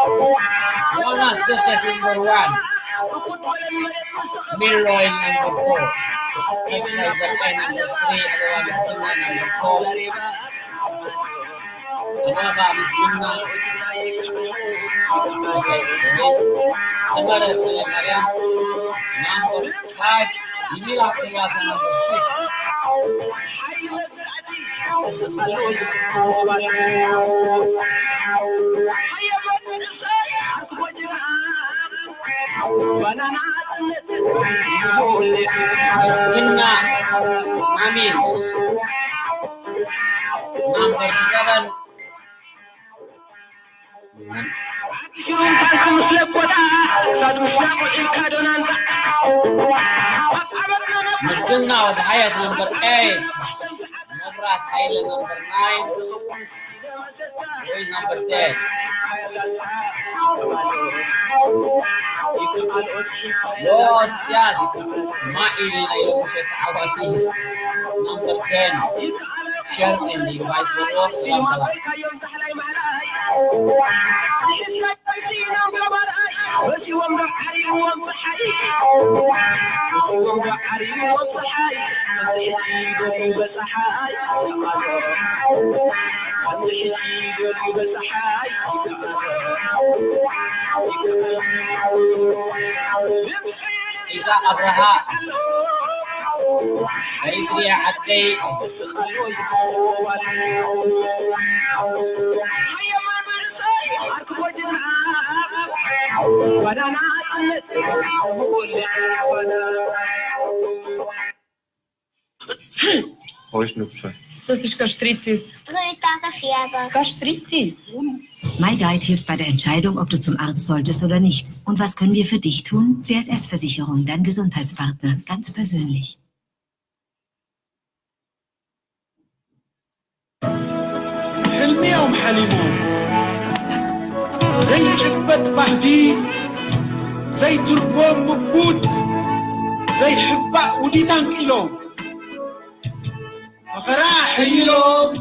Jonas Joseph number one. Milroy number two. Tesla Zerkai number three. Ababa Miskinna number four. Ababa Miskinna. Okay, sorry. Samara Maria number five. Jimila Abdullah number six. ምስግና ኣሜን። Number seven. ምስግና ወዲ ሓየት number eight። መብራት ሃይለ number nine። Who is number ten? ዮስያስ ማኢል ናይ ሎምሸት ተዓዋቲ number ten. Share and invite በልዎ። ሰላም ሰላም። ኢሳቅ ኣብርሃ፣ ኤሪትሪያ ዓደይ። Hoje no pessoal. Das ist Gastritis. Drei Tage Fieber. Gastritis. MyGuide hilft bei der Entscheidung, ob du zum Arzt solltest oder nicht. Und was können wir für dich tun? C S S-Versicherung, dein Gesundheitspartner, ganz persönlich. ሕልሚ እዮም ሓሊሞም። ዘይጭበጥ ባህጊ፣ ዘይትርጎም ምጉት፣ ዘይሕባእ ውዲት ኣንቂሎም። መኸራ ሕይሎም፣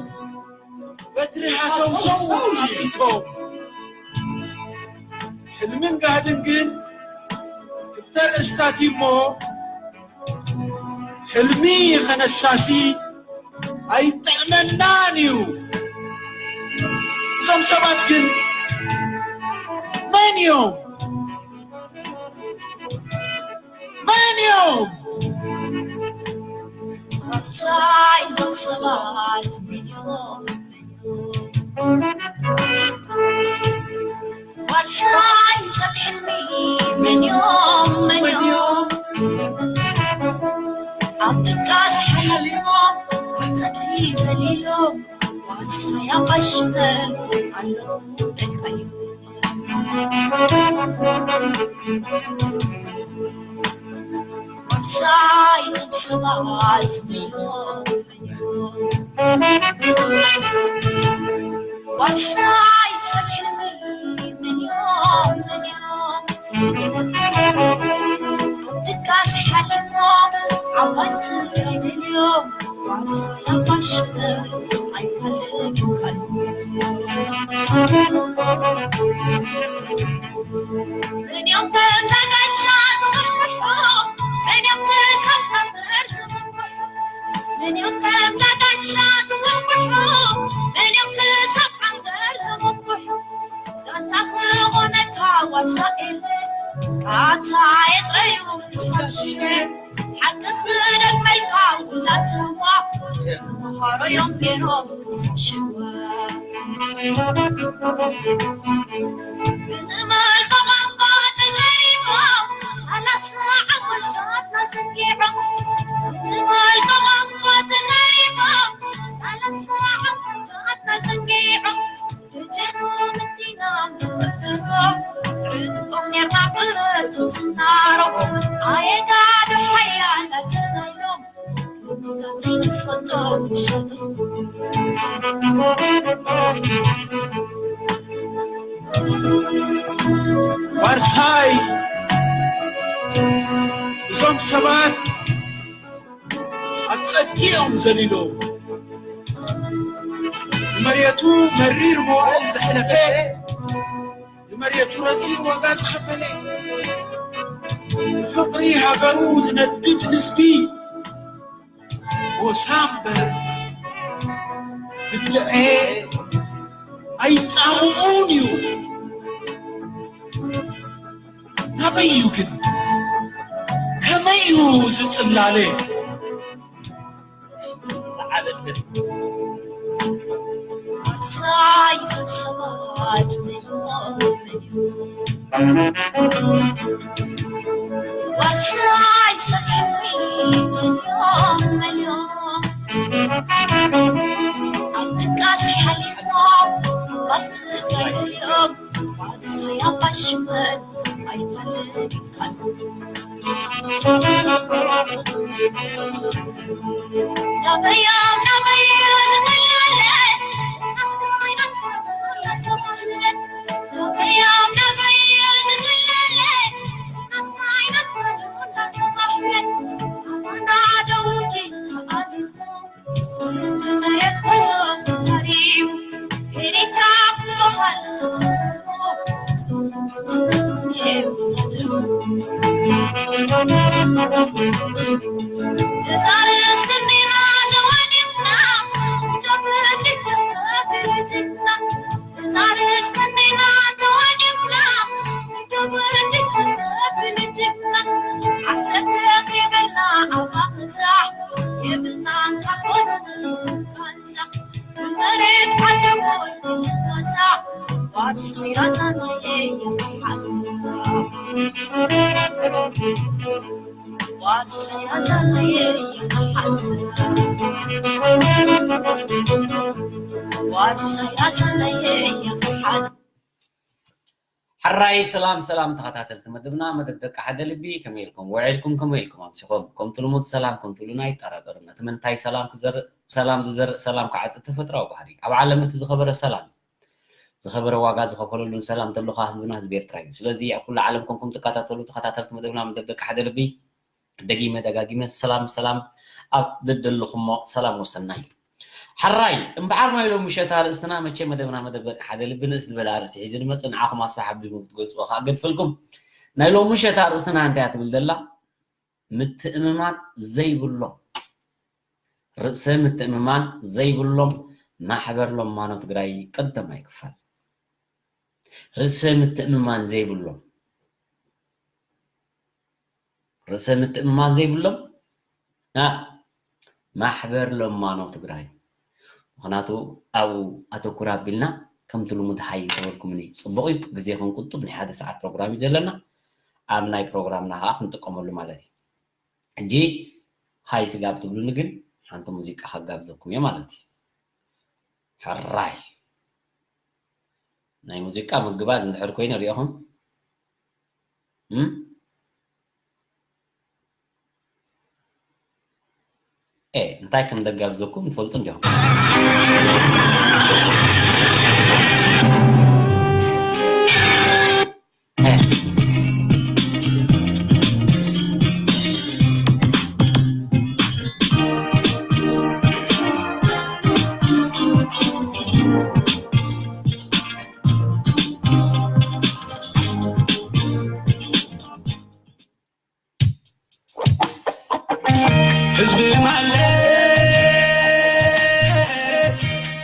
በትሪ ሃሰውሰው ኣቢቶም። ሕልምን ጋህድን ግን ክልተ ርእስታት እዩ እሞ፣ ሕልሚ ኸነሳሲ ኣይጥዕመናን እዩ። እዞም ሰባት ግን መን እዮም? መን እዮም? ዋርሳይ እዞም ሰባት መን እዮም? ዋርሳይ ሰብ ሕልሚ መን እዮም? መን እዮም? ኣብ ድቃስ ሓሊሞም ኣብ ጸድፊ ዘሊሎም ዋርሳይ ኣባይ ሽመል ኣለዉ ደልቀዮም። እንታይ እዞም ሰባት መን እዮም? ዋርሳይ ሰብ ሕልሚ መን እዮም? መን እዮም? ኣብ ድቃስ ሓሊሞም ዓባይ ትግራይ ደልዮም ዋርሳይ ኣባሽበር ኣይፋለጡን ካሉ። መን እዮም ከም ጋሻ ዝወሕወሑ? መን እዮም ክሳብ ዓንበር ዝምክሑ? መን እዮም ከምዛ ጋሻ ዝወሕወሑ? መን እዮም ክሳብ ዓንበር ዝምክሑ? ዛንታ ክኾነካ ዋርሳ ኤረ፣ ቃታ የጥረዩ ክሳብ ሽረ። ሓቂ ክደግመልካ ውላድ ስዋ፣ ተምሃሮ እዮም ነይሮም ክሳብ ሽዋ። ብንመልካ ቋንቋ ተዘሪቦም፣ ሰላሳ ዓመታት ናሰንጊዖም። ብንመልካ ቋንቋ ተዘሪቦም፣ ሰላሳ ዓመታት ናሰንጊዖም። ደጀኖም እንዲና ንኽብሮም፣ ዕጥቆም ኔርና ብረቶም ዝናሮም። ኣየጋዶ ሓያል ኣጀናዮም፣ ዋርሳይ፣ እዞም ሰባት ኣብ ጸድቂ እዮም ዘሊሎም። ንመሬቱ መሪር መዋእል ዘሕለፈ፣ ንመሬቱ ረዚን ዋጋ ዝኸፈለ፣ ፍቕሪ ሃገሩ ዝነድድ ህዝቢ፣ ሞሳ እምበር ብልዐ ኣይጻምኡን እዩ። ናበይ እዩ ግን? ከመይ እዩ ዝጽላለ? ዝዓበድን። ሳይ ሰብ ሰባት ዋርሳይ ሰብ ሕልሚ መን እዮም? መን እዮም? ኣብ ድቃስ ሓሊፎም ባልቲ ከይድዮም ዋርሳይ ኣባሽመን ኣይፋለድን ካሉ። ናበዮም ናበዮ ዝጽላለ ናትካ ናትካ እናተባህለ ናበዮም ናበዮ ዝጽላለ ናትካ ናትካ እናተባህለ ኣባና ደው ጌታ ኣሊሞ ዓሰርተ ከይበልና ኣብ ኣኽዛ የብልናን ካቦ ሕራይ ሰላም ሰላም ተኸታተልቲ መደብና፣ መደብ ደቂ ሓደ ልቢ፣ ከመይ ኢልኩም ውዒልኩም? ከመይ ኢልኩም ኣምሲኹም? ከምቲ ልሙድ ሰላም ከምትብሉና ኣይጠራጠርን። እቲ ምንታይ ሰላም ክዘርእ፣ ሰላም ዝዘርእ ሰላም ክዓጽድ ተፈጥራዊ ባህሪ። ኣብ ዓለም እቲ ዝኸበረ ሰላም፣ ዝኸበረ ዋጋ ዝኸፈለሉን ሰላም ተሎ ከኣ ህዝብና ህዝቢ ኤርትራ እዩ። ስለዚ ኣብ ኩሉ ዓለም ኮንኩም ትከታተሉ ተኸታተልቲ መደብና መደብ ደቂ ሓደ ልቢ፣ ደጊመ ደጋጊመ ሰላም ሰላም ኣብ ደደለኹሞ ሰላም ወሰናይ። ሕራይ እምበኣር ናይ ሎም ምሸት ኣርእስትና መቸ መደብና መደብ ደቂ ሓደ ልቢ ንእስ ዝበለ ኣርእሲ ሒዙ ንመጽእ ንዓኹም ኣስፋሕ ኣቢልኩም ክትገልጽዎ ከኣ ገድፈልኩም። ናይ ሎም ምሸት ኣርእስትና እንታይ እያ ትብል ዘላ? ምትእምማን ዘይብሎም፣ ርእሰ ምትእምማን ዘይብሎም ማሕበር ለማኖ ትግራይ ቀዳማይ ክፋል። ርእሰ ምትእምማን ዘይብሎም፣ ርእሰ ምትእምማን ዘይብሎም ና ማሕበር ለማኖ ትግራይ። ምኽንያቱ ኣብኡ ኣተኩር ኣቢልና ከምቲ ልሙድ ሃይ ተበልኩምኒ ጽቡቕ እዩ። ግዜ ክንቁጥብ ናይ ሓደ ሰዓት ፕሮግራም እዩ ዘለና። ኣብ ናይ ፕሮግራምና ከዓ ክንጥቀመሉ ማለት እዩ። ሕጂ ሃይ ስጋብ ትብሉኒ ግን ሓንቲ ሙዚቃ ከጋብዘኩም እየ ማለት እዩ። ሕራይ ናይ ሙዚቃ ምግባዝ እንድሕር ኮይኑ ሪኢኹም እም? እንታይ ከም ዘጋብዘኩም ትፈልጡ እንዲኹም። ህዝቢ ማለት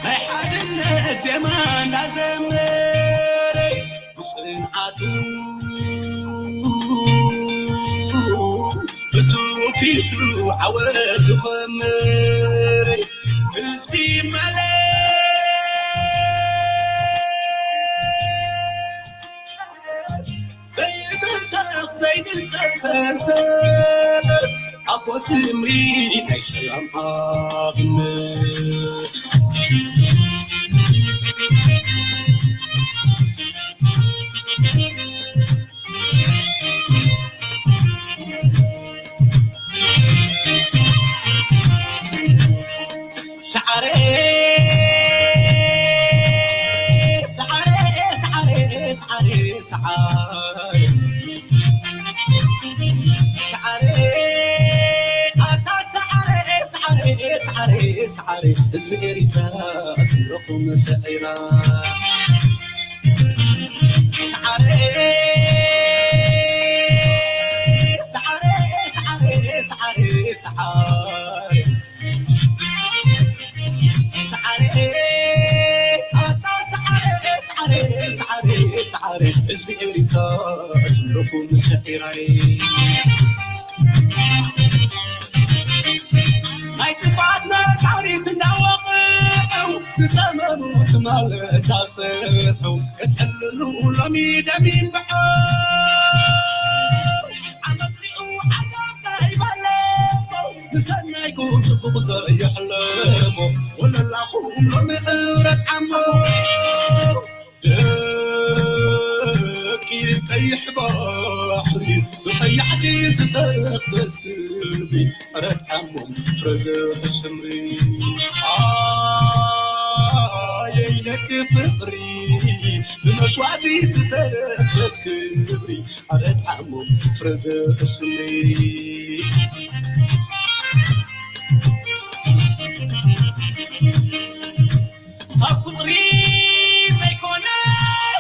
ናይ ሓድነት ዜማ እንዳዘመረ ብፅንዓቱ ብትውፊቱ ዓወት ዝኸመረ ህዝቢ ማለት ዘይብርታኽ ዘይንሰሰሰ ኣቦ ስምሪ ናይ ሰላም ኣብነት ሰዓረ ሰዓረ ሰዓረ ሰዓረ ሰዓረ ሰዓረ ኣታ ሰዓረ ሰዓረ ሰዓረ ሰዓረ ህዝቢ ኤሪትራ ስምረኹም ሰዒራ ሰዓረ ሰዓረ ሰዓረ ሰዓረ ሰዓረ ሰዓረ ኣታ ሰዓረ ሰዓረ ሰዓረ ሰዓረ ህዝቢ ኤሪትራ ስምረኹም ሰዒራይ ናይ ጥፍኣት ነጋሪት እንዳወቕዑ ዝሰመሩ ትማል እንዳሰርሑ ክትዕልሉ ሎሚ ደሚን ብዖ ዓመት ሪኡ ዓጋብ ዘይበለሞ ብሰናይኩም ጽቡቕ ዘየሕለሞ ወለላኹም ሎሚ ዕረት ዓሞ ደቂ ቀይሕ ባሕሪ ብቐያሕቲ ዝተረኽበት ክብሪ ዕረት ዓሞም ፍረ ዘኽስምሪ ኣየይ ደቂ ፍቕሪ ብመስዋዕቲ ዝተረኽበት ክብሪ ዕረት ዓሞም ፍረ ዘኽስምሪ ካብ ቁጽሪ ዘይኮነ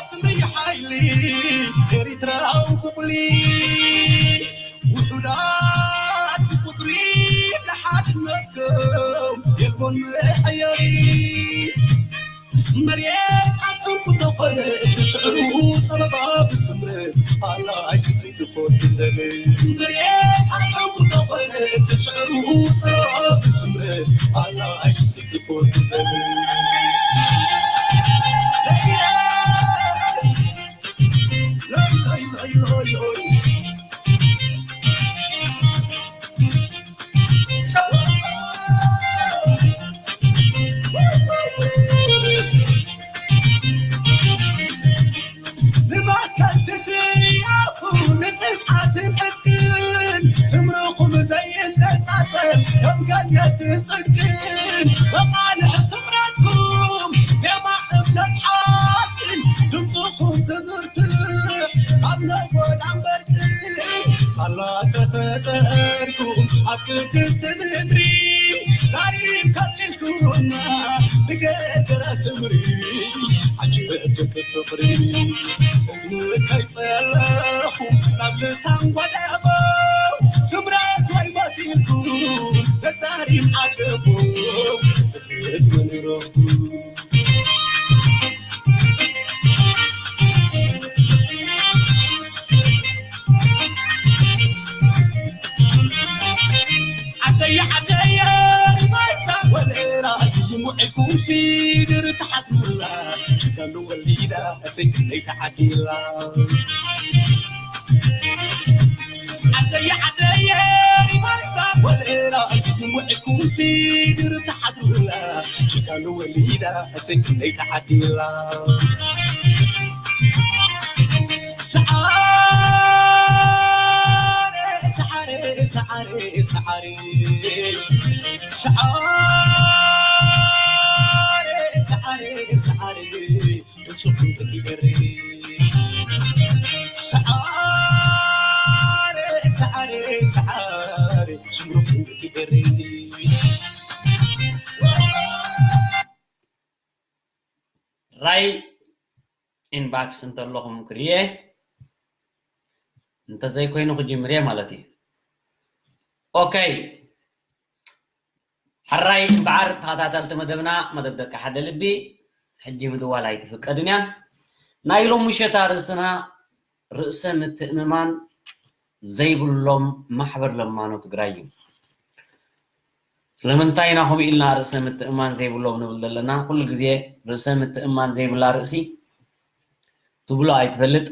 ስምሪ ሓይሊ ኤሪትራዊ ቡቕሊ ውሑዳት ብቁጽሪ ንሓድነትኩም የልቦን መሐየሪ መርየት ዓንኩም ተኾነ እቲ ስዕሩ ጸበባ ብስምረት ኣላ ኣይስይ ትኾን ትዘብል መርየት ዓንኩም ተኾነ እቲ ስዕሩ ጸበባ ብስምረት ኣላ ኣይስይ ትኾን ትዘብል ንመከልቲ ስያኹ ንጽንዓትን ዕጥቅን ስምርኹም ዘይነጻጸል ከም ገነት ጽድቅን መቓልሕ ስምረትኩም ዜማ እምነት ሓቅን ድምፅኹም ዝብርትዕ ካብ ነጎዳን በርቅን ሳላ ተፈጠርኩም ኣብ ቅድስቲ ምድሪ ዛሪብ ከሊልኩምና ብገገራ ስምሪ ዓጅበ ደቂ ፍቕሪ እዝኒ ከይጸለኹም ናብ ልሳን ጎደቦ ስምረት ወይ ባቲልኩም ተዛሪብ ዓደቦ እስስ መንረኹም ዓደየ ዓደየ ሪማይሳ ወለላ ስይሙ ዒኩም ሲድር ተሓትሙላ ጅጋኑ ወሊዳ እሰይ ክንደይ ተዓዲላ ዓደየ ዓደየ ሪማይሳ ወለላ ስይሙ ዒኩም ሲድር ተሓትሙላ ጅጋኑ ወሊዳ እሰይ ክንደይ ተዓዲላ ሰዓረ ሰዓረ ሰዓሪ ሰዓሪ ሰዓሪ ሰዓሪ ሰዓሪ ብጽቡቅ ይገሪ ሰዓሪ ሰዓሪ ሰዓሪ ስምሩክ ይገሪ ራይ ኢንባክስ እንተለኹም ክርየ እንተዘይኮይኑ ክጅምር እየ ማለት እዩ። ኦኬ፣ ሕራይ እምበዓር ተኸታተልቲ መደብና፣ መደብ ደቂ ሓደ ልቢ ሕጂ ምድዋል ኣይትፍቀድን እያ። ናይ ሎም ምሸት ኣርእስትና ርእሰ ምትእምማን ዘይብሎም ማሕበር ለማኖ ትግራይ እዩ። ስለምንታይ ኢና ከምኡ ኢልና ርእሰ ምትእማን ዘይብሎም ንብል ዘለና? ኩሉ ግዜ ርእሰ ምትእማን ዘይብላ ርእሲ ትብሎ ኣይትፈልጥ፣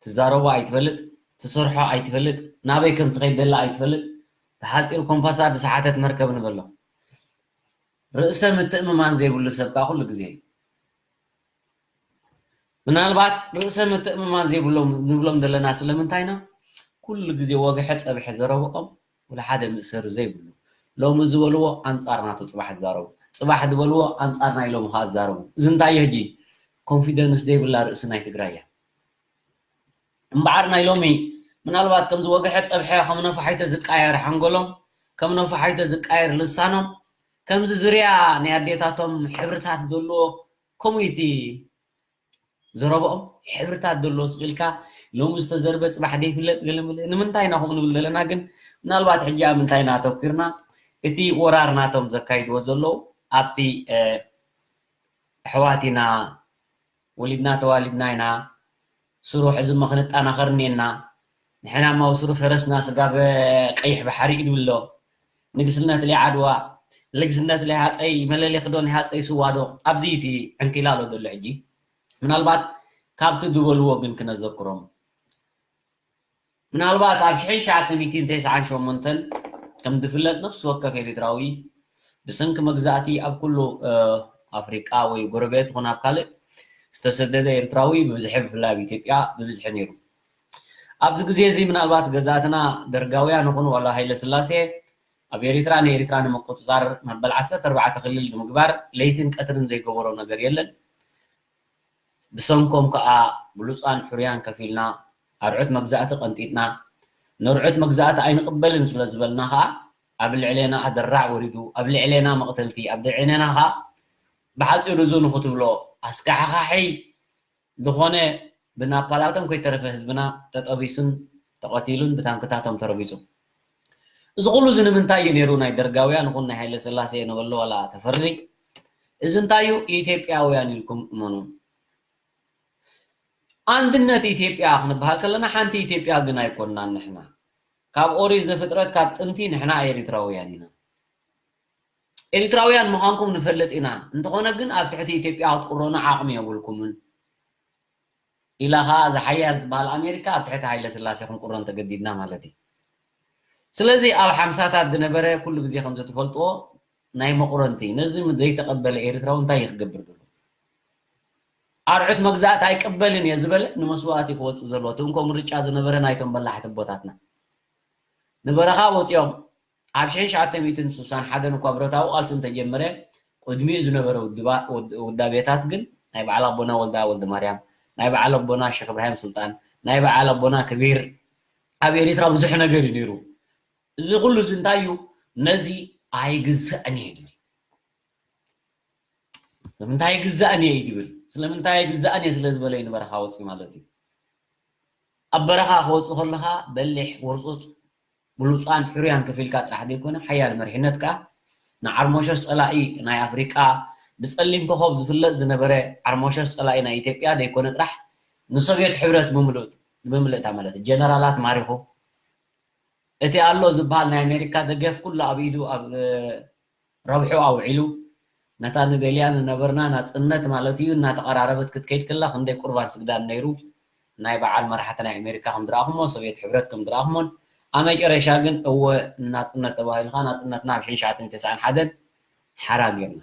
ትዛረቦ ኣይትፈልጥ፣ ትሰርሖ ኣይትፈልጥ፣ ናበይ ከም ትኸይድ ደላ ኣይትፈልጥ። ብሓፂሩ ኮምፓሳ ዝሰሓተት መርከብ ንበሎ። ርእሰ ምትእምማን ዘይብሉ ሰብ ከዓ ኩሉ ግዜ ምናልባት ርእሰ ምትእምማን ዘይብሎም ንብሎም ዘለና ስለምንታይ ኢና? ኩሉ ግዜ ወግሐ ጸብሐ ዘረብኦም ወላ ሓደ ምእሰር ዘይብሉ። ሎሚ ዝበልዎ ኣንጻር ናቱ ጽባሕ ዝዛረቡ፣ ጽባሕ ዝበልዎ ኣንጻር ናይ ሎሚ ከዓ ዝዛረቡ። እዚ እንታይ እዩ ሕጂ? ኮንፊደንስ ዘይብላ ርእሲ ናይ ትግራይ እያ። እምበዓር ናይ ሎሚ ምናልባት ከምዚ ወግሐ ጸብሐ ከም ነፋሒቶ ዝቃየር ሓንጎሎም፣ ከም ነፋሒቶ ዝቃየር ልሳኖም፣ ከምዚ ዝርያ ናይ ኣዴታቶም ሕብርታት ዘለዎ ከምኡ እቲ ዘረብኦም ሕብርታት ዘለዎ ስቕ ኢልካ ሎሚ ዝተዘርበ ጽባሕ ደይፍለጥ ገለ መለ። ንምንታይ ኢና ከምኡ ንብል ዘለና ግን ምናልባት ሕጂ ኣብ ምንታይ ኢና ኣተኲርና? እቲ ወራር ናቶም ዘካይድዎ ዘለዉ ኣብቲ ኣሕዋት ኢና፣ ወሊድና ተዋሊድና ኢና፣ ስሩሕ እዚ መኽንጣና ከርኔና፣ ንሕና ማውስሩ ፈረስና ስጋብ ቀይሕ ባሕሪ እዩ ድብሎ። ንግስነት ለይ ዓድዋ፣ ንግስነት ለይ ሃፀይ መለሌ ክዶ ናይ ሃፀይ ስዋ ዶ ኣብዚ እቲ ዕንኪላሎ ዘሎ ሕጂ ምናልባት ካብቲ ዝበልዎ ግን ክነዘክሮም ምናልባት ኣብ ሽሕን ትሽዓተ ሚእትን ተስዓን ሸሞንተን ከም ዝፍለጥ ነፍሲ ወከፍ ኤሪትራዊ ብሰንኪ መግዛእቲ ኣብ ኩሉ ኣፍሪቃ ወይ ጎረቤት ይኹን ኣብ ካልእ ዝተሰደደ ኤርትራዊ ብብዝሒ ብፍላይ ኣብ ኢትዮጵያ ብብዝሒ ነይሩ። ኣብዚ ግዜ እዚ ምናልባት ገዛእትና ደርጋውያን ይኹኑ ዋላ ሃይለ ስላሴ ኣብ ኤሪትራ ንኤሪትራ ንምቁጽጻር መበል ዓሰርተ ኣርባዕተ ክልል ንምግባር ለይትን ቀትርን ዘይገበሮ ነገር የለን። ብሰንኮም ከኣ ብሉጻን ሕሩያን ከፊልና ኣርዑት መግዛእቲ ቀንጢጥና ነርዑት መግዛእቲ ኣይንቕበልን ስለ ዝበልና ከኣ ኣብ ልዕሌና ኣደራዕ ወሪዱ ኣብ ልዕሌና መቕተልቲ ኣብ ልዕሌና ከኣ ብሓጺሩ እዚ ንኽትብሎ ኣስካሕኻሒ ዝኾነ ብናፓላቶም ከይተረፈ ህዝብና ተጠቢሱን ተቐቲሉን ብታንክታቶም ተረቢጹ። እዚ ኩሉ እዚ ንምንታይ እዩ ነይሩ? ናይ ደርጋውያን ይኹን ናይ ሃይለ ስላሴ ነበሎ ዋላ ተፈሪ እዚ እንታይ እዩ? ኢትዮጵያውያን ኢልኩም እመኑ። ኣንድነት ኢትዮጵያ ክንበሃል ከለና ሓንቲ ኢትዮጵያ ግን ኣይኮንናን ንሕና። ካብ ኦሪት ዘፍጥረት ካብ ጥንቲ ንሕና ኤሪትራውያን ኢና። ኤሪትራውያን ምዃንኩም ንፈልጥ ኢና። እንተኾነ ግን ኣብ ትሕቲ ኢትዮጵያ ክትቁረኑ ዓቕሚ የብልኩምን። ኢላ ኸዓ እዛ ሓያል ትበሃል ኣሜሪካ ኣብ ትሕቲ ሃይለ ስላሴ ክንቁረን ተገዲድና ማለት እዩ። ስለዚ ኣብ ሓምሳታት ዝነበረ ኩሉ ግዜ ከም ዝትፈልጥዎ ናይ መቑረንቲ ነዚ ዘይተቐበለ ኤርትራዊ እንታይ እዩ ክገብር ዘሎ? ኣርዑት መግዛእቲ ኣይቅበልን እየ ዝበለ ንመስዋእቲ ክወፅእ ዘለዎ እቲ እንኮ ምርጫ ዝነበረ ናይቶም በላሕቲ ኣቦታትና ንበረኻ ወፂኦም ኣብ ሽሕን ትሽዓተ ሚእትን ስሳን ሓደን እኳ ብረታዊ ቃልሲ እንተጀመረ ቅድሚኡ ዝነበረ ውዳቤታት ግን ናይ በዓል ኣቦና ወልዳ ወልደማርያም ናይ በዓል ኣቦና ሸክ እብራሂም ሱልጣን ናይ በዓል ኣቦና ክቢር ኣብ ኤሪትራ ብዙሕ ነገር እዩ ነይሩ። እዚ ኩሉ እዚ እንታይ እዩ? ነዚ ኣይግዛእን እየ ድብል። ስለምንታይ ኣይግዛእን እየ እዩ ድብል? ስለምንታይ ኣይግዛእን እየ ስለ ዝበለ እዩ ንበረኻ ወፂ ማለት እዩ። ኣብ በረኻ ክወፅእ ከለኻ በሊሕ ውርፁፅ ብሉፃን ሕሩያን ከፊልካ ጥራሕ ዘይኮነ ሓያል መሪሕነት ከዓ ንዓርሞሸሽ ፀላኢ ናይ ኣፍሪቃ ብፀሊም ኮኸብ ዝፍለጥ ዝነበረ ዓርሞሸሽ ፀላኢ ናይ ኢትዮጵያ ዘይኮነ ጥራሕ ንሶቪየት ሕብረት ብምልእታ ማለት ጀነራላት ማሪኹ እቲ ኣሎ ዝበሃል ናይ ኣሜሪካ ደገፍ ኩሉ ኣብ ኢዱ ኣብ ረብሑ ኣውዒሉ ነታ ንደልያ ንነበርና ናፅነት ማለት እዩ እናተቐራረበት ክትከይድ ከላ ክንደይ ቁርባን ስግዳን ነይሩ ናይ በዓል መራሕቲ ናይ ኣሜሪካ ከም ዝረኣኹሞ ሶቪየት ሕብረት ከም ዝረኣኹሞን ኣብ መጨረሻ ግን እወ ናፅነት ተባሂልካ ናፅነትና ኣብ ሽሕን ትሽዓተ ሚእትን ተስዓን ሓደን ሓራ ጌርና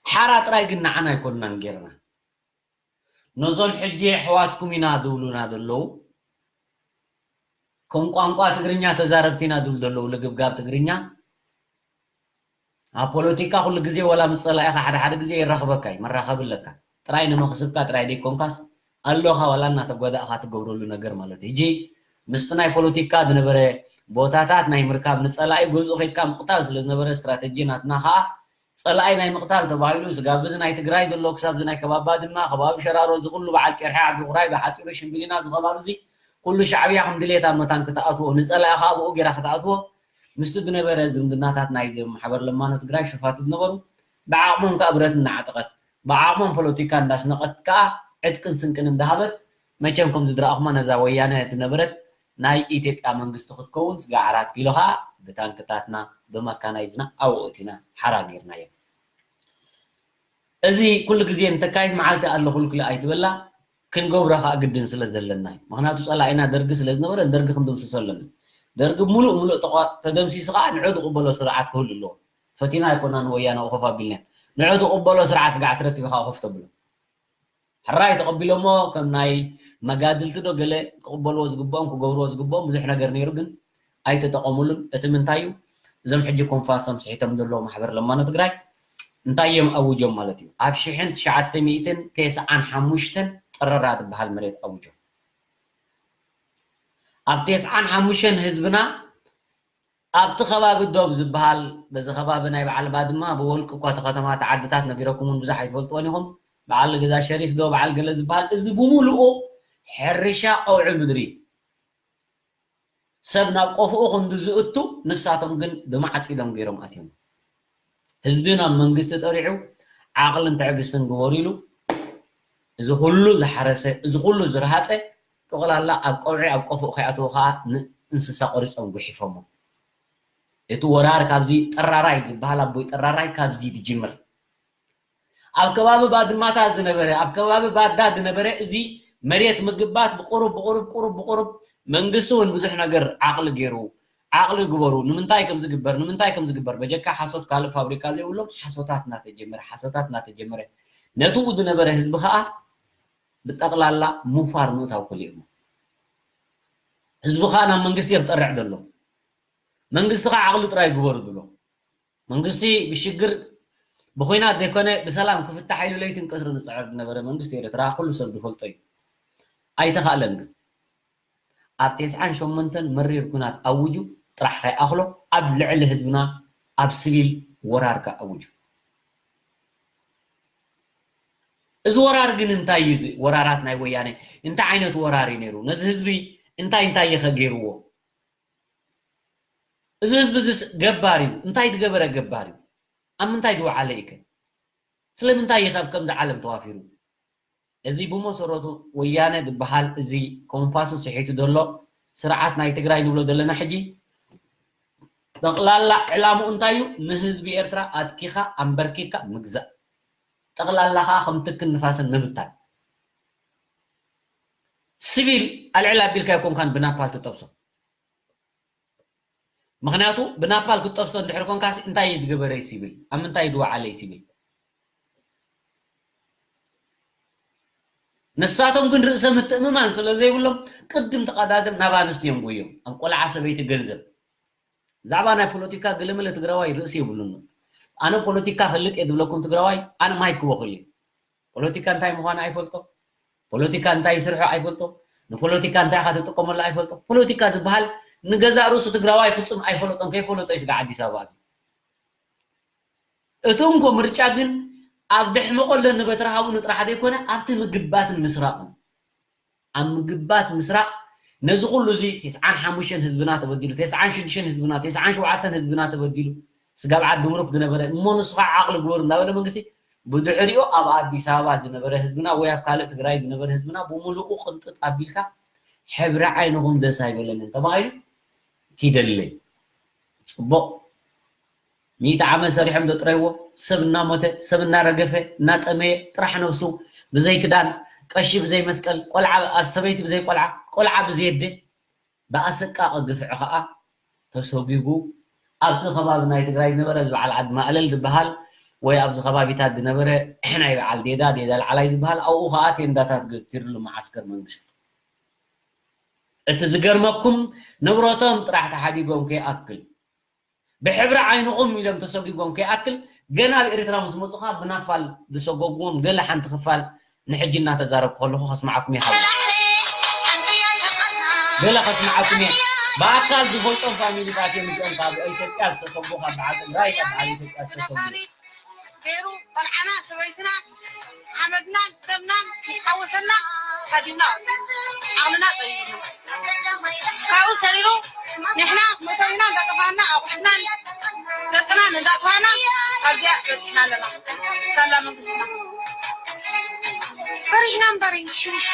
ሓራ ጥራይ ግን ንዓና ኣይኮንናን ጌርና ነዞም ሕጂ ኣሕዋትኩም ኢና ዝብሉና ዘለዉ ከም ቋንቋ ትግርኛ ተዛረብቲ ኢና ዝብሉ ዘለዉ ልግብጋብ ትግርኛ። ኣብ ፖለቲካ ኩሉ ግዜ ወላ ምስ ጸላኢኻ ሓደ ሓደ ግዜ የራኽበካ እዩ፣ መራኸቢ ኣለካ። ጥራይ ንመኽስብካ ጥራይ ዘይኮንካስ፣ ኣሎኻ ዋላ እናተጎዳእኻ ትገብረሉ ነገር ማለት እዩ። ሕጂ ምስቲ ናይ ፖለቲካ ዝነበረ ቦታታት ናይ ምርካብ፣ ንጸላኢ ገዝኡ ከይድካ ምቕታል ስለ ዝነበረ ስትራተጂ ናትና ኸኣ፣ ጸላኢ ናይ ምቕታል ተባሂሉ፣ ስጋብ እዚ ናይ ትግራይ ዘሎ ክሳብ እዚ ናይ ከባቢ ባድመ፣ ከባቢ ሸራሮ፣ እዚ ኩሉ በዓል ቄርሒ፣ ዓዲ ውራይ፣ ብሓጺሩ ሽምብሊና፣ እዚ ከባቢ እዚ ኩሉ ሻዕብያ ከም ድሌት ኣብ መታን ክትኣትዎ፣ ንጸላኢ ኸኣ ብኡ ጌራ ክትኣትዎ፣ ምስቲ ዝነበረ ዝምድናታት ናይ ማሕበር ለማኖ ትግራይ ሸፋቱ ዝነበሩ፣ ብዓቕሞም ከኣ ብረት እናዓጠቐት፣ ብዓቕሞም ፖለቲካ እንዳስነቐት ከኣ ዕጥቅን ስንቅን እንዳሃበት፣ መቸም ከም ዝድረኣኹማ ነዛ ወያነ ዝነበረት ናይ ኢትዮጵያ መንግስቲ ክትከውን ስጋ ኣራት ኪሎ ከኣ ብታንክታትና ብመካናይዝና ኣብኡ እቲና ሓራ ጌርናዮ። እዚ ኩሉ ግዜ እንተካይድ መዓልቲ ኣሎ ክልክል ኣይትበላ፣ ክንገብሮ ከኣ ግድን ስለ ዘለና እዩ። ምኽንያቱ ጸላኢና ደርጊ ስለ ዝነበረ ደርጊ ክንድምስሶ ኣለና። ደርጊ ሙሉእ ሙሉእ ተቋ-፣ ተደምሲሱ ከኣ ንዑ ዝቕበሎ ስርዓት ክህሉ ኣለዎ። ፈቲና ኣይኮናን ወያነ ኮፍ ኣቢልና። ንዑ ዝቕበሎ ስርዓት ስጋዕ ትረክብ ኢኻ ኮፍ ተብሎ። ሕራይ ተቐቢሎሞ ከም ናይ መጋድልቲ ዶ ገለ ክቕበልዎ ዝግብኦም ክገብርዎ ዝግብኦም ብዙሕ ነገር ነይሩ፣ ግን ኣይተጠቐሙሉን። እቲ ምንታይ እዩ? እዞም ሕጂ ኮንፋሶም ስሒቶም ዘለዉ ማሕበር ለማኖ ትግራይ እንታይ እዮም ኣውጆም ማለት እዩ? ኣብ ሽሕን ትሽዓተ ሚእትን ተስዓን ሓሙሽተን ጠረራ ትበሃል መሬት ኣውጆም። ኣብ ተስዓን ሓሙሽተን ህዝብና ኣብቲ ከባቢ ዶብ ዝበሃል፣ በዚ ከባቢ ናይ በዓል ባድማ ብወልቂ እኳ እቲ ከተማ፣ እቲ ዓድታት ነጊረኩም እውን ብዙሕ ኣይትፈልጥዎን ኢኹም። በዓል ገዛ ሸሪፍ ዶ በዓል ገለ ዝበሃል፣ እዚ ብምሉኡ ሕርሻ ቀውዒ ምድሪ። ሰብ ናብ ቆፍኡ ክንዲ ዝእቱ፣ ንሳቶም ግን ብማዕጺዶም ገይሮም ኣትዮም። ህዝቢ ናብ መንግስቲ ጠሪዑ፣ ዓቕልን ትዕግስትን ግበሩ ኢሉ፣ እዚ ኩሉ ዝሓረሰ፣ እዚ ኩሉ ዝረሃጸ፣ ጠቕላላ ኣብ ቀውዒ፣ ኣብ ቆፍኡ ከይኣተወ ከኣ ንእንስሳ ቆሪጾም ጉሒፎሞ። እቲ ወራር ካብዚ ጠራራይ ዝበሃል ኣቦይ ጠራራይ ካብዚ ዝጅምር። ኣብ ከባቢ ባድማታት ዝነበረ፣ ኣብ ከባቢ ባዳ ዝነበረ እዚ መሬት ምግባት ብቁሩብ፣ ብቁሩብ፣ ቁሩብ፣ ብቁሩብ መንግስቲ እውን ብዙሕ ነገር ዓቕሊ ገይሩ፣ ዓቕሊ ግበሩ፣ ንምንታይ ከም ዝግበር፣ ንምንታይ ከም ዝግበር፣ በጀካ ሓሶት ካልእ ፋብሪካ ዘይብሎም ሓሶታት እናተጀመረ፣ ሓሶታት እናተጀመረ፣ ነትኡ ዝነበረ ህዝቢ ከኣ ብጠቕላላ ሙፋር ምእታው ከሊእሞ። ህዝቢ ከኣ ናብ መንግስቲ የፍጠርዕ ዘሎ። መንግስቲ ከኣ ዓቕሊ ጥራይ ግበሩ ዝብሎ። መንግስቲ ብሽግር ብኹናት ዘይኮነ ብሰላም ክፍታሕ ኢሉ ለይትን ቀትርን ዝጽዕር ዝነበረ መንግስቲ ኤርትራ ኩሉ ሰብ ዝፈልጦ እዩ። ኣይተኻእለን ግን። ኣብ ተስዓን ሸሞንተን መሪር ኩናት ኣውጁ ጥራሕ ከይኣኽሎ ኣብ ልዕሊ ህዝብና ኣብ ሲቪል ወራር ከኣ ኣውጁ። እዚ ወራር ግን እንታይ እዩ? እዚ ወራራት ናይ ወያነ እንታይ ዓይነት ወራር እዩ ነይሩ? ነዚ ህዝቢ እንታይ እንታይ እዩ ከገይርዎ? እዚ ህዝቢ እዚስ ገባር እዩ። እንታይ ዝገበረ ገባር እዩ? ኣብ ምንታይ ዝወዓለ እዩ ከ? ስለምንታይ እዩ ካብ ከምዚ ዓለም ተዋፊሩ? እዚ ብመሰረቱ ወያነ ዝበሃል እዚ ኮምፓሱ ስሒቱ ዘሎ ስርዓት ናይ ትግራይ ንብሎ ዘለና ሕጂ ጠቕላላ ዕላምኡ እንታይ እዩ? ንህዝቢ ኤርትራ ኣጥቂኻ ኣንበርኪካ ምግዛእ። ጠቕላላ ከኣ ከም ትክን ንፋስን ምብታን። ሲቪል ኣልዕል ኣቢልካ ኣይኮንካን ብናፓል ትጠብሶ። ምኽንያቱ ብናፓል ክትጠብሶ እንድሕር ኮንካሲ እንታይ እዩ ዝገበረ እዩ ሲቪል? ኣብ ምንታይ እዩ ዝወዓለ እዩ ሲቪል? ንሳቶም ግን ርእሰ ምትእምማን ስለ ዘይብሎም ቅድም ተቐዳድም ናብ ኣንስቲ እዮም ጎዮም። ኣብ ቆልዓ ሰበይቲ ገንዘብ። ብዛዕባ ናይ ፖለቲካ ገለመለ ትግራዋይ ርእሲ የብሉን። ኣነ ፖለቲካ ፈልጥ እየ ዝብለኩም ትግራዋይ፣ ኣነ ማይክ ክበኹል እየ። ፖለቲካ እንታይ ምዃኑ ኣይፈልጦ። ፖለቲካ እንታይ ይስርሖ ኣይፈልጦ። ንፖለቲካ እንታይ ኢኻ ትጥቀመሉ ኣይፈልጦ። ፖለቲካ ዝበሃል ንገዛእ ርእሱ ትግራዋይ ፍጹም ኣይፈለጦን። ከይፈለጦ እዩ ስጋዕ ኣዲስ ኣበባ። እቲ እንኮ ምርጫ ግን ኣብ ደሕመቆ ኣለኒ በትሪ ሃቡኒ ጥራሕ ዘይኮነ ኣብቲ ምግባትን ምስራቕን። ኣብ ምግባት ምስራቕ ነዚ ኩሉ እዚ ተስዓን ሓሙሽተን ህዝብና ተበዲሉ፣ ተስዓን ሽዱሽተን ህዝብና፣ ተስዓን ሸውዓተን ህዝብና ተበዲሉ፣ ስጋብ ዓዲ ምሩክ ዝነበረ እሞ ንሱ ከዓ ዓቕሊ ግበሩ እንዳበለ መንግስቲ ብድሕሪኡ ኣብ ኣዲስ ኣበባ ዝነበረ ህዝብና ወይ ኣብ ካልእ ትግራይ ዝነበረ ህዝብና ብምሉኡ ቅንጥጥ ኣቢልካ ሕብሪ ዓይንኹም ደስ ኣይበለንን ተባሂሉ ኪደለይ። ፅቡቕ። ሚእቲ ዓመት ሰሪሖም ዘጥረይዎ ሰብ እናሞተ ሰብ እናረገፈ እናጠመየ ጥራሕ ነብሱ ብዘይ ክዳን ቀሺ ብዘይ መስቀል ቆልዓ ሰበይቲ ብዘይ ቆልዓ ቆልዓ ብዘይ ኣደ ብኣሰቃቂ ግፍዒ ከዓ ተሰጒጉ ኣብቲ ከባቢ ናይ ትግራይ ዝነበረ በዓል ዓዲ ማእለል ዝበሃል ወይ ኣብዚ ከባቢታት ዝነበረ ናይ በዓል ዴዳ ዴዳ ላዕላይ ዝበሃል ኣብኡ ከዓ ቴንዳታት ገቲርሉ መዓስከር መንግስቲ እቲ ዝገርመኩም ንብረቶም ጥራሕ ተሓዲጎም ከይኣክል፣ ብሕብሪ ዓይንኹም ኢሎም ተሰጒጎም ከይኣክል፣ ገና ኣብ ኤርትራ ምስ መጹኻ ብናፓል ዝሰጎግዎም ገለ ሓንቲ ክፋል ንሕጂ እናተዛረብኩ ከለኹ ከስምዓኩም እየ። ሓው ገለ ከስምዓኩም እየ። ብኣካል ዝፈልጦም ፋሚሊታት እዮም እዚኦም፣ ካብ ኢትዮጵያ ዝተሰጉ፣ ካብ በዓል ትግራይ፣ ካብ በዓል ኢትዮጵያ ዝተሰጉ። ገይሩ ቆልዓና ሰበይትና ሓመድናን ደምናን ምስ ሓወሰና ሃዲምና፣ ዓቕልና ጸቢብና። ካብኡ ሰሪሩ ንሕና መእተዊና እንዳጠፋና ኣቑሑትናን ደቅናን እንዳጥፋና ኣብዚኣ በጺሕና ኣለና። ሳላ መንግስትና ፈሪሕና እምበር ሽሽ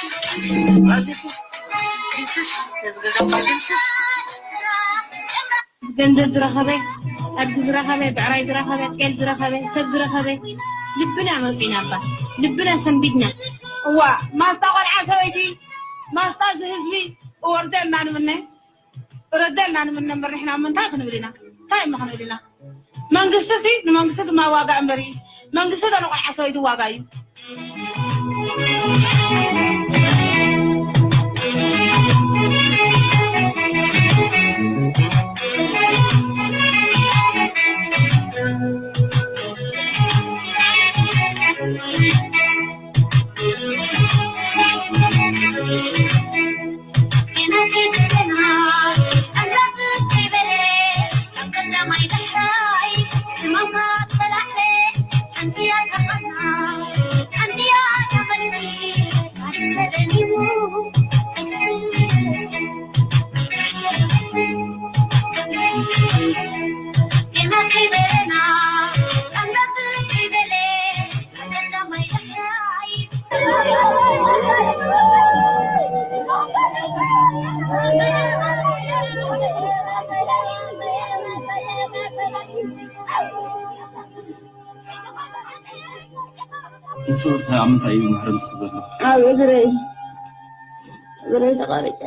ድምስስ ነዚ ገዛ ድምስስ። ገንዘብ ዝረኸበ፣ ኣድጊ ዝረኸበ፣ ብዕራይ ዝረኸበ፣ ጤል ዝረኸበ፣ ሰብ ዝረኸበ፣ ልብና መጺና እባ፣ ልብና ሰንቢድና። እዋ፣ ማስታ ቆልዓ ሰበይቲ፣ ማስታ እዚ ህዝቢ፣ እወ ርደልና ንምነ፣ ርደልና ንምነ እምበር ንሕና እሞ እንታይ ክንብል ኢና? እንታይ እሞ ክንብል ኢና? መንግስቲ ሲ ንመንግስቲ ድማ ዋጋ እምበሪ፣ መንግስቲ ዶ ንቆልዓ ሰበይቲ ዋጋ እዩ? ንሱ እንታይ ኣብ ምንታይ እዩ መሕረምቲ ዘሎ? ኣብ እግረይ፣ እግረይ ተቐሪጸ።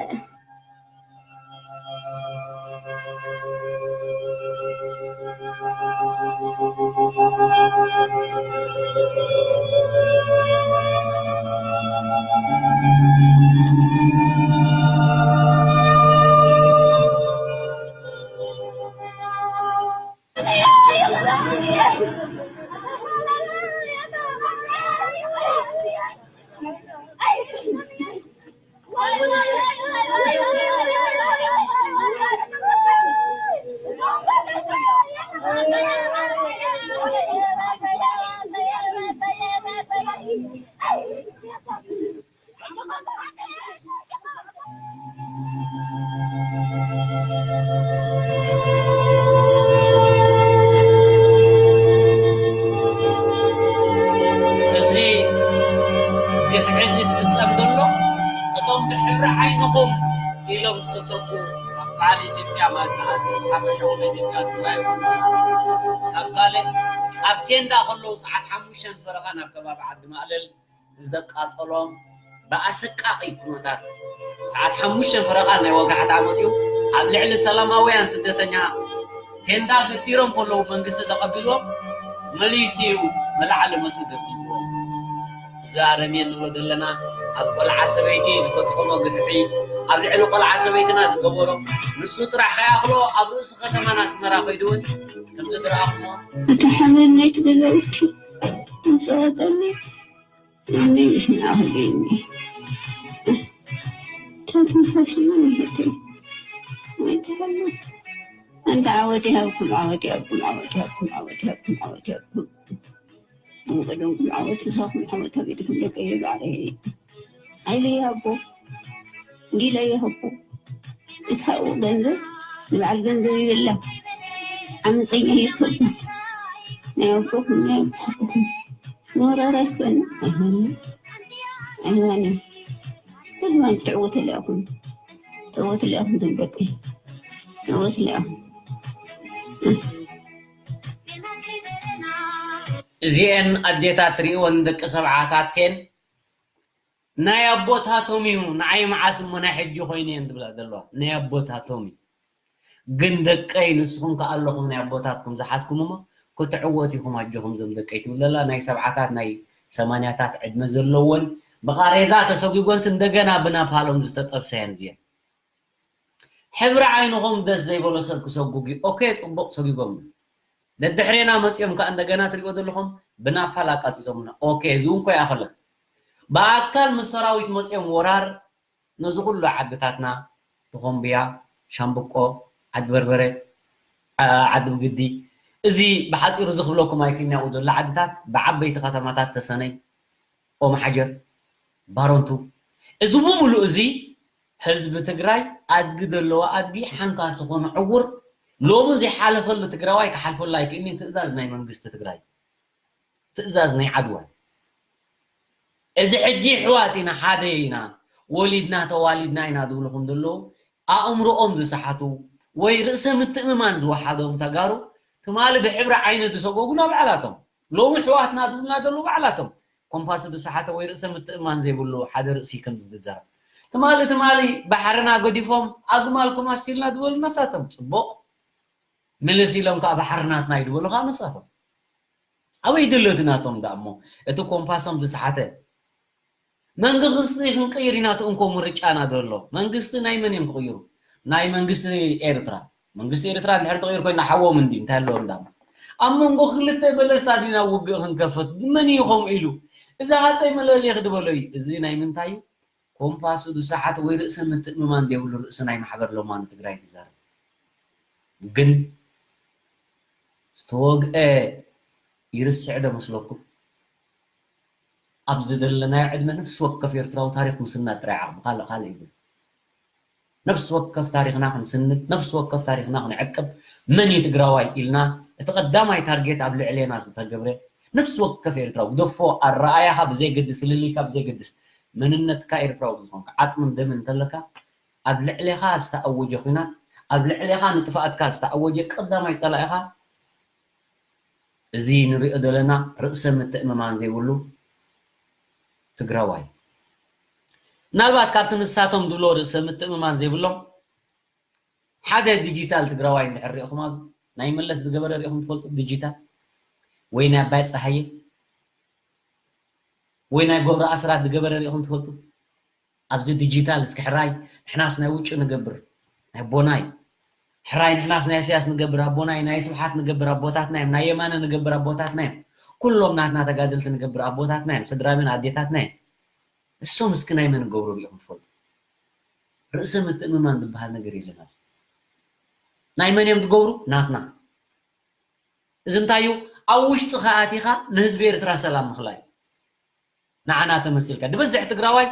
እዚ ግፍዒ እዚ ዝፍጸም ዘሎ እቶም ብሕብሪ ዓይንኹም ኢሎም ዝተሰጉ ኣብ በዓል ኢትዮጵያ ማለት ንዓዚ ሓፈሻዊ ናይ ኢትዮጵያ ትግራይ ካብ ካልእ ኣብ ቴንዳ ከለዉ ሰዓት ሓሙሽተ ፈረቓ ናብ ከባቢ ዓዲ ማእለል ምስ ደቃጸሎም ብኣሰቃቒ ኩነታት ሰዓት ሓሙሽተ ፈረቓ ናይ ወጋሕታ መጺኡ ኣብ ልዕሊ ሰላማውያን ስደተኛ ቴንዳ ገቲሮም ከለዉ መንግስቲ ተቐቢልዎም መሊሱ እዩ ንላዕሊ መጺኡ ደብዲብዎም። እዚ ኣረሜን ንብሎ ዘለና ኣብ ቆልዓ ሰበይቲ ዝፈጸሞ ግፍዒ፣ ኣብ ልዕሊ ቆልዓ ሰበይትና ዝገበሮ ንሱ ጥራሕ ከይኣኽሎ ኣብ ርእሲ ከተማና ኣስመራ ከይዱ እውን ከምዚ ዝረኣኹሞ እቲ ሓመድ ናይቲ ገዛውቲ ምጸወጠኒ እዝኒ ይስምዓኺ ገይኒ። ተትንፈስኒ ይህክም። ወይ ተፈሉ። ኣንታ ዓወት ይሃብኩም፣ ዓወት ይሃብኩም፣ ዓወት ይሃብኩም፣ ዓወት ይሃብኩም፣ ዓወት ይሃብኩም። ድንቁ ድንቁ ዓወት ይሃብኩም፣ ዓወት ኣብ ኢድኩም ደቂ ባዕለይ። ሓይሊ ይሃብኩም። እንዲለ ይሃብኩም። እታው ገንዘብ ንበዓል ገንዘብ ይብላ። ዓመፀኛ ይርከቡ። ናይ ኣቦኹም ናይ ኣቦኹም። መውረር ኣይኮነ። ኣይሆነ። ኣይሆነ። ህዝባን ትዕወቱ ኣለኹም። ትዕወቱ ኣለኹም ዝም በቂ። ትዕወቱ ኣለኹም። እዚኤን ኣዴታት ትሪእወን ደቂ ሰብዓታቴን ናይ ኣቦታቶም እዩ። ንዓይ መዓስ እሞ ናይ ሕጂ ኮይኑ እየን ዝብላ ዘለዋ። ናይ ኣቦታቶም እዩ። ግን ደቀይ ንስኹም ከ ኣለኹም ናይ ኣቦታትኩም ዝሓዝኩም እሞ ክትዕወት ኢኹም ኣጆኹም ዞም ደቀይ ትብል ዘላ ናይ ሰብዓታት ናይ ሰማንያታት ዕድመ ዘለወን ብቓሬዛ ተሰጒጎንስ እንደገና ብናፓሎም ዝተጠብሰ እየን እዚኤን። ሕብሪ ዓይንኹም ደስ ዘይበሎ ሰብ ክሰጉግ እዩ። ኦኬ፣ ጽቡቕ ሰጊጎም። ደድሕሬና መጺኦም ከኣ እንደገና ትሪኦ ዘለኹም ብናፓል ኣቃጺጾምና። ኦኬ፣ እዚ እውን ኮ ይኣኸለን። ብኣካል ምስ ሰራዊት መጺኦም ወራር ነዚ ኩሉ ዓድታትና፣ ተኾምብያ፣ ሻምብቆ፣ ዓዲ በርበረ፣ ዓ-፣ ዓዲ ብግዲ፣ እዚ ብሓጺሩ ዝኽብለኩም ኣይክኛኡ ዘሎ ዓድታት ብዓበይቲ ከተማታት ተሰነይ፣ ኦም ሓጀር፣ ባረንቱ፣ እዚ ብምሉእ እዚ ህዝቢ ትግራይ ኣድጊ ዘለዎ ኣድጊ ሓንካሲ ኮነ ዕውር ሎሚ ዘይሓለፈሉ ትግራዋይ ክሓልፈሉ ኣይክእልን። ትእዛዝ ናይ መንግስቲ ትግራይ፣ ትእዛዝ ናይ ዓድዋ። እዚ ሕጂ ኣሕዋት ኢና፣ ሓደ ኢና፣ ወሊድና ተዋሊድና ኢና ዝብልኹም ዘለዉ ኣእምሮኦም ዝሰሓቱ ወይ ርእሰ ምትእምማን ዝወሓዶም ተጋሩ ትማሊ ብሕብሪ ዓይኒ ዝሰጎጉና ባዕላቶም፣ ሎሚ ኣሕዋትና ዝብሉና ዘለዉ ባዕላቶም። ኮምፓሱ ዝሰሓተ ወይ ርእሰ ምትእምማን ዘይብሉ ሓደ ርእሲ ከም ዝዝረብ ትማሊ ትማሊ ባሕርና ገዲፎም ኣግማልኩም ኣስቲልና ዝበሉ ነሳቶም። ጽቡቕ ምልስ ኢሎም ከዓ ባሕሪ ናትና እዩ ዝበሉ ከዓ ነሳቶም። ኣበይ ድሎ እቲ ናቶም ደኣ እሞ እቲ ኮምፓሶም ዝሰሓተ? መንግስቲ ክንቅይር ኢና እቲ እንኮ ምርጫና ዘሎ። መንግስቲ ናይ መን እዮም ክቕይሩ? ናይ መንግስቲ ኤርትራ። መንግስቲ ኤርትራ እንድሕር ተቐይሩ ኮይና ሓዎም እንዲ እንታይ ኣለዎም ደኣ እሞ? ኣብ መንጎ ክልተ በለሳ ዲና ውግእ ክንከፍት? መን እዩ ከምኡ ኢሉ? እዚ ሃፀይ መለለይ ክድበሎ እዩ። እዚ ናይ ምንታይ እዩ? ኮምፓሱ ዝሰሓት ወይ ርእሰ ምትእምማን ዘይብሉ ርእሲ ናይ ማሕበር ሎማኑ ትግራይ ትዛረብ። ግን ዝተወግአ ይርስዕ ዶ መስለኩም? ኣብዚ ዘለናዮ ዕድመ ነፍሲ ወከፍ ኤርትራዊ ታሪክ ምስናድ ጥራይ ዓቕሚ፣ ካልእ ካልእ ይብል። ነፍሲ ወከፍ ታሪክና ክንስንድ፣ ነፍሲ ወከፍ ታሪክና ክንዕቅብ፣ መን እዩ ትግራዋይ ኢልና እቲ ቀዳማይ ታርጌት ኣብ ልዕሌና ዝተገብረ፣ ነፍሲ ወከፍ ኤርትራዊ ግደፎ፣ ኣረኣያኻ ብዘይገድስ፣ ፍልልይካ ብዘይገድስ፣ መንነትካ ኤርትራዊ ብዝኾንካ፣ ዓጽምን ደምን እንተለካ፣ ኣብ ልዕሌኻ ዝተኣወጀ ኲናት፣ ኣብ ልዕሌኻ ንጥፍኣትካ ዝተኣወጀ ቀዳማይ ጸላኢኻ እዚ ንሪኦ ዘለና ርእሰ ምትእምማን ዘይብሉ ትግራዋይ። ምናልባት ካብቲ ንሳቶም ዝብሎ ርእሰ ምትእምማን ዘይብሎም ሓደ ዲጂታል ትግራዋይ እንድሕር ሪኢኹም፣ ኣብዚ ናይ መለስ ዝገበረ ሪኢኹም ትፈልጡ? ዲጂታል ወይ ናይ ኣባይ ፀሃየ ወይ ናይ ገብረ ኣስራት ዝገበረ ሪኢኹም ትፈልጡ? ኣብዚ ዲጂታል እስኪ ሕራይ ንሕናስ ናይ ውጭ ንገብር፣ ናይ ኣቦናይ። ሕራይ ንሕናስ ናይ ኢሳያስ ንገብር ኣቦናይ፣ ናይ ስብሓት ንገብር ኣቦታትና እዮም፣ ናይ የማነ ንገብር ኣቦታትና እዮም። ኩሎም ናትና ተጋደልቲ ንገብር ኣቦታትና እዮም፣ ስድራቤን ኣዴታትና እዮም። እሶም እስኪ ናይ መን ገብሩ ሪኢኹም ትፈልጡ? ርእሰ ምትእምማን ዝበሃል ነገር የለን ኣብዚ። ናይ መን እዮም ዝገብሩ? ናትና። እዚ እንታይ እዩ? ኣብ ውሽጥኻ ኣቲኻ ንህዝቢ ኤርትራ ሰላም ምኽላይ። ንዓና ተመሲልካ ዝበዝሕ ትግራዋይ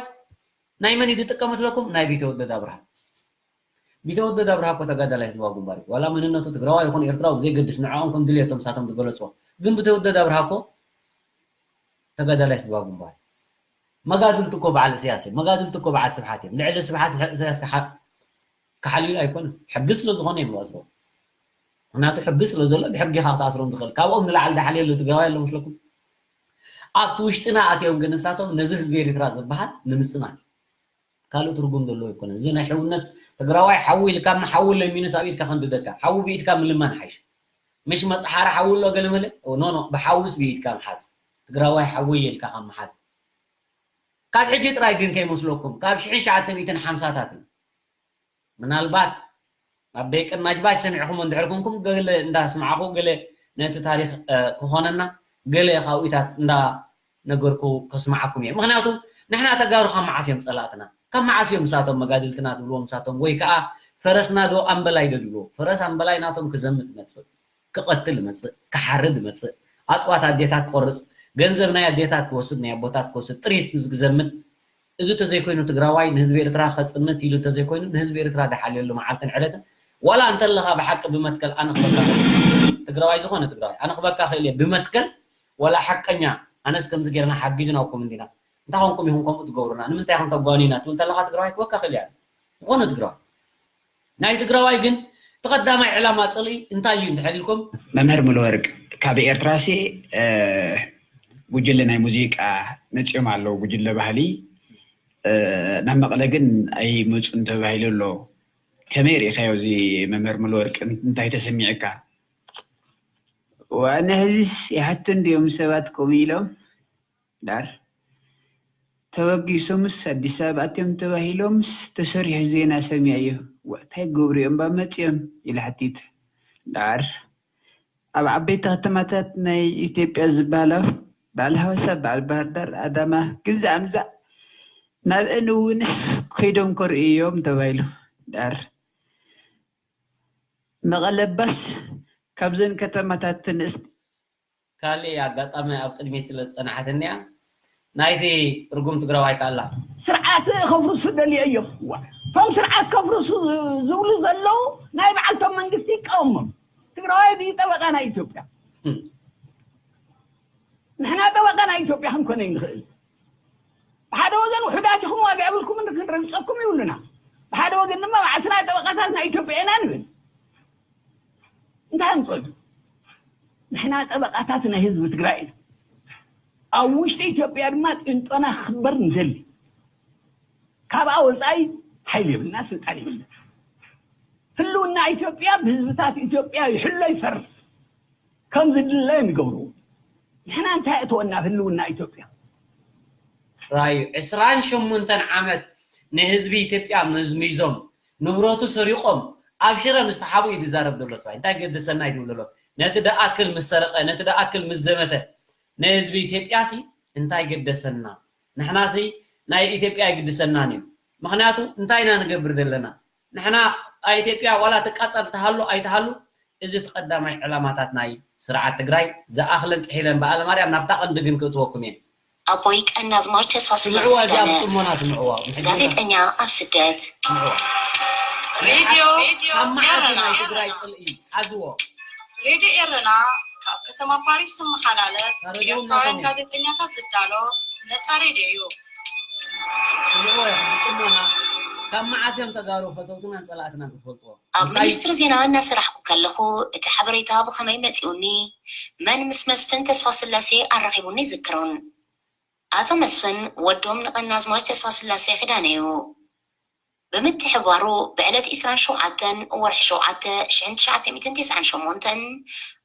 ናይ መን እዩ ዝጥቀም መስለኩም? ናይ ቢተወደድ ኣብርሃ። ቢተወደድ ኣብርሃ እኮ ተጋዳላይ ህዝባዊ ግንባር እዩ። ዋላ መንነቱ ትግራዋይ ይኹን ኤርትራዊ ብዘይገድስ ንዕኦም ከም ድልየቶም ሳቶም ዝገለፅዎ። ግን ቢተወደድ ኣብርሃ እኮ ተጋዳላይ ህዝባዊ ግንባር እዩ። መጋድልቲ እኮ በዓል እስያስ እዮም። መጋድልቲ እኮ በዓል ስብሓት እዮም። ልዕሊ ስብሓት ኢሳያስ ክሓልዩሉ ኣይኮነን። ሕጊ ስለ ዝኾነ እዮም ዝኣስርዎ። ምክንያቱ ሕጊ ስለ ዘሎ ብሕጊ ኢኻ ክትኣስሮም ትኽእል። ካብኦም ንላዕሊ ዝሓልየሉ ትግራዋይ ኣሎ መስለኩም? ኣብቲ ውሽጥና ኣትዮም ግን ንሳቶም ነዚ ህዝቢ ኤርትራ ዝበሃል ንምጽናት እዩ። ካልእ ትርጉም ዘለዎ ኣይኮነን። እዚ ናይ ሕውነት ትግራዋይ ሓዊ ኢልካ እሞ ሓዊ ለሚኑስ ኣብ ኢድካ ከንድደካ። ሓዊ ብኢድካ ምልማን ይሓይሽ። ምሽ መጽሓሪ ሓዊ ኣሎ ገለመለ? ኖ፣ ኖ፣ ብሓዊስ ብኢድካ ምሓዝ። ትግራዋይ ሓዊ ኢልካ ካብ ምሓዝ። ካብ ሕጂ ጥራይ ግን ከይመስለኩም፣ ካብ ሽሕን ትሽዓተ ሚእትን ሓምሳታትን ምናልባት ኣብ ደቂ ናጅባጅ ሰሚዕኹም እንድሕር ኮንኩም፣ ገለ እንዳስማዕኹ፣ ገለ ነቲ ታሪኽ፣ እ፣ ክኾነና፣ ገለ ካብኡታት እንዳነገርኩ ከስማዓኩም እየ። ምኽንያቱ ንሕና ተጋሩ ካብ መዓስ እዮም ጸላእትና? ካብ መዓስ እዮም ንሳቶም መጋድልትና ትብልዎም ንሳቶም? ወይ ከኣ ፈረስና ዶ ኣምበላይ ዶ ትብልዎ? ፈረስ ኣምበላይ ናቶም ክዘምት ይመጽእ፣ ክቐትል ይመጽእ፣ ክሓርድ ይመጽእ፣ ኣጥዋት ኣዴታት ክቆርጽ፣ ገንዘብ ናይ ኣዴታት ክወስድ፣ ናይ ኣቦታት ክወስድ፣ ጥሪት ክዘምት፣ እዚ ተዘይኮይኑ ትግራዋይ ንህዝቢ ኤርትራ ከጽንት ኢሉ እንተዘይኮይኑ ንህዝቢ ኤርትራ ዝሓልየሉ መዓልትን ዕለትን ዋላ እንተለኻ ብሓቂ ብመትከል ኣነ ክበካ ክእል እየ። ትግራዋይ ዝኾነ ትግራዋይ ኣነ ክበካ ክእል እየ ብመትከል ዋላ ሓቀኛ ኣነስ ከምዚ ጌርና ሓጊዝናኩም እንዲና እንታይ ኾንኩም ኢኹም ከምኡ ትገብሩና ንምንታይ ኢኹም ተጓኒና ትብል እንተለኻ ትግራዋይ ክበካ ክእል እየ ኣነ። ዝኾነ ትግራዋይ ናይ ትግራዋይ ግን እቲ ቀዳማይ ዕላማ ጽልኢ እንታይ እዩ እንድሕር ኢልኩም? መምህር ሙሉወርቅ ካብ ኤርትራሲ ጉጅለ ናይ ሙዚቃ መጺኦም ኣለዉ ጉጅለ ባህሊ ናብ መቐለ ግን ኣይመፁን ተባሂሉ ኣሎ። ከመይ ርኢኻዮ እዚ መምህር ሙሉወርቅ እንታይ ተሰሚዕካ? ዋና ሕዚስ ይሓቱ እንድዮም ሰባት ከምኡ ኢሎም ዳር ተበጊሶምስ ኣዲስ ኣበባ ኣትዮም ተባሂሎምስ ተሰሪሑ ዜና ሰሚዐዮ። እንታይ ገብሩ እዮም ባ መፂኦም? ኢለ ሓቲት። ዳር ኣብ ዓበይቲ ከተማታት ናይ ኢትዮጵያ ዝበሃላ በዓል ሃዋሳ፣ በዓል ባህር ዳር፣ ኣዳማ ግዛዕ ምዛዕ ናብአን እውንስ ከይዶም ከርእዩ እዮም ተባሂሉ። ዳር መቐለባስ ካብዘን ከተማታት ትንእስ። ካልእ ኣጋጣሚ ኣብ ቅድሚ ስለ ዝጸናሓትኒ እያ ናይቲ ርጉም ትግራዋይ ከኣላ። ስርዓት ከፍርሱ ደልዮ እዮም። እቶም ስርዓት ከፍርሱ ዝብሉ ዘለዉ ናይ በዓልቶም መንግስቲ ይቃወሞም። ትግራዋይ ድዩ ጠበቃ ናይ ኢትዮጵያ? ንሕና ጠበቃ ናይ ኢትዮጵያ ክንኮነ ንኽእል። ብሓደ ወገን ውሑዳት ኢኹም ዋጋ የብልኩምን ክንረግፀኩም ይብሉና፣ ብሓደ ወገን ድማ ባዕልና ጠበቃታት ናይ ኢትዮጵያ ኢና ንብል። እንታይ ኣምፀሉ? ንሕና ጠበቃታት ናይ ህዝቢ ትግራይ ኢና። ኣብ ውሽጢ ኢትዮጵያ ድማ ቂንጦና ክኽበር ንደሊ። ካብኣ ወፃኢ ሓይሊ የብልና፣ ስልጣን የብልና። ህልውና ኢትዮጵያ ብህዝብታት ኢትዮጵያ ይሕሎ ይፈርስ። ከም ዝድለ እዮም ይገብርዎ። ንሕና እንታይ እተወና ኣብ ህልውና ኢትዮጵያ? ራዩ ዕስራን ሸሞንተን ዓመት ንህዝቢ ኢትዮጵያ መዝሚዞም ንብረቱ ሰሪቖም ኣብ ሽረ ምስ ተሓቡ እዩ ዝዛረብ ዘሎ ሰብኣይ። እንታይ ገደሰና እዩ ዝብል ዘሎ። ነቲ ደኣክል ምስ ሰረቐ፣ ነቲ ደኣክል ምስ ዘመተ ንህዝቢ ኢትዮጵያ ሲ እንታይ ገደሰና? ንሕና ሲ ናይ ኢትዮጵያ ኣይግድሰናን እዩ። ምኽንያቱ እንታይ ኢና ንገብር ዘለና? ንሕና ኢትዮጵያ ዋላ ትቃጸል ትሃሉ ኣይትሃሉ፣ እዚ እቲ ቀዳማይ ዕላማታት ናይ ስርዓት ትግራይ። ዝኣኽለን ጥሒለን በዓለ ማርያም ናብታ ቀንዲ ግን ክእትወኩም እየ። ኣቦይ ቀናዝማች ተስፋ ስላሴ ስምዕዋ እዚኣ ኪዳነ ብፅሞና ስምዕዋ። ምሕጂ ጋዜጠኛ ኣብ ስደት ስምዕዋ። ሬድዮ ካብ መዓስ ኢና ኤረና ትግራይ ፅልኢ ሓዝዎ። ሬድዮ ኤረና ካብ ከተማ ፓሪስ ዝመሓላለፍ ሬድዮ ብኤርትራውያን እናተን ጋዜጠኛታት ዝዳሎ ነፃ ሬድዮ እዩ። ስምዕዋ ብፅሞና ካብ መዓስ እዮም ተጋሩ ፈተውትናን ፀላእትናን ክትፈልጥዎ? ኣብ እንታይ ሚኒስትሪ ዜና እናሰራሕኩ ከለኹ እቲ ሓበሬታ ብኸመይ መፂኡኒ፣ መን ምስ መስፍን ተስፋስላሴ ኣራኺቡኒ ይዝክሮን። ኣቶ መስፍን ወዶም ንቀናዝማች ተስፋስላሴ ኪዳነ እዩ። ብምትሕብባሩ ብዕለት ዕስራን ሸውዓተን ወርሒ ሸውዓተ ሽሕን ትሽዓተ ሚእትን ተስዓን ሸሞንተን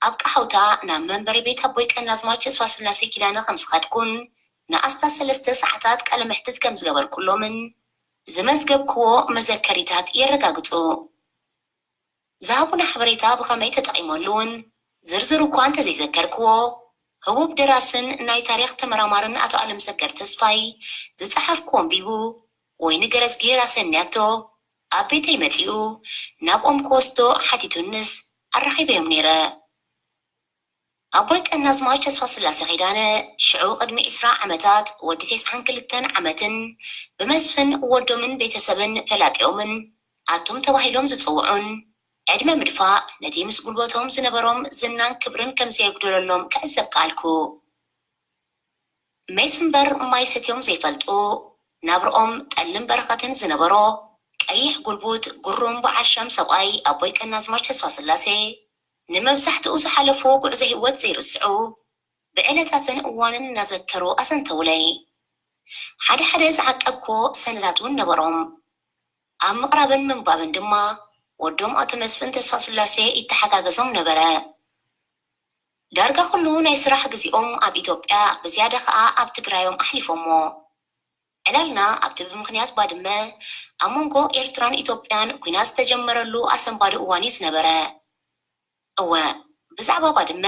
ኣብ ቃሓውታ ናብ መንበሪ ቤት ኣቦይ ቀናዝማች ተስፋስላሴ ኪዳነ ከም ዝኸድኩን ንኣስታት ሰለስተ ሰዓታት ቃለ መሕትት ከም ዝገበርኩሎምን ዝመዝገብክዎ መዘከሪታት የረጋግፁ። ዝሃቡና ሓበሬታ ብኸመይ ተጠቒመሉ እውን ዝርዝር እኳ እንተዘይዘከርክዎ፣ ህቡብ ደራስን ናይ ታሪኽ ተመራማርን ኣቶ ኣለምሰገድ ተስፋይ ዝጸሓፍክዎ ኣንቢቡ፣ ወይኒ ገረዝጊሄር ኣሰንያቶ ኣብ ቤተይ መጺኡ ናብኦም ክወስዶ ሓቲቱንስ ኣራኺበዮም ነይረ። ኣቦይ ቀናዝማች ተስፋስላሴ ኪዳነ ሽዑ ቅድሚ ዕስራ ዓመታት ወዲ ተስዓን ክልተን ዓመትን ብመስፍን ወዶምን ቤተሰብን ፈላጢኦምን ኣቱም ተባሂሎም ዝጽውዑን ዕድመ ምድፋእ ነቲ ምስ ጉልበቶም ዝነበሮም ዝናን ክብርን ከም ዘየጉደለሎም ክዕዘብ ከኣልኩ። ሜስ እምበር ማይ ሰትዮም ዘይፈልጡ፣ ናብርኦም ጠልን በረኸትን ዝነበሮ ቀይሕ ጉልቡት ጉሩም በዓል ሻም ሰብኣይ ኣቦይ ቀናዝማች ተስፋስላሴ ንመብዛሕትኡ ዝሓለፎ ጉዕዞ ህይወት ዘይርስዑ ብዕለታትን እዋንን እናዘከሩ ኣዘንተውለይ። ሓደ ሓደ ዝዓቀብኮ ሰነዳት እውን ነበሮም። ኣብ ምቕራብን ምንባብን ድማ ወዶም ኣቶ መስፍን ተስፋስላሴ ይተሓጋገዞም ነበረ። ዳርጋ ኩሉ ናይ ስራሕ ግዜኦም ኣብ ኢትዮጵያ ብዝያዳ ከኣ ኣብ ትግራዮም ኣሕሊፎሞ። ዕላልና ኣብቲ ብምኽንያት ባድመ ኣብ መንጎ ኤርትራን ኢትዮጵያን ኲናት ዝተጀመረሉ ኣሰንባዲ እዋን እዩ ዝነበረ። እወ፣ ብዛዕባ ባድመ፣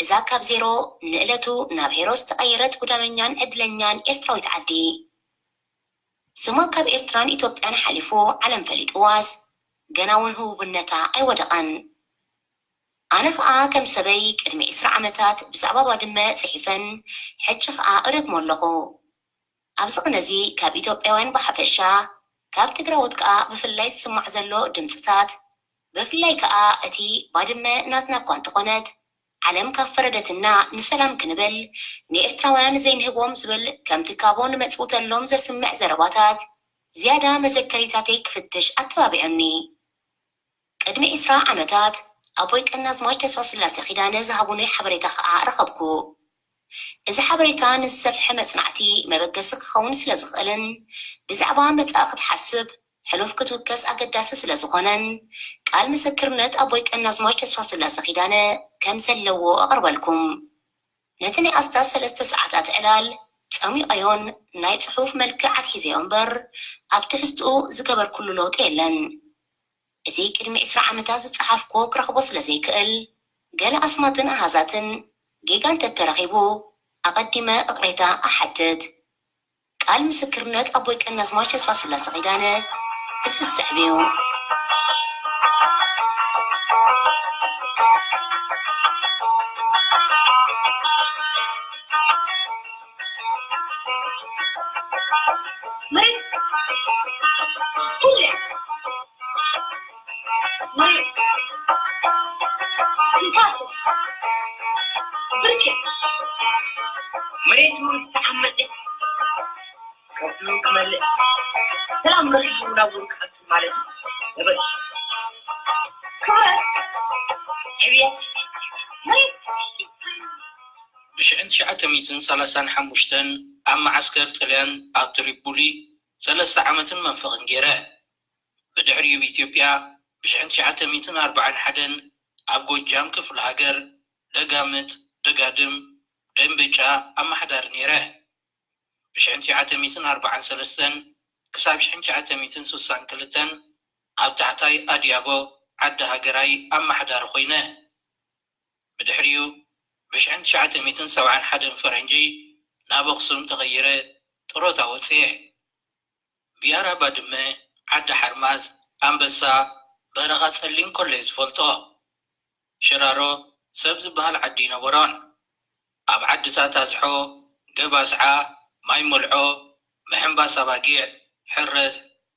እዛ ካብ ዜሮ ንእለቱ ናብ ሄሮ ዝተቐየረት ጉዳመኛን ዕድለኛን ኤርትራዊት ዓዲ። ስማ ካብ ኤርትራን ኢትዮጵያን ሓሊፉ ዓለም ፈሊጥዋስ፣ ገና እውን ህቡብነታ ኣይወደቐን። ኣነ ኸኣ ከም ሰበይ ቅድሚ ዕስራ ዓመታት ብዛዕባ ባድመ ጽሒፈን፣ ሕጂ ኸኣ እደግሞ ኣለኹ። ኣብዚ ቅነ እዚ ካብ ኢትዮጵያውያን ብሓፈሻ፣ ካብ ትግራዎት ከኣ ብፍላይ ዝስማዕ ዘሎ ድምጽታት፣ ብፍላይ ከኣ እቲ ባድመ ናትና እኳ እንተኾነት፣ ዓለም ካብ ፈረደትና ንሰላም ክንብል ንኤርትራውያን ዘይንህቦም ዝብል ከምቲ ካቦ ንመጽውተሎም ዘስምዕ ዘረባታት ዝያዳ መዘከሪታተይ ክፍትሽ ኣተባቢዑኒ። ቅድሚ ዕስራ ዓመታት ኣቦይ ቀናዝማች ተስፋስላሴ ኪዳነ ዝሃቡኒ ሓበሬታ ከኣ ረኸብኩ። እዚ ሓበሬታ ንዝሰፍሐ መጽናዕቲ መበገሲ ክኸውን ስለ ዝኽእልን ብዛዕባ መጻኢ ክትሓስብ ሕሉፍ ክትውከስ ኣገዳሲ ስለ ዝኾነን ቃል ምስክርነት ኣቦይ ቀናዝማች ተስፋስላሴ ኪዳነ ከም ዘለዎ ኣቕርበልኩም። ነቲ ናይ ኣስታት ሰለስተ ሰዓታት ዕላል ጸሚቐዮን ናይ ጽሑፍ መልክዕ ኣትሒዘዮ እምበር ኣብ ትሕዝትኡ ዝገበርኩሉ ለውጢ የለን። እቲ ቅድሚ ዕስራ ዓመታት ዝጸሓፍኩዎ ክረኽቦ ስለ ዘይክእል፣ ገለ ኣስማትን ኣሃዛትን ጌጋ እንተተረኺቡ ኣቐዲመ እቕሬታ እሓትት። ቃል ምስክርነት ኣቦይ ቀናዝማች ተስፋስላሰ ኪዳነ እዚ ዝስዕብ እዩ። መሬት እውን ዝተዓመጸ ከብቱ ክመልእ ሰላም ረኺቡ ናብኡ ክቐጽል ማለት እዩ። ነበል ክብረት ዕብየት መሬት ብሽሕን ትሽዓተ ሚእትን ሰላሳን ሓሙሽተን ኣብ መዓስከር ጥልያን ኣብ ትሪፖሊ ሰለስተ ዓመትን መንፈቕን ገይረ። ብድሕሪኡ ብኢትዮጵያ ብሽሕን ትሽዓተ ሚእትን ኣርባዓን ሓደን ኣብ ጎጃም ክፍለ ሃገር ደጋምት፣ ደጋድም፣ ደንበጫ ኣመሓዳሪ ነይረ። ብሽሕን ትሽዓተ ሚእትን ኣርባዓን ሰለስተን ክሳብ ሽሕን ትሽዓተ ሚእትን ስሳን ክልተን ኣብ ታሕታይ ኣድያቦ ዓዲ ሃገራይ ኣመሓዳሪ ኮይነ። ብድሕሪኡ ብሽሕን ትሽዓተ ሚእትን ሰብዓን ሓደን ፈረንጂ ናብ ኣኽሱም ተቐይረ ጥሮታ ወፅየ። ብያራ ባድመ፣ ዓዲ ሓርማዝ፣ ኣንበሳ፣ በረኻ ጸሊም ኮለይ ዝፈልጦ። ሽራሮ ሰብ ዝበሃል ዓዲ ይነበሮን። ኣብ ዓድታት ኣዝሖ፣ ገባስዓ፣ ማይ መልዖ፣ ምሕንባስ ኣባጊዕ፣ ሕረት፣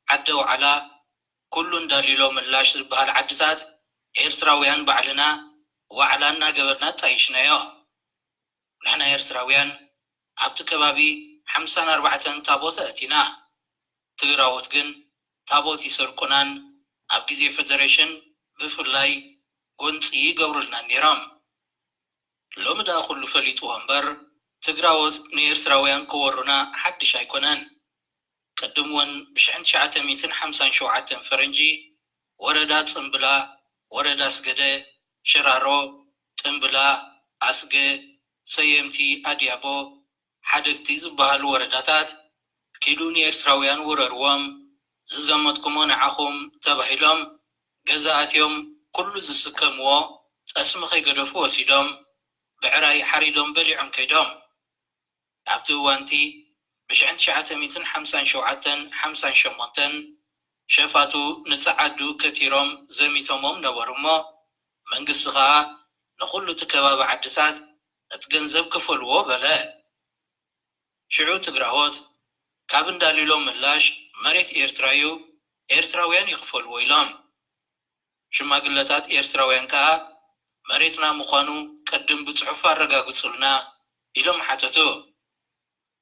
ዓዲ ኣውዓላ፣ ኩሉ እንዳሊሎ ምላሽ ዝበሃል ዓድታት ኤርትራውያን ባዕልና ዋዕላ እናገበርና ኣጣይሽናዮ። ንሕና ኤርትራውያን ኣብቲ ከባቢ ሓምሳን ኣርባዕተን ታቦት ኣእቲና። ትግራዎት ግን ታቦት ይሰርቁናን ኣብ ግዜ ፈደሬሽን ብፍላይ ጎንፂ ይገብሩልናን ነይሮም። ሎሚ ደኣ ኩሉ ፈሊጥዎ እምበር ትግራዎት ንኤርትራውያን ክወሩና ሓድሽ ኣይኮነን። ቅድም እውን ብሽሕን ትሽዓተ ሚእትን ሓምሳን ሸውዓተን ፈረንጂ ወረዳ ጽምብላ፣ ወረዳ ኣስገደ፣ ሽራሮ፣ ጥምብላ፣ ኣስገ፣ ሰየምቲ፣ ኣድያቦ፣ ሓደግቲ ዝበሃሉ ወረዳታት ኪዱ ንኤርትራውያን ውረርዎም፣ ዝዘመትኩሞ ንዓኹም ተባሂሎም ገዛ ኣትዮም ኩሉ ዝስከምዎ ጠስሚ ከይገደፉ ወሲዶም ብዕራይ ሓሪዶም በሊዖም ከይዶም። ኣብቲ እዋንቲ ብሽሕን ትሽዓተ ሚእትን ሓምሳን ሸውዓተን ሓምሳን ሸሞንተን ሸፋቱ ንጸዓዱ ከቲሮም ዘሚቶሞም ነበሩ እሞ መንግስቲ ኸኣ ንኹሉ እቲ ከባቢ ዓድታት እቲ ገንዘብ ክፈልዎ በለ። ሽዑ ትግራዎት ካብ እንዳሊሎ ምላሽ መሬት ኤርትራ እዩ፣ ኤርትራውያን ይኽፈልዎ ኢሎም። ሽማግለታት ኤርትራውያን ከኣ መሬትና ምዃኑ ቅድም ብጽሑፍ ኣረጋግጹልና ኢሎም ሓተቱ።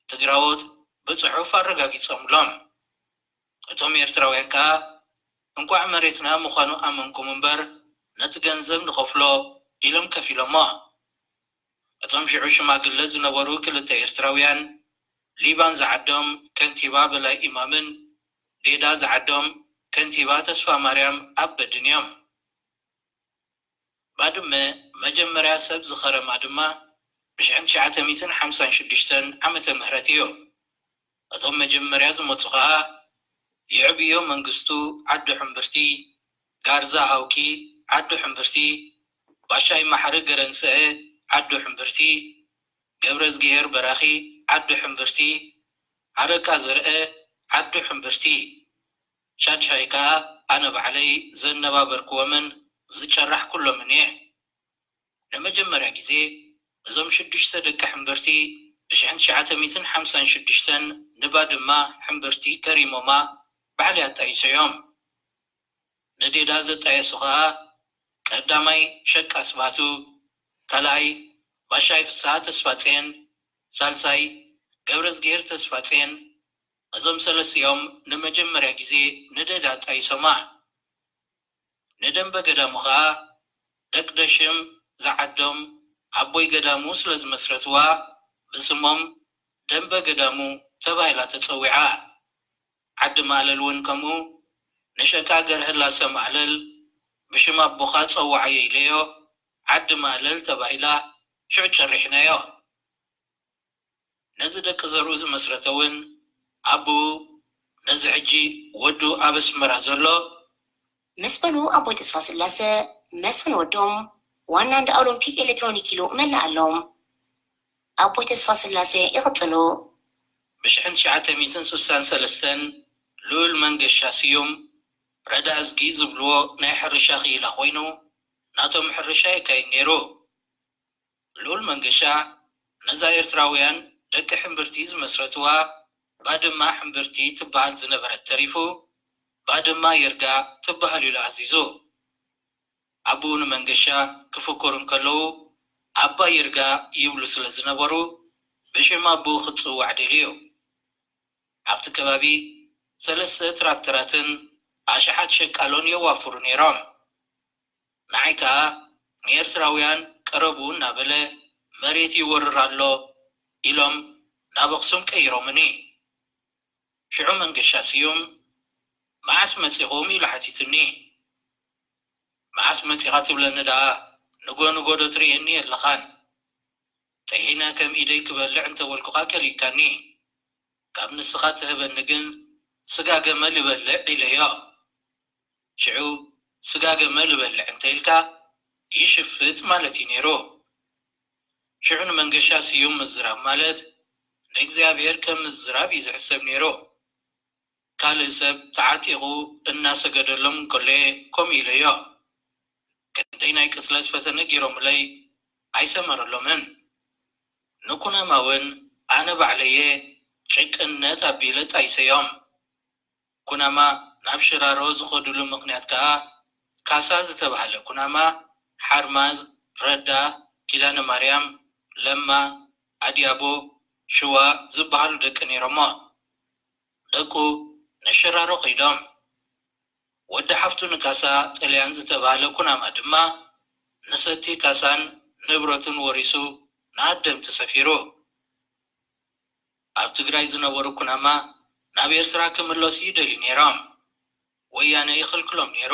ትግራዎት ብጽሑፍ ኣረጋጊጾምሎም። እቶም ኤርትራውያን ከኣ እንቋዕ መሬትና ምዃኑ ኣመንኩም እምበር ነቲ ገንዘብ ንኸፍሎ ኢሎም ከፊሎሞ። እቶም ሽዑ ሽማግለ ዝነበሩ ክልተ ኤርትራውያን ሊባን ዝዓዶም ከንቲባ በላይ ኢማምን ዴዳ ዝዓዶም ከንቲባ ተስፋ ማርያም ኣበድን እዮም። ባድመ መጀመርያ ሰብ ዝኸረማ ድማ ብሽሕን ትሽዓተ ሚእትን ሓምሳን ሽዱሽተን ዓመተ ምህረት እዩ። እቶም መጀመርያ ዝመጹ ኸኣ የዕብዮ መንግስቱ ዓዲ ሕምብርቲ፣ ጋርዛ ሃውኪ ዓዲ ሕምብርቲ፣ ባሻይ ማሕሪ ገረንስአ ዓዲ ሕምብርቲ፣ ገብረዝግሄር በራኺ ዓዲ ሕምብርቲ፣ ኣረቃ ዘርአ ዓዲ ሕምብርቲ፣ ሻድሻይ ከኣ ኣነ ባዕለይ ዘነባበርክዎምን ዝጨራሕኩሎምን እየ። ንመጀመርያ ግዜ እዞም ሽዱሽተ ደቂ ሕምብርቲ ብሽሕን ትሽዓተ ሚእትን ሓምሳን ሽዱሽተን ንባድማ ሕምብርቲ ከሪሞማ ባዕለይ ኣጣይሰዮም። ንዴዳ ዘጣየሱ ኸኣ ቀዳማይ ሸቃ ስባቱ፣ ካልኣይ ባሻይ ፍስሃ ተስፋጼን፣ ሳልሳይ ገብረዝግሄር ተስፋጼን። እዞም ሰለስቲኦም ንመጀመርያ ግዜ ንዴዳ ኣጣይሶማ። ንደንበ ገዳሙ ኸኣ ደቅደሽም ዝዓዶም ኣቦይ ገዳሙ ስለ ዝመስረትዋ ብስሞም ደንበ ገዳሙ ተባሂላ ተጸዊዓ። ዓዲ ማእለል እውን ከምኡ። ንሸቃ ገርህላሰ ማእለል ብሽም ኣቦኻ ጸውዓዮ ኢለዮ ዓዲ ማእለል ተባሂላ ሽዑ ጨሪሕናዮ። ነዚ ደቂ ዘርኡ ዝመስረተ እውን ኣቦኡ ነዚ ሕጂ ወዱ ኣብ ኣስመራ ዘሎ ምስ በሉ ኣቦይ ተስፋ ስላሰ መስፍን ወዶም ዋና እንዳ ኦሎምፒክ ኤሌክትሮኒክ ኢሉ መላኣሎም። ኣቦይ ተስፋ ስላሰ ይቕጽሉ። ብሽሕን ትሽዓተ ሚእትን ስሳን ሰለስተን ልኡል መንገሻ ስዩም ረዳ እዝጊ ዝብልዎ ናይ ሕርሻ ክኢላ ኮይኑ ናቶም ሕርሻ የካይድ ነይሩ። ልኡል መንገሻ ነዛ ኤርትራውያን ደቂ ሕምብርቲ ዝመስረትዋ ባድማ ሕምብርቲ ትበሃል ዝነበረት ተሪፉ ባድማ ይርጋ ትበሃል ኢሉ ኣዚዙ። ኣቦኡ ንመንገሻ ክፍክሩ እንከለዉ ኣባ ይርጋ ይብሉ ስለ ዝነበሩ ብሽም ኣቦኡ ክጽዋዕ ደልዩ። ኣብቲ ከባቢ ሰለስተ ትራክተራትን ኣሽሓት ሸቃሎን የዋፍሩ ነይሮም። ንዓይ ከኣ ንኤርትራውያን ቅረቡ እናበለ መሬት ይወርር ኣሎ ኢሎም ናብ ኣኽሱም ቀይሮምኒ። ሽዑ መንገሻ ስዩም መዓስ መጺኹም ኢሉ ሓቲቱኒ። መዓስ መጺኻ ትብለኒ ደኣ ንጎ ንጎ ዶ ትርእየኒ የለኻን። ጥሒነ ከም ኢደይ ክበልዕ እንተበልኩኻ ከሊእካኒ። ካብ ንስኻ ትህበኒ ግን ስጋ ገመል እበልዕ ኢለዮ። ሽዑ ስጋ ገመል እበልዕ እንተ ኢልካ ይሽፍጥ ማለት እዩ ነይሩ። ሽዑ ንመንገሻ ስዩም ምዝራብ ማለት ንእግዚኣብሔር ከም ምዝራብ እዩ ዝሕሰብ ነይሩ። ካልእ ሰብ ተዓጢቑ እናሰገደሎም እንከሎ'የ ከምኡ ኢለዮ። ክንደይ ናይ ቅትለት ፈተነ ገይሮምለይ ኣይሰመረሎምን። ንኩናማ እውን ኣነ ባዕለየ ጭቅነት ኣቢለ ጣይሰዮም። ኩናማ ናብ ሽራሮ ዝኸዱሉ ምኽንያት ከኣ ካሳ ዝተባህለ ኩናማ፣ ሓርማዝ፣ ረዳ፣ ኪዳነ ማርያም፣ ለማ፣ ኣድያቦ፣ ሽዋ ዝበሃሉ ደቂ ነይሮሞ። ደቁ ንሽራሮ ከይዶም። ወዲ ሓፍቱ ንካሳ ጥልያን ዝተባህለ ኩናማ ድማ ንሰቲ ካሳን ንብረቱን ወሪሱ ንኣደምቲ ሰፊሩ። ኣብ ትግራይ ዝነበሩ ኩናማ ናብ ኤርትራ ክምለሱ ይደልዩ ነይሮም። ወያነ ይኽልክሎም ነይሩ።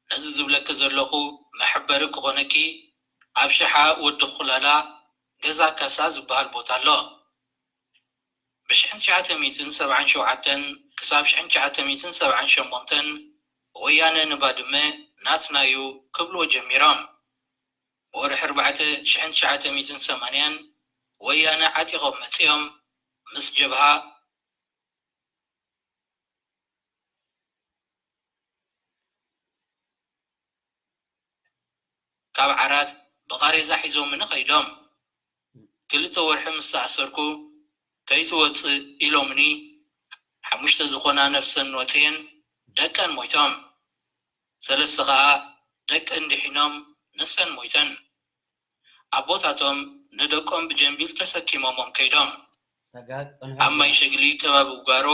ነዚ ዝብለኪ ዘለኹ መሐበሪ ክኾነኪ ኣብ ሽሓ ወዲ ኹላላ ገዛ ካሳ ዝበሃል ቦታ ኣሎ። ብሽሕን ትሽዓተ ሚእትን ሰብዓን ሸውዓተን ክሳብ ሽሕን ትሽዓተ ሚእትን ሰብዓን ሸሞንተን ወያነ ንባድመ ናትና እዩ ክብልዎ ጀሚሮም። ብወርሒ ኣርባዕተ ሽሕን ትሽዓተ ሚእትን ሰማንያን ወያነ ዓጢቖም መጺኦም ምስ ጀብሃ ካብ ዓራት ብቓሬዛ ሒዞምኒ ከይዶም። ክልተ ወርሒ ምስ ተኣሰርኩ ከይትወጽእ ኢሎምኒ። ሓሙሽተ ዝኾና ነፍሰን ወጺኤን ደቀን ሞይቶም። ሰለስተ ኸኣ ደቀን ድሒኖም ንሰን ሞይተን። ኣቦታቶም ንደቆም ብጀንቢል ተሰኪሞሞም ከይዶም። ኣብ ማይ ሸግሊ ከባቢ ውጋሮ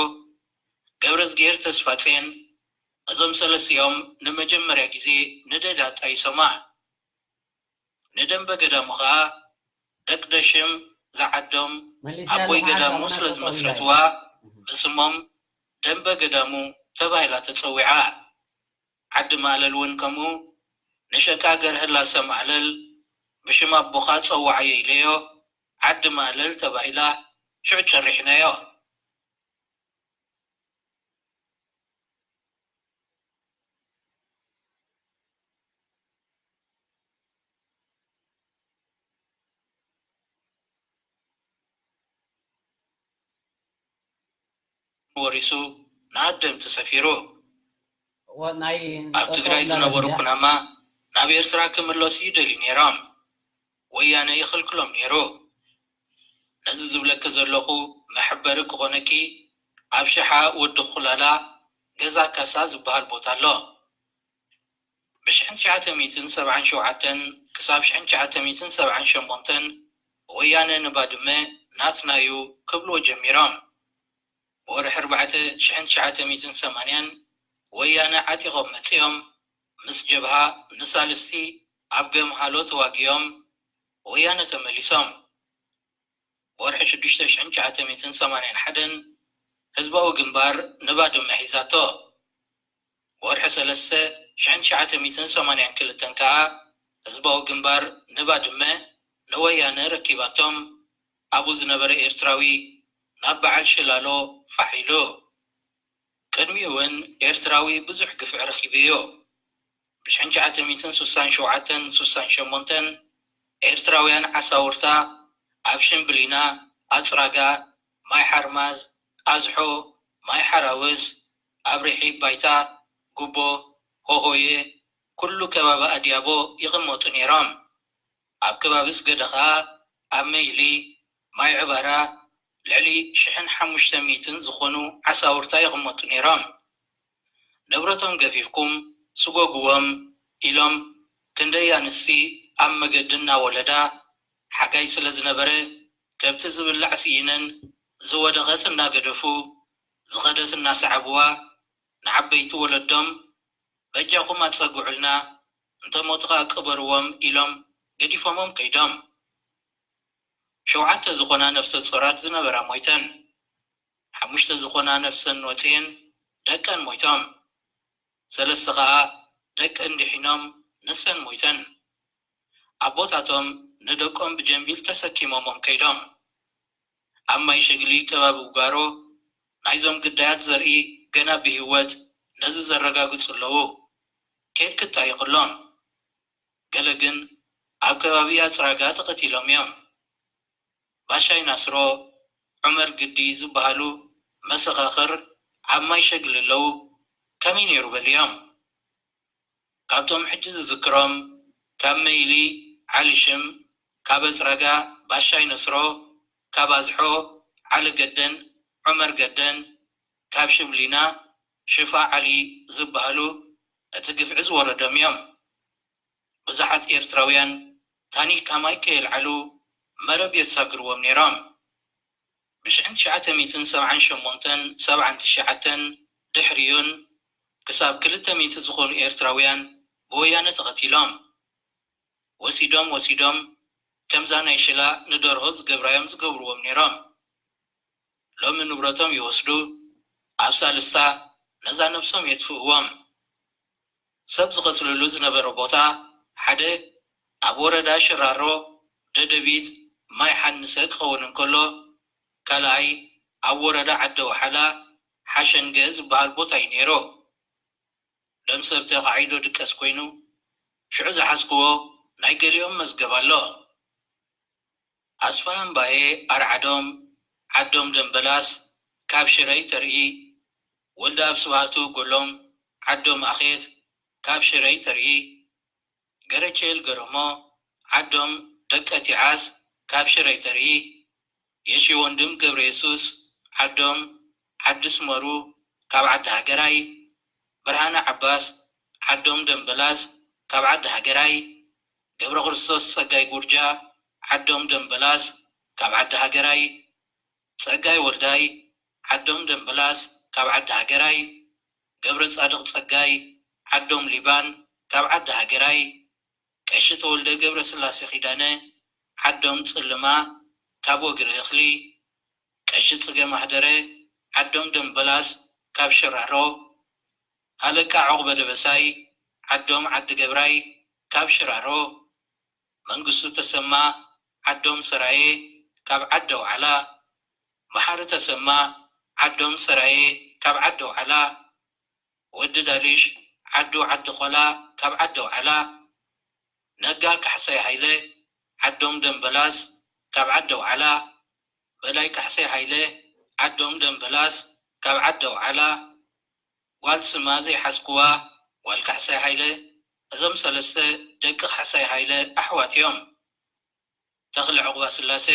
ገብረዝጊሄር ተስፋጼን እዞም ሰለስቲኦም ንመጀመርያ ግዜ ንደዳ ጣይሶማ። ንደንበ ገዳሙ ኸኣ ደቅደሽም ዝዓዶም ኣቦይ ገዳሙ ስለ ዝመስረትዋ ብስሞም ደንበ ገዳሙ ተባሂላ ተጸዊዓ። ዓዲ ማእለል እውን ከምኡ። ንሸቃ ገርህላ ሰማእለል ብሽም ኣቦኻ ጸውዓዮ ኢለዮ ዓዲ ማእለል ተባሂላ ሽዑ ጨሪሕናዮ። ወሪሱ ንኣደምቲ ሰፊሩ። ኣብ ትግራይ ዝነበሩ ኩናማ ናብ ኤርትራ ክምለሱ ይደልዩ ነይሮም። ወያነ ይኽልክሎም ነይሩ። ነዚ ዝብለኪ ዘለኹ መሐበሪ ክኾነኪ ኣብ ሽሓ ወዲ ኹላላ ገዛ ካሳ ዝበሃል ቦታ ኣሎ። ብሽሕን ትሽዓተ ሚእትን ሰብዓን ሸውዓተን ክሳብ ሽሕን ትሽዓተ ሚእትን ሰብዓን ሸሞንተን ወያነ ንባድመ ናትና እዩ ክብልዎ ጀሚሮም። ብወርሒ ኣርባዕተ ሽሕን ትሽዓተ ሚእትን ሰማንያን ወያነ ዓጢቖም መጺኦም ምስ ጀብሃ ንሳልስቲ ኣብ ገምሃሎ ተዋጊኦም ወያነ ተመሊሶም። ብወርሒ ሽዱሽተ ሽሕን ትሽዓተ ሚእትን ሰማንያን ሓደን ህዝባዊ ግንባር ንባድመ ሒዛቶ። ብወርሒ ሰለስተ ሽሕን ትሽዓተ ሚእትን ሰማንያን ክልተን ከኣ ህዝባዊ ግንባር ንባድመ ንወያነ ረኪባቶም ኣብኡ ዝነበረ ኤርትራዊ ናብ በዓል ሽላሎ ፋሕ ኢሉ። ቅድሚኡ እውን ኤርትራዊ ብዙሕ ግፍዒ ረኺቡ እዩ። ብሽሕን ትሽዓተ ሚእትን ስሳን ሸውዓተን ስሳን ሸሞንተን ኤርትራውያን ዓሳውርታ ኣብ ሽምብሊና፣ ኣጽራጋ፣ ማይ ሓርማዝ፣ ኣዝሖ፣ ማይ ሓራውስ፣ ኣብሪሒ ባይታ፣ ጉቦ፣ ሆሆየ፣ ኩሉ ከባቢ ኣድያቦ ይቕመጡ ነይሮም። ኣብ ከባቢ ስገደ ኸኣ ኣብ መይሊ፣ ማይ ዕባራ ልዕሊ ሽሕን ሓሙሽተ ሚእትን ዝኾኑ ዓሳውርታ ይቕመጡ ነይሮም። ንብረቶም ገፊፍኩም ስጎግዎም ኢሎም ክንደይ ኣንስቲ ኣብ መገዲ እናወለዳ፣ ሓጋይ ስለ ዝነበረ ከብቲ ዝብላዕ ስኢነን ዝወደቐት እናገደፉ ዝኸደት እናሰዓብዋ ንዓበይቲ ወለዶም በጃኹም ኣጸግዑልና፣ እንተ ሞቱ ኸኣ ቅበርዎም ኢሎም ገዲፎሞም ከይዶም። ሸውዓተ ዝኾና ነፍሰ ጾራት ዝነበራ ሞይተን። ሓሙሽተ ዝኾና ነፍሰን ወጽኤን ደቀን ሞይቶም። ሰለስተ ኸኣ ደቂ እንድሒኖም ንሰን ሞይተን። ኣቦታቶም ንደቆም ብጀንቢል ተሰኪሞሞም ከይዶም። ኣብ ማይ ሸግሊ ከባቢ ውጋሮ ናይዞም ግዳያት ዘርኢ ገና ብህይወት ነዚ ዘረጋግጹ ኣለዉ። ኬድ ክጣየቑሎም። ገለ ግን ኣብ ከባቢ ኣጽራጋ ተቐቲሎም እዮም። ባሻይ ናስሮ፣ ዑመር ግዲ ዝበሃሉ መሰኻኽር ኣብ ማይ ሸግሊ ኣለዉ። ከመይ ነይሩ በልዮም። ካብቶም ሕጂ ዝዝክሮም፣ ካብ መይሊ ዓሊ ሽም፣ ካብ ኣጽራጋ ባሻይ ነስሮ፣ ካብ ኣዝሖ ዓሊ ገደን ዑመር ገደን፣ ካብ ሽብሊና ሽፋ ዓሊ ዝበሃሉ እቲ ግፍዒ ዝወረዶም እዮም። ብዙሓት ኤርትራውያን ታኒካ ማይ ከየልዓሉ መረብ የሳግርዎም ነይሮም። ብሽሕን ትሽዓተ ሚእትን ሰብዓን ሸሞንተን ሰብዓን ትሽዓተን ድሕሪኡን ክሳብ ክልተ ሚእቲ ዝኾኑ ኤርትራውያን ብወያነ ተቐቲሎም። ወሲዶም ወሲዶም ከምዛ ናይ ሽላ ንደርሆ ዝገብራዮም ዝገብርዎም ነይሮም። ሎሚ ንብረቶም ይወስዱ፣ ኣብ ሳልስታ ነዛ ነብሶም የጥፍእዎም። ሰብ ዝቐትልሉ ዝነበረ ቦታ ሓደ ኣብ ወረዳ ሽራሮ ደደቢት ማይ ሓንሰ ክኸውን እንከሎ፣ ካልኣይ ኣብ ወረዳ ዓዲ ኣውሓላ ሓሸንገ ዝበሃል ቦታ እዩ ነይሩ። ደም ሰብ ተኻዒዶ ድቀስ ኮይኑ፣ ሽዑ ዝሓዝክዎ ናይ ገሊኦም መዝገብ ኣሎ። ኣስፍሃ እምባየ ኣርዓዶም ዓዶም ደምበላስ ካብ ሽረይ ተርኢ፣ ወልደኣብ ስብሃቱ ጎሎም ዓዶም ኣኼት ካብ ሽረይ ተርኢ፣ ገረቼል ገረሞ ዓዶም ደቀ ቲዓስ ካብ ሽረይ ተርኢ፣ የሺ ወንድም ገብረየሱስ ዓዶም ዓዲ ስመሩ ካብ ዓዲ ሃገራይ፣ ብርሃነ ዓባስ ዓዶም ደምበላስ ካብ ዓዲ ሃገራይ፣ ገብረክርስቶስ ጸጋይ ጉርጃ ዓዶም ደምበላስ ካብ ዓዲ ሃገራይ፣ ጸጋይ ወልዳይ ዓዶም ደምበላስ ካብ ዓዲ ሃገራይ፣ ገብረጻድቕ ጸጋይ ዓዶም ሊባን ካብ ዓዲ ሃገራይ፣ ቀሺ ተወልደ ገብረስላሴ ኪዳነ ዓዶም ጽልማ ካብ ወግሪ እኽሊ፣ ቀሺ ጽገ ማህደረ ዓዶም ደምበላስ ካብ ሽራሮ፣ ሃለቃ ዑቕበ ደበሳይ ዓዶም ዓዲ ገብራይ ካብ ሽራሮ፣ መንግስቱ ተሰማ ዓዶም ሰራየ ካብ ዓዲ ኣውዓላ፣ መሓሪ ተሰማ ዓዶም ሰራየ ካብ ዓዲ ኣውዓላ፣ ወዲ ዳሊሽ ዓዱ ዓዲ ኾላ ካብ ዓዲ ኣውዓላ፣ ነጋ ካሕሳይ ሃይለ ዓዶም ደምበላስ ካብ ዓዲ ኣውዓላ፣ በላይ ካሕሳይ ሃይለ ዓዶም ደምበላስ ካብ ዓዲ ኣውዓላ፣ ጓል ስማ ዘይሓዝክዋ ጓል ካሕሳይ ሃይለ። እዞም ሰለስተ ደቂ ካሕሳይ ሃይለ ኣሕዋት እዮም። ተኽለ ዑቕባስላሴ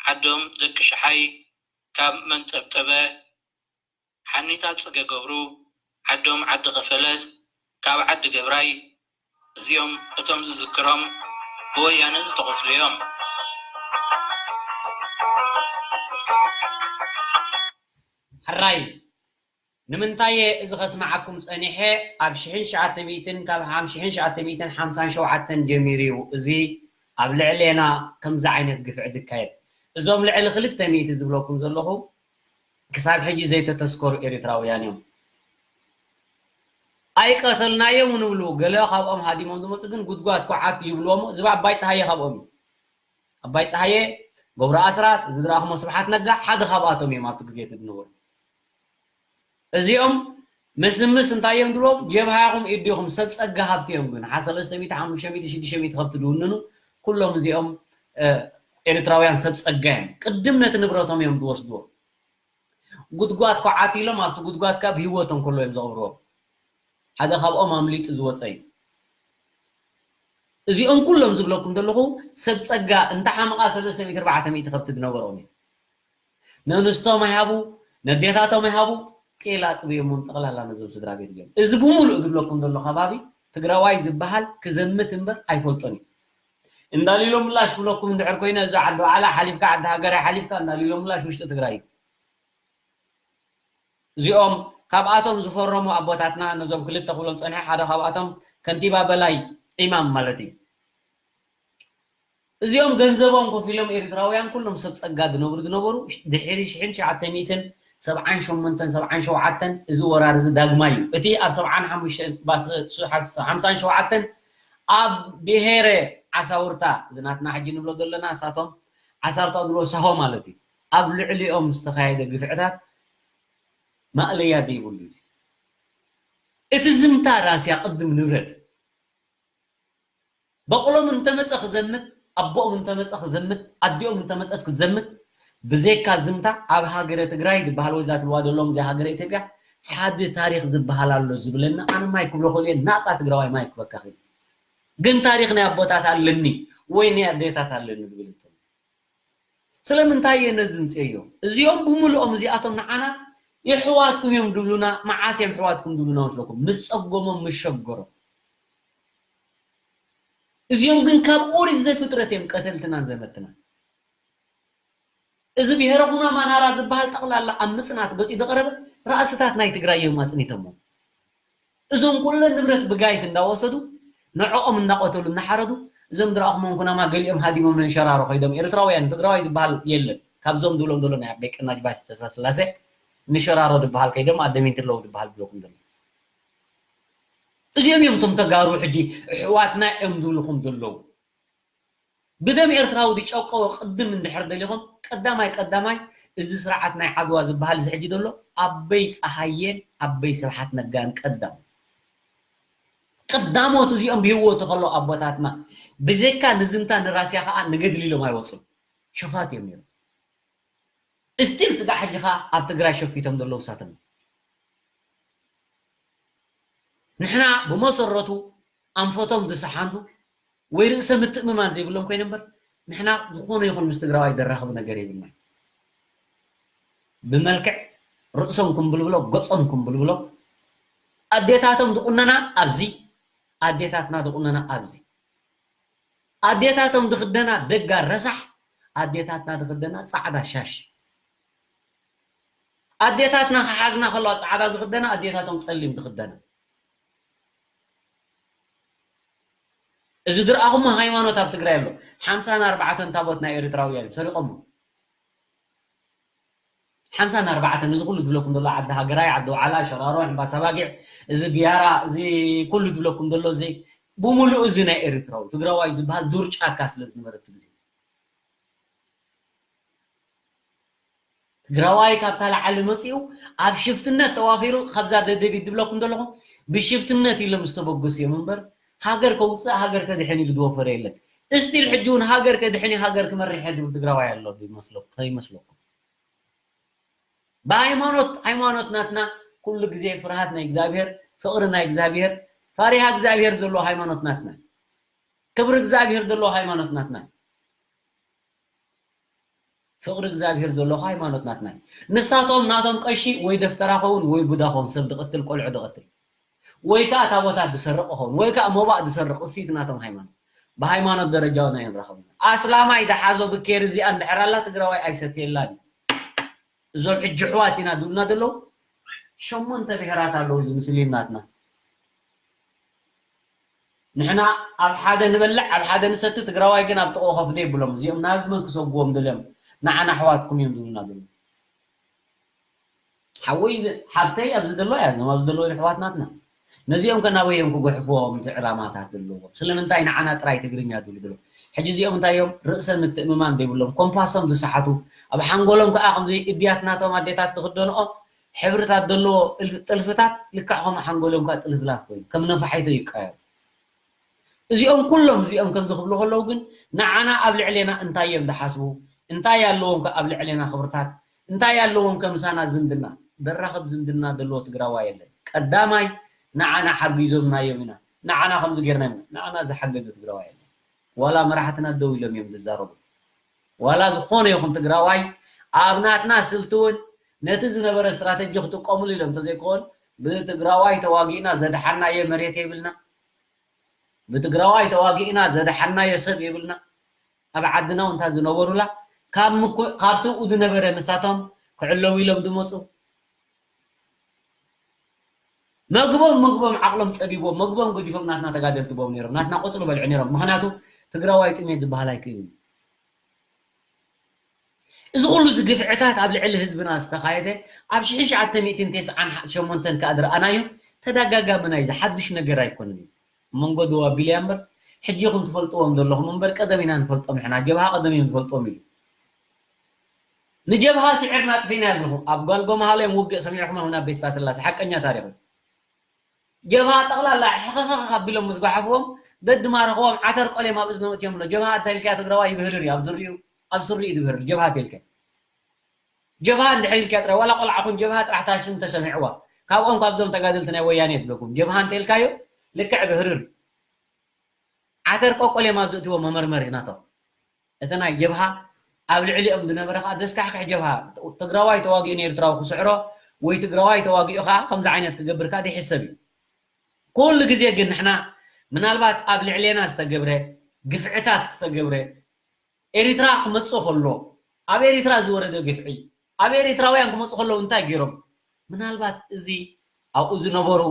ዓዶም ደቂ ሽሓይ ካብ መንጠብጠበ፣ ሓኒታ ጽገ ገብሩ ዓዶም ዓዲ ኸፈለት ካብ ዓዲ ገብራይ። እዚኦም እቶም ዝዝክሮም ብወያነ ዝተቖትሉ እዮም። ሕራይ ንምንታይ እየ እዚ ከስምዓኩም ጸኒሐ? ኣብ ሽሕን ትሽዓተ ሚእትን ካብ ሽሕን ትሽዓተ ሚእትን ሓምሳን ሸውዓተን ጀሚሩ እዩ እዚ ኣብ ልዕሌና ከምዚ ዓይነት ግፍዒ ዝካየድ። እዞም ልዕሊ ክልተ ሚእቲ ዝብለኩም ዘለኹ ክሳብ ሕጂ ዘይተተስከሩ ኤርትራውያን እዮም። ኣይቀተልናዮም ንብሉ፣ ገለ ካብኦም ሃዲሞም ዝመፁ ግን ጉድጓድ ኳዓት ይብልዎም። እዚ ኣባይ ፀሃየ ካብኦም እዩ። ኣባይ ፀሃየ፣ ገብሩ ኣስራት፣ እዚ ዝረኣኹሞ ስብሓት ነጋ ሓደ ካብኣቶም እዮም ኣብቲ ግዜ እቲ ዝነበሩ። እዚኦም ምስምስ እንታይ እዮም ድዎም? ጀብሃኹም ኢዲኹም ሰብ ጸጋ ሃብቲ እዮም ግን ሓሰለስተ ሚእቲ ሓሙሽተ ሚእቲ ሽዱሽተ ሚእቲ ከብቲ ዝውንኑ ኩሎም እዚኦም ኤርትራውያን ሰብ ጸጋ እዮም። ቅድም ነቲ ንብረቶም እዮም ዝወስድዎ። ጉድጓድ ኮዓት ኢሎም ኣብቲ ጉድጓድ ካብ ህይወቶም ከሎ እዮም ዘቕብርዎም። ሓደ ካብኦም ኣምሊጡ ዝወፀ እዩ። እዚኦም ኩሎም ዝብለኩም ዘለኹ ሰብ ፀጋ እንተሓመቓ ሰለስተ ሚእቲ ኣርባዕተ ሚእቲ ከብቲ ዝነበሮም እዩ። ነንስቶም ኣይሃቡ፣ ነዴታቶም ኣይሃቡ፣ ጤል ኣጥብዮሞም ጠቕላላ ነዞም ስድራ ቤት እዚኦም። እዚ ብምሉእ ዝብለኩም ዘሎ ከባቢ ትግራዋይ ዝበሃል ክዘምት እምበር ኣይፈልጦን እዩ። እንዳሊሎ ምላሽ ክብለኩም እንድሕር ኮይነ እዚ ዓዲ ዋዕላ ሓሊፍካ ዓዲ ሃገራይ ሓሊፍካ እንዳሊሎ ምላሽ ውሽጢ ትግራይ እዩ። እዚኦም ካብኣቶም ዝፈረሙ ኣቦታትና ነዞም ክልተ ክብሎም ፀኒሐ ሓደ ካብኣቶም ከንቲባ በላይ ኢማም ማለት እዩ። እዚኦም ገንዘቦም ኮፍ ኢሎም ኤርትራውያን ኩሎም ሰብ ጸጋ ዝነብሩ ዝነበሩ ድሕሪ ሽሕን ትሽዓተ ሚእትን ሰብዓን ሸሞንተን ሰብዓን ሸውዓተን እዚ ወራር እዚ ዳግማይ እዩ። እቲ ኣብ ሰብዓን ሓሙሽተን ሓምሳን ሸውዓተን ኣብ ብሄረ ዓሳውርታ እዚ ናትና ሕጂ ንብሎ ዘለና እሳቶም ዓሳርታ ዝብሎ ሳሆ ማለት እዩ። ኣብ ልዕሊኦም ዝተኻየደ ግፍዕታት ማእለያ ዘይብሉ እዩ። እቲ ዝምታ ራስያ ቅድም ንብረት በቕሎም እንተመፀ ክዘምት ኣቦኦም እንተመፀ ክዘምት ኣዲኦም እንተመፀት ክዘምት ብዘይካ ዝምታ ኣብ ሃገረ ትግራይ ዝበሃል ወይ ዛትልዋ ዘለዎም እዚ ሃገረ ኢትዮጵያ ሓደ ታሪክ ዝበሃል ኣሎ ዝብለና ኣነ ማይ ክብሎ ክእል እየ ናፃ ትግራዋይ ማይ ክበካ ክእል ግን ታሪክ ናይ ኣቦታት ኣለኒ ወይ ናይ ኣዴታት ኣለኒ ዝብል እንተ ስለምንታይ እየ ነዚ ምፅእዮ እዚኦም ብምልኦም እዚኣቶም ንዓና የሕዋትኩም እዮም ድብሉና መዓስ እዮም ሕዋትኩም ድብሉና መስለኩም ምስ ፀጎሞም ምስ ሸገሮም እዚኦም ግን ካብ ኦሪት ዘፍጥረት እዮም ቀተልትናን ዘመትናን እዚ ብሄረ ኩናማ ናራ ዝበሃል ጠቕላላ ኣብ ምፅናት ገፂ ዝቐረበ ራእስታት ናይ ትግራይ እዮም ኣፅኒቶሞ እዞም ኩለን ንብረት ብጋይት እንዳወሰዱ ንዕኦም እንዳቐተሉ እናሓረዱ እዞም ዝረኣኹሞም ኩናማ ገሊኦም ሃዲሞም ንሸራሮ ከይዶም ኤርትራውያን ትግራዋይ ዝበሃል የለን ካብዞም ዝብሎም ዘሎ ናይ ኣበይ ቀናጅ ባሽ ተስፋ ስላሴ ንሸራሮ ዝበሃል ከይዶም ኣደሚንቲ ኣለዉ ዝበሃል ብለኩም ዘሎ እዚኦም እዮም እቶም ተጋሩ ሕጂ ኣሕዋትና እዮም ዝብልኹም ዘለዉ ብደም ኤርትራዊ ዝጨቀወ ቅድም እንድሕር ደሊኹም ቀዳማይ ቀዳማይ እዚ ስርዓት ናይ ዓድዋ ዝበሃል እዚ ሕጂ ዘሎ ኣበይ ፀሃየን ኣበይ ስብሓት ነጋን ቀዳም ቀዳሞት እዚኦም ብህይወቱ ከለዉ ኣቦታትና ብዘይካ ንዝምታ ንራስያ ከዓ ንገድሊ ኢሎም ኣይወፁን ሸፋት እዮም ነይሮም እስቲል ስጋዕ ሕጂ ከዓ ኣብ ትግራይ ሸፊቶም ዘለዉ እሳቶም ንሕና ብመሰረቱ ኣንፈቶም ዝሰሓንቱ ወይ ርእሰ ምትእምማን ዘይብሎም ኮይነ እምበር ንሕና ዝኾነ ይኹን ምስ ትግራዋይ ዘራኽብ ነገር የብልና ብመልክዕ ርእሶም ክንብልብሎ ገጾም ክንብልብሎ ኣዴታቶም ዝቁነና ኣብዚ ኣዴታትና ዝቁነና ኣብዚ ኣዴታቶም ዝኽደና ደጋ ረሳሕ ኣዴታትና ዝኽደና ፃዕዳ ሻሽ ኣዴታትና ክሓዝና ከለዋ ፃዕዳ ዝኽደና ኣዴታቶም ፀሊም ዝኽደና እዚ ዝረኣኹሞ ሃይማኖት ኣብ ትግራይ ኣሎ ሓምሳን ኣርባዕተን ታቦት ናይ ኤርትራውያን እዩ ሰሪቆሞ ሓምሳን ኣርባዕተን እዚ ኩሉ ዝብለኩም ዘሎ ዓዲ ሃገራይ ዓዲ ዋዕላ ሸራሮ ሕምባሳ ባጊዕ እዚ ቢያራ እዚ ኩሉ ዝብለኩም ዘሎ እዚ ብምሉእ እዚ ናይ ኤርትራዊ ትግራዋይ ዝበሃል ዱር ጫካ ስለ ዝነበረ እቲ ግዜ ትግራዋይ ካብታ ላዓሊ መፂኡ ኣብ ሽፍትነት ተዋፊሩ ካብዛ ደደቢት ዝብለኩም ዘለኹም ብሽፍትነት ኢሎም ዝተበገሱ እዮም እምበር ሃገር ከውፅእ ሃገር ከድሕን ኢሉ ዝወፈረ የለን እስቲል ሕጂ እውን ሃገር ከድሕን ሃገር ክመርሕ ዝብል ትግራዋይ ኣሎ ከይመስለኩም ብሃይማኖት ሃይማኖት ናትና ኩሉ ግዜ ፍርሃት ናይ እግዚኣብሔር ፍቅሪ ናይ እግዚኣብሔር ፋሪሃ እግዚኣብሔር ዘለዎ ሃይማኖት ናትና ክብሪ እግዚኣብሔር ዘለዎ ሃይማኖት ናትና ፍቅሪ እግዚኣብሔር ዘለዎ ሃይማኖት ናትና ንሳቶም ናቶም ቀሺ ወይ ደፍተራ ኸውን ወይ ቡዳ ኸውን ሰብ ድቅትል ቆልዑ ድቅትል ወይ ከዓ ታቦታት ዝሰርቅ ኸውን ወይ ከዓ ሞባእ ዝሰርቅ እሱይቲ ናቶም ሃይማኖት ብሃይማኖት ደረጃ ናይ ንራኸብ ኣስላማይ ዝሓዞ ብኬር እዚኣ እንድሕር ኣላ ትግራዋይ ኣይሰትየላን እዩ እዞም ሕጂ ኣሕዋት ኢና ዝብሉና ዘለዉ ሸሞንተ ብሄራት ኣለዉ እዚ ሙስሊም ናትና ንሕና ኣብ ሓደ ንበልዕ ኣብ ሓደ ንሰቲ ትግራዋይ ግን ኣብ ጥቕኡ ከፍዶ የብሎም እዚኦም ናብ መን ክሰጉዎም ደልዮም ንዓና ኣሕዋትኩም እዮም ዝብሉና ዘለዉ ሓወይ ሓብተይ ኣብዚ ዘለዉ እያ እዞም ኣብዚ ዘለዉ ኣሕዋት ናትና ነዚኦም ከ ናበይ እዮም ክጉሕፍዎም እቲ ዕላማታት ዘለዎም ስለምንታይ ንዓና ጥራይ ትግርኛ ዝብሉ ዘለዉ ሕጂ እዚኦም እንታይ እዮም ርእሰ ምትእምማን ዘይብሎም ኮምፓሶም ዝሰሓቱ ኣብ ሓንጎሎም ከዓ ከምዚ እድያት ናቶም ኣዴታት ዝኽደንኦ ሕብርታት ዘለዎ ጥልፍታት ልክዕ ከም ሓንጎሎም ከዓ ጥልፍላፍ ኮይኑ ከም ነፋሒቶ ይቃየሩ። እዚኦም ኩሎም እዚኦም ከምዚ ክብሉ ከለዉ ግን ንዓና ኣብ ልዕሌና እንታይ እዮም ዝሓስቡ? እንታይ ኣለዎም ከ ኣብ ልዕሌና ክብርታት? እንታይ ኣለዎም ከ ምሳና ዝምድና? ደራኸብ ዝምድና ዘለዎ ትግራዋይ የለን። ቀዳማይ ንዓና ሓጊዞምና እዮም ኢና። ንዓና ከምዚ ጌርና ኢና። ንዓና ዝሓገዘ ትግራዋይ የለን። ዋላ መራሕትና ደው ኢሎም እዮም ዝዛረቡ። ዋላ ዝኾነ ይኹን ትግራዋይ ኣብ ናትና ስልቲ እውን ነቲ ዝነበረ ስትራተጂ ክጥቀምሉ ኢሎም እንተዘይኮን ብትግራዋይ ተዋጊእና ዘድሓናዮ መሬት የብልና። ብትግራዋይ ተዋጊእና ዘድሓናዮ ሰብ የብልና። ኣብ ዓድና እውን እንታ ዝነበሩላ ካብ ምኩ- ካብቲ ዝነበረ ንሳቶም ክዕለው ኢሎም ዝመፁ መግቦም መግቦም ዓቕሎም ፀቢቦም መግቦም ገዲፎም ናትና ተጋደልቲ ቦም ነይሮም ናትና ቆፅሉ በልዑ ነይሮም። ምክንያቱ ትግራዋይ ጥሜት ዝበሃል ኣይክእልን። እዚ ኩሉ እዚ ግፍዕታት ኣብ ልዕሊ ህዝብና ዝተኻየደ ኣብ ሽሕን ትሽዓተ ሚእትን ተስዓን ሸሞንተን ከኣ ዝረኣናዮ ተደጋጋሚ ናይዚ ሓድሽ ነገር ኣይኮነን እዩ። መንጎ ደው ኣቢሉ እያ እምበር ሕጂ ኢኹም ትፈልጥዎም ዘለኹም እምበር ቀደም ኢና ንፈልጦም ንሕና ጀብሃ ቀደም እዮም ዝፈልጥዎም ኢሉ ንጀብሃ ስዒርና ኣጥፊእና ይብልኹም ኣብ ጓል ጎመሃሎ እዮም ውግእ ሰሚዕኹም ኣብ ናብ ቤስታ ስላሴ ሓቀኛ ታሪኽ እዩ። ጀብሃ ጠቕላላ ሕኽኽኽ ኣቢሎም ምስ ጓሓፍዎም ደድማረኽዎም ዓተር ቆልዮም ኣብ እዝኖም እትዮም ኣሎ። ጀብሃ እንታይ ኢልካዮ ትግራዋይ ይብህርር እዩ ኣብ ዝርኡ ኣብ ስርኡ እዩ ዝብህርር ጀብሃ ተልከ ጀብሃ እንድሕር ኢልካዮ ጥራይ ዋላ ቆልዓ ኹን ጀብሃ ጥራሕ ታሽም ተሰሚዕዋ ካብኦም ካብዞም ተጋደልቲ ናይ ወያኔ የብለኩም ጀብሃ እንተ ኢልካዮ ልክዕ ብህርር ዓተር ቆቆልዮም ኣብ ዝእትዎ መመርመሪ ናቶም እቲ ናይ ጀብሃ ኣብ ልዕሊኦም ዝነበረ ከዓ ዘስካሕክሕ ጀብሃ ትግራዋይ ተዋጊኡ ንኤርትራዊ ክስዕሮ ወይ ትግራዋይ ተዋጊኡ ከዓ ከምዚ ዓይነት ክገብር ከዓ ዘይሕሰብ እዩ። ኩሉ ግዜ ግን ንሕና ምናልባት ኣብ ልዕሌና ዝተገብረ ግፍዕታት ዝተገብረ ኤሪትራ ክመፅእ ከሎ ኣብ ኤሪትራ ዝወረደ ግፍዒ ኣብ ኤሪትራውያን ክመፁ ከለዉ እንታይ ገይሮም ምናልባት እዚ ኣብኡ ዝነበሩ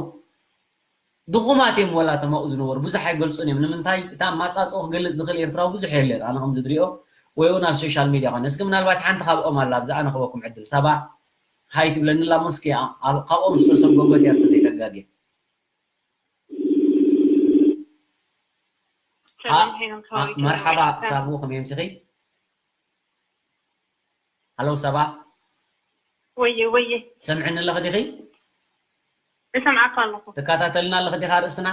ድኹማት እዮም ወላ እቶም ኣብኡ ዝነበሩ ብዙሕ ኣይገልፁን እዮም ንምንታይ እታ ማፃፅኦ ክገልፅ ዝኽእል ኤርትራዊ ብዙሕ የለን ኣነ ከም ዝድሪኦ ወይ እውን ኣብ ሶሻል ሚድያ ኮነ እስኪ ምናልባት ሓንቲ ካብኦም ኣላ ኣብዛ ኣነ ክበኩም ዕድል ሳባ ሃይ ትብለኒ ኣላ እሞ እስኪ ካብኦም ዝተሰጎጎት እያ ተዘይተጋጌ መርሓባ ሳቡ ከመይ ምሲኺ ሃሎ ሳባ ወየ ወየ ሰምዕኒ ኣለኺ ዲኺ? እሰምዓካ ኣለኹ። ትከታተልና ኣለኺ ዲኻ ርእስና?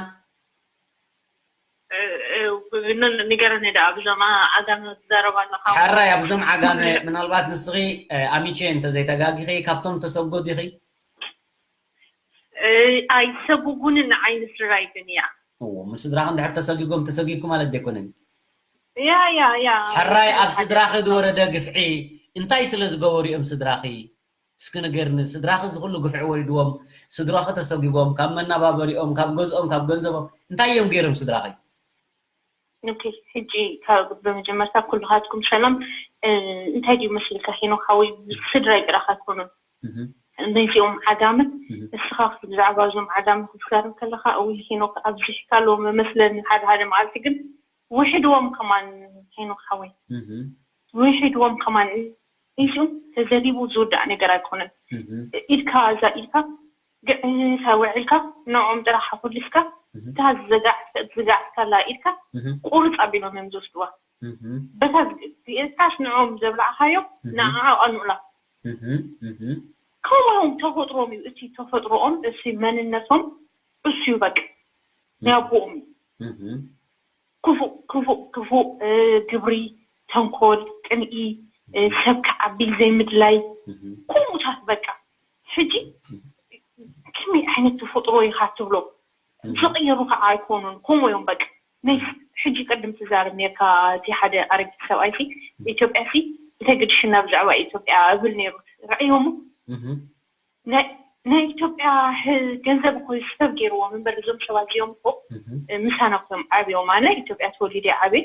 ንገረኒ ደኣ ብዞም ዓጋመ ትዛረብ ኣለኻ። ሕራይ ኣብዞም ዓጋመ ምናልባት ንስኺ ኣሚቼ እንተዘይተጋጊኺ ካብቶም ተሰጎ ዲኺ? ኣይሰጉጉንን ንዓይ ንስድራይ ግን እያ። እዎ፣ ምስድራኺ እንድሕር ተሰጊጎም ተሰጊግኩ ማለት ዘይኮነን። ያ ያ ያ። ሕራይ ኣብ ስድራኺ ዝወረደ ግፍዒ እንታይ ስለ ዝገበሩ እዮም ስድራኺ? እስኪ ንገርኒ፣ ስድራኺ እዚ ኩሉ ግፍዒ ወሪድዎም፣ ስድራኺ ተሰጊጎም፣ ካብ መናባበሪኦም፣ ካብ ገዝኦም፣ ካብ ገንዘቦም እንታይ እዮም ገይሮም ስድራኺ? ኦኬ፣ ሕጂ ካብ ብመጀመርታ ኩልኻትኩም ሰላም። እንታይ ድዩ መስልካ ሄኖክ ሓወይ፣ ስድራይ ጥራሕ ኣይኮኑን። ነዚኦም ዓጋመ እስኻ ብዛዕባ እዞም ዓጋመ ክትዛረብ ከለኻ እውይ ሄኖክ ኣብዚሕካሎም እመስለኒ ሓደ ሓደ መዓልቲ ግን ውሕድዎም ከማን ሄኖክ ሓወይ ውሕድዎም ከማን እዚኦም ተዘሪቡ ዝውዳእ ነገር ኣይኮነን ኢድካ እዛ ኢድካ ግዕታ ውዕልካ ንዕኦም ጥራሕ ኣኹልስካ እታ ዝዘጋዕካላ ኢድካ ቁርፅ ኣቢሎም እዮም ዝወስድዋ በታ ዝገጣስ ንዕኦም ዘብላዕካዮ ንዓዓ ቀኑላ ከምኦም ተፈጥሮም እዩ እቲ ተፈጥሮኦም እቲ መንነቶም እሱ እዩ በቃ ናይ ኣቦኦም እዩ ክፉእ ክፉእ ክፉእ ግብሪ ተንኮል ቅንኢ ሰብ ክዓቢ ዘይምድላይ ከምኡታት በቃ ሕጂ ከመይ ዓይነት ተፈጥሮ ኢኻ ትብሎ ዝቕየሩ ከዓ ኣይኮኑን ከምኡ እዮም በቃ ናይ ሕጂ ቅድም ትዛረብ ነርካ እቲ ሓደ ኣረጊት ሰብኣይ ኢትዮጵያ ሲ እንታይ ግድሽና ብዛዕባ ኢትዮጵያ እብል ነይሩ ረእዮሙ ናይ ኢትዮጵያ ገንዘብ እኮ ሰብ ገይርዎም እምበር እዞም ሰባት እዚኦም እኮ ምሳና እኮ እዮም ዓብዮም ኣነ ኢትዮጵያ ተወሊደ ዓብየ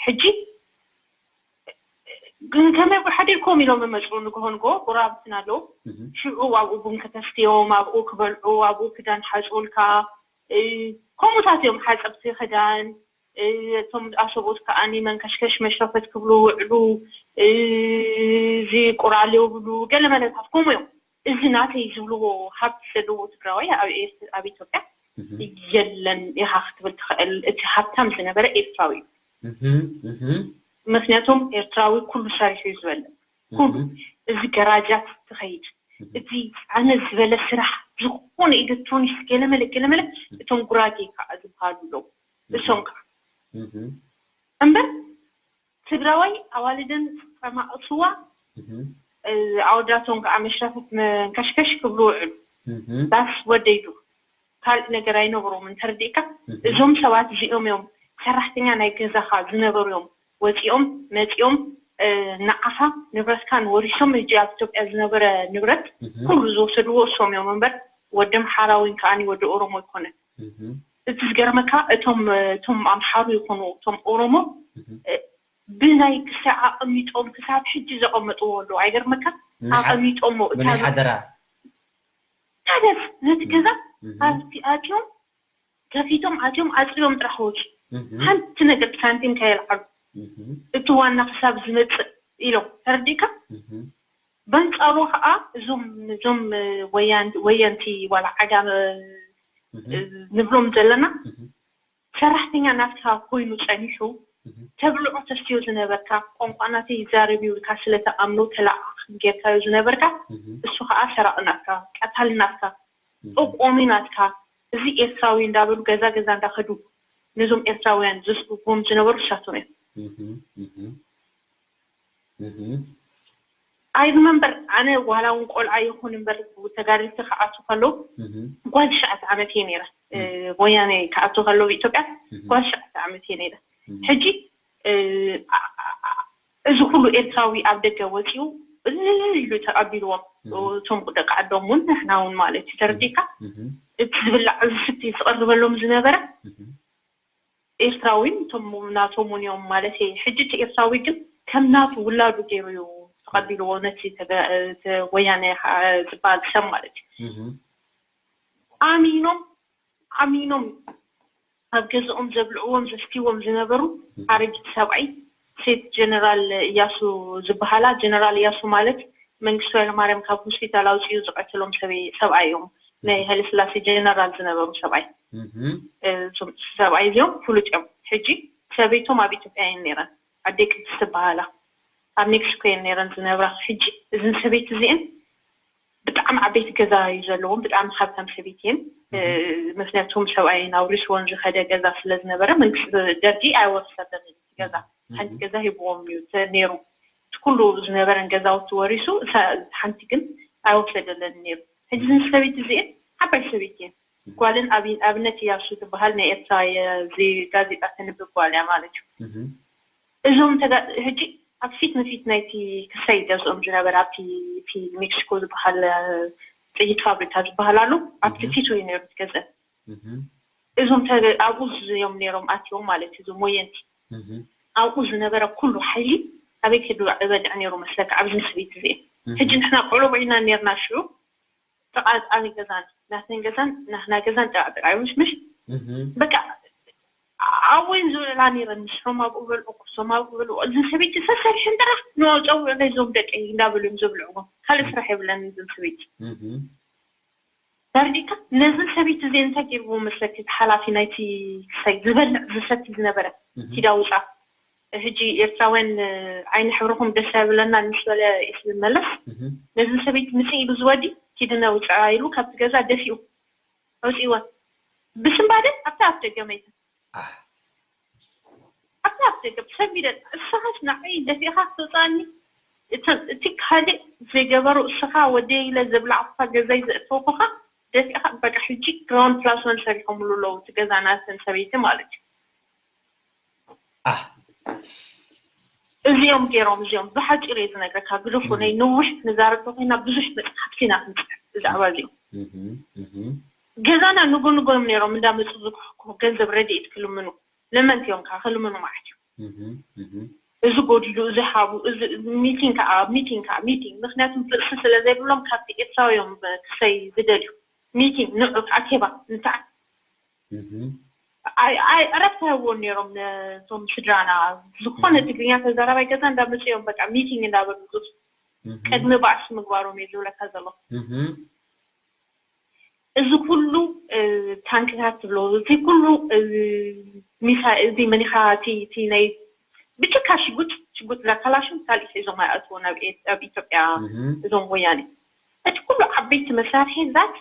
ሕጂ ግን ከመይ ሓዲርኩም ኢሎም መፁ ንግሆ ንግሆ ጎረባብትና ኣለዉ ሽዑ ኣብኡ ቡን ከተስትዮም ኣብኡ ክበልዑ ኣብኡ ክዳን ሓፅቡልካ ከምኡታት እዮም ሓፀብቲ ክዳን እቶም ኣሰብኡት ከዓኒ መንከሽከሽ መሽረፈት ክብሉ ውዕሉ እዚ ቁራሌው ብሉ ገለ መለታት ከምኡ እዮም እዚ ናተይ ዝብልዎ ሃብቲ ዘለዎ ትግራዋይ ኣብ ኤርትራ ኣብ ኢትዮጵያ የለን ኢኻ ክትብል ትኽእል። እቲ ሃብታም ዝነበረ ኤርትራዊ እዩ። ምኽንያቱም ኤርትራዊ ኩሉ ሰሪሑ እዩ ዝበልዕ። ኩሉ እዚ ገራጃት ትኸይድ እቲ ኣነ ዝበለ ስራሕ ዝኾነ ኤሌክትሮኒክስ ገለመለ ገለመለ እቶም ጉራጌ ከዓ ዝበሃሉ ኣለዉ። እሶም ከዓ እምበር ትግራዋይ ኣዋልደን ከማእስዋ ኣወዳቶም ከዓ መሻፈት መንከሽከሽ ክብሉ ውዕሉ። ዳስ ወደይዱ ካልእ ነገር ኣይነብሮምን። ተረዲእካ? እዞም ሰባት እዚኦም እዮም ሰራሕተኛ ናይ ገዛኻ ዝነበሩ እዮም። ወፂኦም መፂኦም ንዓኻ ንብረትካ ንወሪሶም። እጂ ኣብ ኢትዮጵያ ዝነበረ ንብረት ኩሉ ዝወሰድዎ እሶም እዮም እምበር ወዲ ኣምሓራ ወይ ከዓኒ ወዲ ኦሮሞ ኣይኮነን። እቲ ዝገርመካ እቶም እቶም ኣምሓሩ ይኾኑ እቶም ኦሮሞ ብናይ ክሳይ ኣቐሚጦም ክሳብ ሕጂ ዘቐመጥዎ ኣለዉ። ኣይገርመካ? ኣቐሚጦሞ እታ ብናይ ሓደራ። ታደስ ነቲ ገዛ ኣብቲ ኣትዮም ከፊቶም ኣትዮም ኣፅዮም ጥራሕ ወፁ። ሓንቲ ነገር ሳንቲም ከየልዓሉ እቲ ዋና ክሳብ ዝመፅእ ኢሎም ተረዲእካ። በንፃሩ ከዓ እዞም እዞም ወያን- ወየንቲ ዋላ ዓጋመ ንብሎም ዘለና ሰራሕተኛ ናትካ ኮይኑ ፀኒሑ ተብልዖ ተስትዮ ዝነበርካ ቋንቋ ናተይ ይዛረብ እዩ ኢልካ ስለተኣምኖ ተለኣኣኺ ጌርካዮ ዝነበርካ እሱ ከዓ ሰራቒ ናትካ ቀታሊ ናትካ ጠቆሚ ናትካ እዚ ኤርትራዊ እንዳበሉ ገዛ ገዛ እንዳኸዱ ነዞም ኤርትራውያን ዘስጉጉዎም ዝነበሩ እሳቶም እዮም። I remember ኣነ ዋላ እውን ቆልዓ ይኹን እምበር ተጋደልቲ ክኣቱ ከለዉ ጓል ትሽዓተ ዓመት እየ ነይረ። ወያነ ክኣቱ ከለዉ ኢትዮጵያ ጓል ትሽዓተ ዓመት እየ ነይረ። ሕጂ እዚ ኩሉ ኤርትራዊ ኣብ ደገ ወፂኡ እልል ኢሉ ተቐቢልዎም እቶም ደቂ ዓዶም እውን ንሕና እውን ማለት እዩ ተረዲእካ እቲ ዝብላዕ ዝስቲ ዝቐርበሎም ዝነበረ ኤርትራዊ እቶም ናቶም እውን እዮም ማለት እዩ። ሕጂ እቲ ኤርትራዊ ግን ከም ናቱ ውላዱ ገይሩ እዩ ተቐቢልዎ ነቲ ወያነ ዝበሃል ሰብ ማለት እዩ። ኣሚኖም ኣሚኖም ኣብ ገዝኦም ዘብልዕዎም ዘስትይዎም ዝነበሩ ኣረጊት ሰብኣይ ሴት ጀነራል እያሱ ዝበሃላ። ጀነራል እያሱ ማለት መንግስቱ ኃይለማርያም ካብ ሆስፒታል ኣውፅኡ ዝቐተሎም ሰበይ- ሰብኣይ እዮም። ናይ ኃይለስላሴ ጀነራል ዝነበሩ ሰብኣይ እዞም ሰብኣይ እዚኦም ፍሉጥ እዮም። ሕጂ ሰበይቶም ኣብ ኢትዮጵያ እየን ነይረን። ኣደይ ቅድስቲ ዝበሃላ ኣብ ሜክሲኮ እየን ነይረን ዝነብራ። ሕጂ እዝን ሰበይቲ እዚአን ብጣዕሚ ዓበይቲ ገዛ እዩ ዘለዎም። ብጣዕሚ ሃብታም ሰበይቲ እየን። ምክንያቱም ሰብኣየን ኣውሪስዎን ዝኸደ ገዛ ስለ ዝነበረ መንግስቲ ደርጊ ኣይወርሰለን እቲ ገዛ። ሓንቲ ገዛ ሂብዎም እዩ ተ- ነይሩ። እቲ ኩሉ ዝነበረን ገዛውቲ ወሪሱ እሳ ሓንቲ ግን ኣይወሰደለን ነይሩ። ሕጂ እዝን ሰበይቲ እዚአን ዓባይ ሰበይቲ እየን። ጓለን ኣብ- ኣብነት እያሱ ትበሃል ናይ ኤርትራ የ- ዜ- ጋዜጣ ተንብብ ጓል እያ ማለት እዩ። እዞም ተጋ- ሕጂ ኣብ ፊት ንፊት ናይቲ ክሳይ ገዝኦም ዝነበረ ኣብቲ እቲ ሜክሲኮ ዝበሃል ጥይት ፋብሪካ ዝበሃል ኣሎ ኣብቲ ፊቱ እዩ ነይሩ እቲ ገዝአን። እዞም ተ- ኣብኡ እዮም ነይሮም ኣትዮም ማለት እዩ እዞም ወየንቲ ኣብኡ ዝነበረ ኩሉ ሓይሊ ኣበይ ከይዱ በድዕ ነይሩ መስለካ ኣብዚ ስሪት እዚ ሕጂ ንሕና ቆልዑ ኢና ነርና ሽዑ ጥቓ ጥቓ ገዛን ናተን ገዛን ናትና ገዛን ጥቓ ጥቓ እዩ ምሽ ምሽ በቃ ኣብኡ እየን ዝውዕላ ነይረን ንስሮም ኣብኡ በልዑ ኩሶም ኣብኡ በልዑ እዚ ሰበይቲ ሰሰሪሐን ጥራሕ ንፀውዑ ነዞም ደቀይ እንዳበሉ እዮም ዘብልዕዎም ካልእ ስራሕ የብለን እዞም ሰበይቲ ተረዲእካ ነዚ ሰበይቲ እዚ እንታይ ገይርዎ መስለኪ እቲ ሓላፊ ናይቲ ክሳይ ዝበልዕ ዝሰቲ ዝነበረ ኪዳ ውፃ ሕጂ ኤርትራውያን ዓይኒ ሕብርኹም ደስ ኣይብለና ምስ በለ ኢሱ ዝመለስ ነዚ ሰበይቲ ምፅእ ኢሉ ዝወዲ ኪድነ ውፃ ኢሉ ካብቲ ገዛ ደፊኡ ኣውፅእዋ ብስንባደ ኣብታ ኣፍ ደገ መይተ ኣብታ ኣፍ ደገ ብሰንቢደ እስኻስ ንዓይ ደፊእኻ ክትወፅኣኒ እቲ ካልእ ዘይገበሩ እስኻ ወደይ ኢለ ዘብላዕኩኻ ገዛይ ዘእተውኩኻ ደፊእኻ በቃ ሕጂ ግራውንድ ፕላስ ወን ሰሪሖምሉ ኣለዉ እቲ ገዛ ናተን ሰበይቲ ማለት እዩ። እዚኦም ገይሮም እዚኦም ብሓፂሩ እየ ዝነግረካ ግደፎ ናይ ነዊሕ ክንዛረብ ተኮይና ብዙሕ መፅሓፍቲ ኢና ክንፅሕፍ ብዛዕባ እዚኦም ገዛና ንጎ ንጎ እዮም ነይሮም እንዳመፁ ዝኩሕኩሑ ገንዘብ ረድኤት ክልምኑ ለመንቲ እዮም ከዓ ክልምኑ ማለት እዩ እዚ ጎዲሉ እዚ ሃቡ እዚ ሚቲንግ ከዓ ሚቲንግ ከዓ ሚቲንግ ምክንያቱም ርእሲ ስለ ዘይብሎም ካብቲ ኤርትራዊ እዮም ክሰይ ዝደልዩ ሚቲንግ ንዑ ኣኬባ እንታይ ኣይ ኣይ ዕረፍቲ ሃብዎም ነይሮም ነቶም ስድራና ዝኾነ ትግርኛ ተዛራባይ ገዛ እንዳመፁ እዮም በቃ ሚቲንግ እንዳበሉ ቅድሚ ባእሲ ምግባሮም እየ ዝብለካ ዘለኹ እዚ ኩሉ ታንክታት ትብሎ እዚ ኩሉ ሚሳይል እዚ መኒኻ እቲ ናይ ብጭካ ሽጉጥ ሽጉጥ ላካላሽን ካልእ ሒዞም ኣይኣትዎ ናብ ኣብ ኢትዮጵያ እዞም ወያኔ እቲ ኩሉ ዓበይቲ መሳርሒ ዛት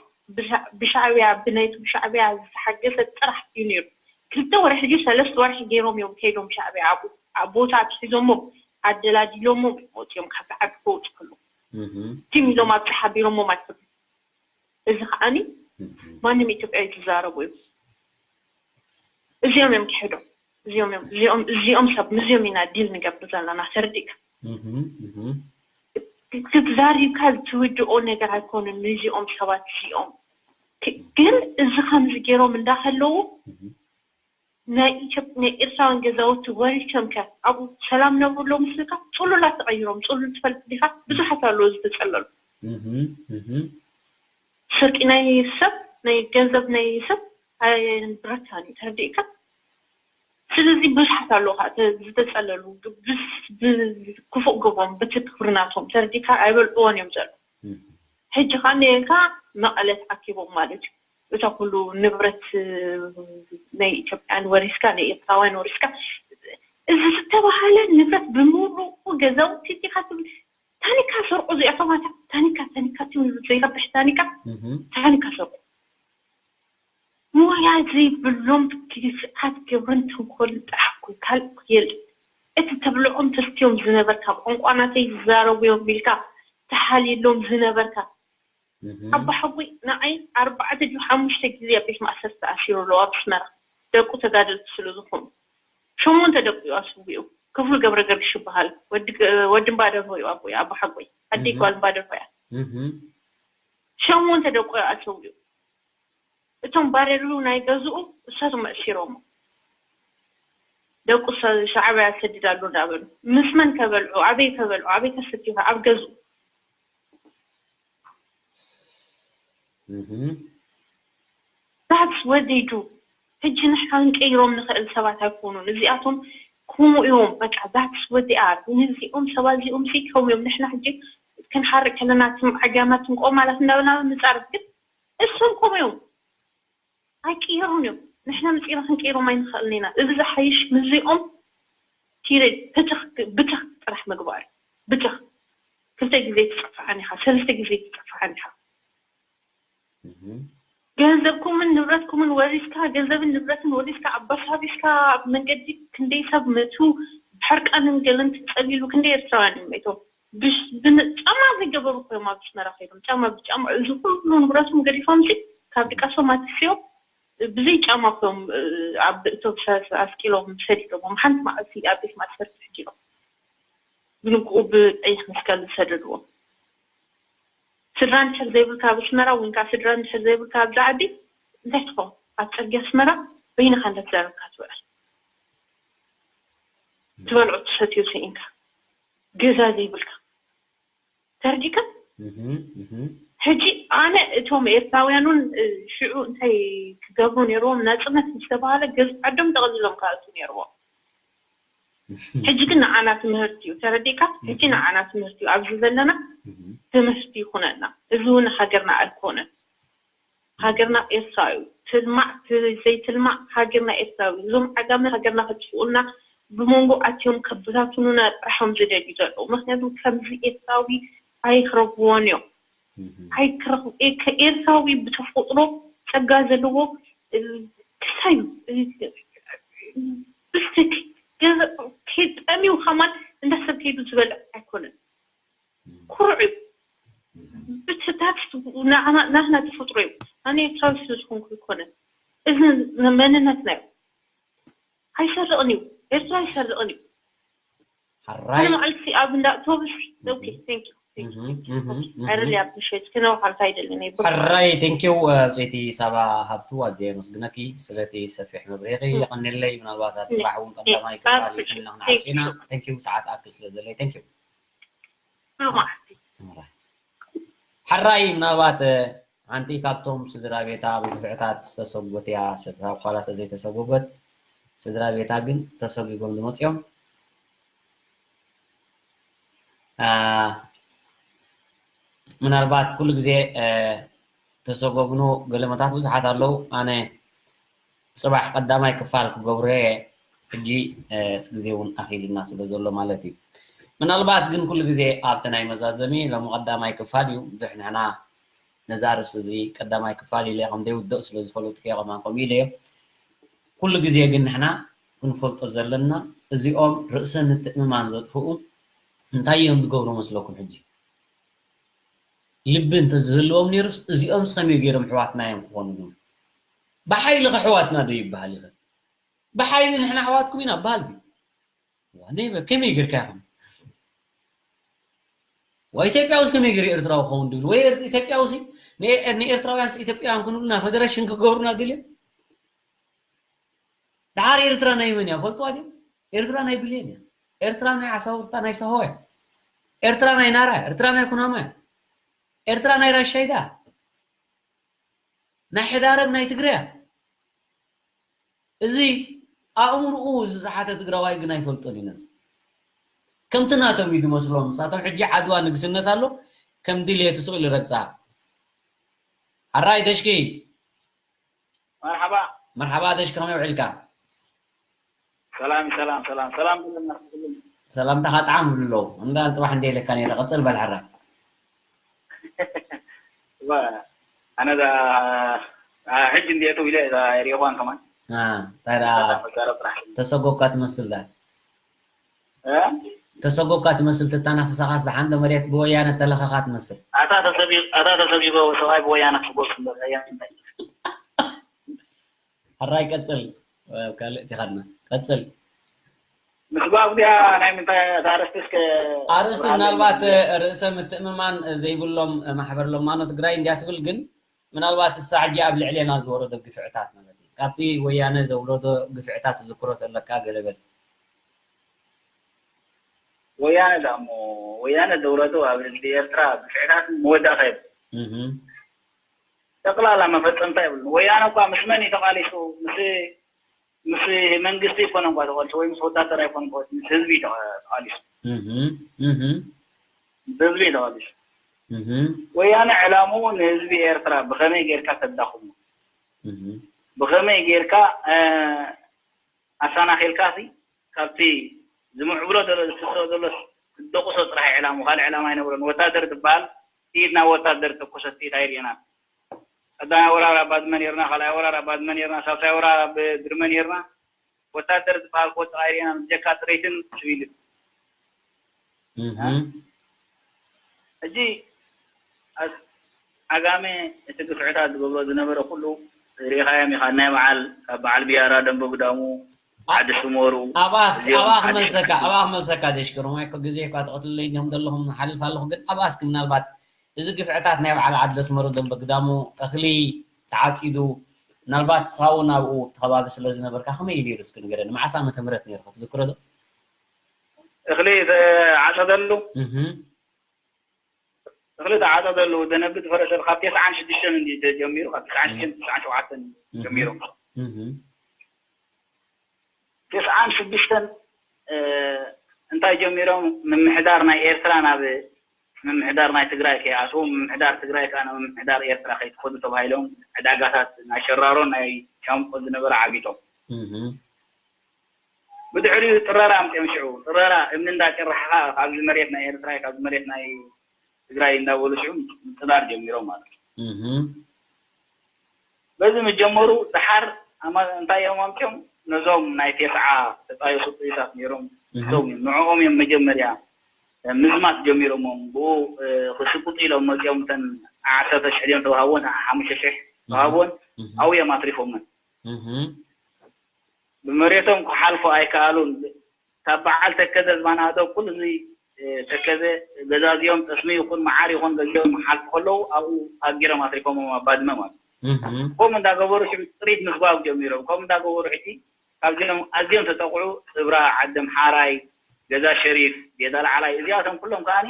ብሻዕብያ ብናይቶም ሻዕብያ ዝተሓገዘ ጥራሕ እዩ ነይሩ። ክልተ ወርሒ ድዩ ሰለስተ ወርሒ ገይሮም እዮም ከይዶም ሻዕብያ ኣብኡ ኣብ ቦታ ኣትሒዞሞም ኣደላዲሎሞም ወፂኦም ካብቲ ዓዲ ክወፁ ከለዉ ትም ኢሎም ኣብቲ ሓቢሮሞም ኣይኮኑን። እዚ ከዓኒ ማንም ኢትዮጵያዊ ዝዛረቦ እዩ። እዚኦም እዮም ክሕዶም እዚኦም እዮም እዚኦም እዚኦም ሰብ ምስዚኦም ኢና ዲል ንገብር ዘለና ተረዲእካ። ክትዛሪብካ ትውድኦ ነገር ኣይኮኑን ንዚኦም ሰባት እዚኦም ግን እዚ ከምዚ ገይሮም እንዳከለዉ ናይ ኢትዮጵ ናይ ኤርትራውያን ገዛውቲ ወሪሶም ከ ኣብኡ ሰላም ነብሩ ኣለዉ ምስልካ? ጽሉላት ተቐይሮም። ጽሉል ትፈልጥ ዲኻ? ብዙሓት ኣለዉ ዝተጸለሉ። ስርቂ ናይ ሰብ ናይ ገንዘብ ናይ ሰብ ኣየንብረካን እዩ ተረዲእካ? ስለዚ ብዙሓት ኣለዉ ከዓ ተ- ዝተጸለሉ ብ- ብስ- ብ- ክፉእ ግብሮም ብቲ ክብሪ ናቶም ተረዲእካ ኣይበልዕዎን እዮም ዘለዉ። ሕጂ ከዓ ነየልካ መቐለ ተኣኪቦም ማለት እዩ። እታ ኩሉ ንብረት ናይ ኢትዮጵያን ወሪስካ ናይ ኤርትራውያን ወሪስካ እዚ ዝተባሃለ ንብረት ብምሉኡ ገዛውቲ ዲኻ ትብል ታኒካ ሰርቁ እዚኣቶም ኣታ ታኒካ ታኒካ ትብል ዘይረብሕ ታኒካ ታኒካ ሰርቁ ሞያ ዘይብሎም ግፍዓት ግብርን ተንኮልን ጥራሕ እኮ ካልእ እኮ የለን። እቲ ትብልዖም ተስትዮም ዝነበርካ ቋንቋ ናተይ ዝዛረቡ እዮም ኢልካ ተሓልየሎም ዝነበርካ ኣቦሓጎይ ንዓይ ኣርባዕተ ድዩ ሓሙሽተ ግዜ ኣብ ቤት ማእሰርቲ ተኣሲሩ ኣለዉ ኣብ ኣስመራ ደቁ ተጋደልቲ ስለ ዝኾኑ ሸሞንተ ደቁ እዩ ኣስዊኡ ክፍሉ ገብረገርግሽ ይበሃል ወዲ እምባደርሆ እዩ ኣቦይ ኣቦሓጎይ ኣደይ ጓል እምባደርሆ እያ ሸሞንተ ደቁ እዩ ኣሰዊኡ እቶም ባረሩ ናይ ገዝኡ እሳቶም ኣእሲሮሞ ደቁ ሻዕብያ ሰድድ ኣሎ እንዳበሉ ምስ መን ከበልዑ ኣበይ ከበልዑ ኣበይ ከሰትዩ ኣብ ገዝኡ that's what they do ሕጂ ንሕና ክንቀይሮም ንኽእል ሰባት ኣይኮኑን እዚኣቶም ከምኡ እዮም በቃ that's what they are ንዚኦም ሰባት እዚኦም ሲ ከምኡ እዮም ንሕና ሕጂ ክንሓርቅ ከለና ትም ዓጋማትን ቆማላት እንዳበልና ንጻረፍ ግን እሶም ከምኡ እዮም ኣይቅየሩን እዮም ንሕና መፂና ክንቀይሮም ኣይንኽእልን ኢና እዚ ዝሓይሽ ምስዚኦም period ብትኽ ብትኽ ጥራሕ ምግባር እዩ ብትኽ ክልተ ግዜ ትፀፍዓን ኢኻ ሰለስተ ግዜ ትፀፍዓን ኢኻ ገንዘብኩምን ንብረትኩምን ወሪስካ ገንዘብን ንብረትን ወሪስካ ኣባሳቢስካ ኣብ መንገዲ ክንደይ ሰብ መቱ ብሕርቃንን ገለን ተፀሊሉ ክንደይ ኤርትራውያን እዮም መይቶም ጫማ ዘይገበሩ ኮይኖም ኣብ ኣስመራ ኮይኖም ጫማ ብጫማ እዚ ኩሉ ንብረቶም ገዲፎም ሲ ካብ ድቃሶም ኣትስዮም ብዘይ ጫማ ኮይኖም ኣብ እቶብሰ ኣስቂሎም ሰዲዶሞም ሓንቲ መዓልቲ ኣብ ቤት ማእሰርቲ ሕጂሎም ብንግኡ ብቀይሕ መስቀል ዝሰደድዎም ስድራ እንድሕር ዘይብልካ ኣብ ኣስመራ ወይ ከዓ ስድራ እንድሕር ዘይብልካ ኣብዚ ዓዲ እንታይ ትኸውን ኣብ ፅርጊያ ኣስመራ በይንኻ እንዳተዛረብካ ትውዕል ትበልዖ ትሰትዮ ስኢንካ ገዛ ዘይብልካ ተርዲካ ሕጂ ኣነ እቶም ኤርትራውያን እውን ሽዑ እንታይ ክገብሩ ነይርዎም ናፅነት ዝተባሃለ ገዝ ዓዶም ጠቕሊሎም ክኣቱ ነይርዎም ሕጂ ግን ንዓና ትምህርቲ እዩ ተረዲካ ሕጂ ንዓና ትምህርቲ እዩ ኣብዚ ዘለና ትምህርቲ ይኹነና እዚ እውን ሃገርና ኣይኮነን ሃገርና ኤርትራ እዩ ትልማዕ ዘይትልማዕ ሃገርና ኤርትራ እዩ እዞም ዓጋመ ሃገርና ከጥፍኡልና ብመንጎ ኣትዮም ከበታትኑና ጥራሕ እዮም ዝደልዩ ዘለዉ ምክንያቱ ከምዚ ኤርትራዊ ኣይክረኽብዎን እዮም ኣይክረኽቡ ኤርትራዊ ብተፈጥሮ ፀጋ ዘለዎ ክሳይ ብስክ ጠሚው ከማን እንዳሰብ ከይዱ ዝበልዕ ኣይኮነን ኩሩዕ እዩ ብትታት ናትና ተፈጥሮ እዩ ኣነ ኤርትራዊ ስለ ዝኾንኩ ይኮነ እዚ መንነትና እዩ ኣይሰርቕን እዩ ኤርትራ ኣይሰርቕን እዩ ሓደ መዓልቲ ኣብ እንዳ ኣውቶቡስ I really appreciate ክነውሓልካ ኣይደልን ሕራይ ቴንኪው ብፀይቲ ሳባ ሃብቱ ኣዝየ የመስግነኪ ስለቲ ሰፊሕ መብሪኺ የቐንለይ ምናልባት ኣብ ፅባሕ እውን ቀዳማይ ክፋል ይክልና ክንሓፅና ቴንኪው ሰዓት ኣክል ስለ ዘለይ ቴንኪው ሕራይ ምናልባት ሓንቲ ካብቶም ስድራ ቤታ ብግፍዕታት ዝተሰጎት እያ። እታ ኳላ ተዘይተሰጎጎት ስድራ ቤታ ግን ተሰጒጎም ዝመፅኦም ምናልባት ኩሉ ግዜ ተሰጎግኑ ገለመታት ብዙሓት ኣለዉ። ኣነ ፅባሕ ቀዳማይ ክፋል ክገብሮ እየ። ሕጂ እቲ ግዜ እውን ኣኺሉና ስለ ዘሎ ማለት እዩ። ምናልባት ግን ኩሉ ግዜ ኣብቲ ናይ መዛዘሚ ሎሚ ቀዳማይ ክፋል እዩ። ብዙሕ ንሕና ነዛ ኣርእስቲ እዚ ቀዳማይ ክፋል ኢለ ከም ዘይውድእ ስለ ዝፈለጥኩ እየ፣ ከማን ከምኡ ኢለ እየ። ኩሉ ግዜ ግን ንሕና ክንፈልጦ ዘለና፣ እዚኦም ርእሰ ምትእምማን ዘጥፍኡ እንታይ እዮም ዝገብሩ መስለኩም? ሕጂ ልቢ እንተዝህልዎም ነይሩስ እዚኦምስ ከመይ ገይሮም ኣሕዋትና እዮም ክኾኑ? ግን ብሓይሊ ከ ኣሕዋትና ዶ ይበሃል ይኸ? ብሓይሊ ንሕና ኣሕዋትኩም ኢና በሃል ድዩ? ዋ፣ ነይበ-፣ ከመይ ጌርካ ኢኹም? ዋ፣ ኢትዮጵያውስ ከመይ ገይሩ ኤርትራዊ ክኸውን ድብል? ወይ ኤር-፣ ኢትዮጵያውሲ ን-፣ ንኤርትራውያንስ ኢትዮጵያውያን ክንብሉና ፈደረሽን ክገብሩና ድልዮም? ደሓር ኤርትራ ናይ መን እያ? ፈልጥዋ ድዮም? ኤርትራ ናይ ብሌን እያ። ኤርትራ ናይ ዓሳውርታ ናይ ሳሆ እያ። ኤርትራ ናይ ናራ እያ። ኤርትራ ናይ ኩናማ እያ። ኤርትራ ናይ ራሻይዳ፣ ናይ ሕዳረግ ናይ ትግረ እያ። እዚ ኣእምርኡ ዝሰሓተ ትግራዋይ ግን ኣይፈልጦን እዩ ነዚ። ከምቲ ናቶም እዩ ዝመስሎም። ንሳቶም ሕጂ ዓድዋ ንግስነት ኣሎ፣ ከም ድልየቱ ስቕ ኢሉ ይረግጻ። ሕራይ ደሽኪ። መርሓባ። መርሓባ ደሽኪ፣ ከመይ ውዒልካ? ሰላም፣ ሰላም፣ ሰላም፣ ሰላም ብለና። ሰላምታኻ ጣዕም ይብሉ ኣለዉ። እንዳ ጽባሕ እንደ ኢለካ ነይረ፣ ቀጽል በል ሕራይ። እዋ፣ ኣነ ዛ-፣ ኣ፣ ሕጂ እንዴቱ ኢለ እዛ ሪእኳን ከማን። ኣ፣ እንታይ ደኣ ተዛረብ ጥራሕ። ተሰጎብካ ትመስል ዳ? እ? ተሰጎብካ ትመስል፣ ትተናፍሳኻስ ደሓን ዶ መሬት ብወያነ ተለኸኻ ትመስል። ኣታ ተሰጊ-፣ ኣታ ተሰጊጎ ሰብኣይ ብወያነ ክጎስ እምበር፣ ኣያ እንታይ? ሕራይ ቀጽል፣ ኣብ ካልእ ቲኻድና። ቀጽል። ምስጓግ ድያ ናይ ምንታይ እታ ኣርእስቲ እስከ ኣርእስቲ ኣብርሃለይ ምናልባት፣ ማለት ርእሰ ምትእምማን ዘይብሎም ማሕበር ለማኖ ትግራይ እንድያ ትብል፣ ግን ምናልባት እሳ ሕጂ ኣብ ልዕሌና ዝወረዶ ግፍዕታት ማለት እዩ። ካብቲ ወያነ ዘውረዶ ግፍዕታት ትዝክሮ ተለካ ገለ በል። ወያነ ዳሞ፣ ወያነ ዘውረዶ ኣብ ህዝቢ ኤርትራ ግፍዕታት መወዳእታ የብሉን። እህ። ጠቕላላ መፈጸምታ የብሉን። ወያነ እኳ ምስ መን እዩ ተቓሊሱ? ምስ፣ ምስ መንግስቲ ኣይኮነን እኳ ተቓሊሱ፣ ወይ ምስ ወታደር ኣይኮነን እኳ፣ ምስ ህዝቢ እዩ ተቓ-፣ ተቓሊሱ። እህ፣ እህ። ምስ ህዝቢ እዩ ተቓሊሱ። እህ። ወያነ ዕላምኡ ንህዝቢ ኤርትራ ብኸመይ ጌርካ ተዳኽሞ? እህ። ብኸመይ ጌርካ፣ እ፣ ኣሰናኺልካሲ ካብቲ ዝምዕብሎ ዘሎ፣ ዝፍስሶ ዘሎ ትደቁሶ ጥራሕ ዕላምኡ፣ ካልእ ዕላማ ኣይነበሮን። ወታደር ትበሃል ጥይት ናብ ወታደር ተኮሰት ጥይት ኣይርኤናን። ቀዳማይ ወራር ኣብ ባድመ ኔርና፣ ካልኣይ ወራር ኣብ ባድመ ኔርና፣ ሳልሳይ ወራር ኣብ ድርመ ኔርና። ወታደር ዝበሃል ክወድቕ ኣይርኤናን፣ ብጀካ ጥሪትን ስቪልን። እህ። ሕጂ ኣብ ዓጋመ እቲ ግፍዕታት ዝገብሮ ዝነበረ ኩሉ ርኢኻዮም ኢኻ። ናይ በዓል፣ ካብ በዓል ቢያራ፣ ደንበ ግዳሙ፣ ዓ-፣ ዓዲ ስሞሩ፣ ኣብኣ፣ እዚኦም ኣብኣ ዓዲ ክመልሰካ፣ ኣብኣ ክመልሰካ ደሽክሩ፣ ማይ እኮ ግዜ እኳ ትቐትልለይ እንዲኹም ዘለኹም፣ ሓልፍ ኣለኹ፣ ግን ኣብኣ እስኪ ምናልባት እዚ ግፍዕታት ናይ በዓል ዓዲ ኣስመሩ፣ ደንበ ግዳሙ፣ እኽሊ ተዓጺዱ፣ ምናልባት ሳውን ኣብኡ እቲ ከባቢ ስለ ዝነበርካ ከመይ እዩ ነይሩ? እስኪ ንገረኒ። መዓስ ዓመተ ምህረት ነይሩ? ክትዝክሮ ዶ? እኽሊ ተዓጸደሉ? እህ። እኽሊ ተዓጸደሉ። ደነብ ዝፈረሰ ካብ ተስዓን ሽዱሽተን እንዲ ተጀሚሩ፣ ካብ ተስዓን ሽዱሽተን፣ ተስዓን ሸውዓተን እህ። ጀሚሩ። እህ። ተስዓን ሽዱሽተን፣ እ፣ እንታይ ጀሚሮም? ምምሕዳር ናይ ኤርትራ ናብ ምምሕዳር ናይ ትግራይ ከይኣትዉ፣ ምምሕዳር ትግራይ ከኣ ናብ ምምሕዳር ኤርትራ ከይትኸዱ ተባሂሎም፣ ዕዳጋታት ናይ ሸራሮን ናይ ሻምቆን ዝነበረ ዓጊቶም። እህ። ብድሕሪኡ ጥረራ ኣምፅኦም። ሽዑ ጥረራ እምኒ እንዳጨራሕኻ ካብዚ መሬት ናይ ኤርትራ፣ ካብዚ መሬት ናይ ትግራይ እንዳበሉ ሽዑ ምጥራር ጀሚሮም ማለት እዩ። እህ። በዚ ምጀመሩ፣ ደሓር ኣማ-፣ እንታይ እዮም ኣምፅኦም? ነዞም ናይ ቴስዓ ተጣየሱ ጥይታት ነይሮም። እህ። እዞም እዮም፣ ንዕኦም እዮም መጀመርያ፣ እ፣ ምዝማት ጀሚሮሞም። ብኡ፣ እ፣ ክሽቁጡ ኢሎም መፅኦም፣ እተን ዓሰርተ ሽሕ ድዮም ተዋሃቦን፣ ሓሙሽተ ሽሕ እህ። ተዋሃቦን፣ እህ። ኣብኡ እዮም ኣትሪፎመን። እህ። ብመሬቶም ክሓልፉ ኣይከኣሉን። ካብ በዓል ተከዘ ዝባናዶ ኩሉ እዚ፣ እ፣ ተከዘ ገዛዚኦም ጠስሚ ይኹን መዓር ይኹን ገዚኦም ክሓልፉ ከለዉ ኣብኡ ሃጊሮም ኣትሪፎሞም ኣብ ባድመ ማለት እዩ። እህ። ከምኡ እንዳገበሩ ሽዑ ጥሪት ምስጓግ ጀሚሮም። ከምኡ እንዳገበሩ ሕጂ ካብዚኦም ኣዝዮም ተጠቕዑ፣ እብራ፣ ዓዲ ኣምሓራይ፣ ገዛ ሸሪፍ፣ ጌታ ላዕላይ፣ እዚኣቶም ኩሎም ከኣኒ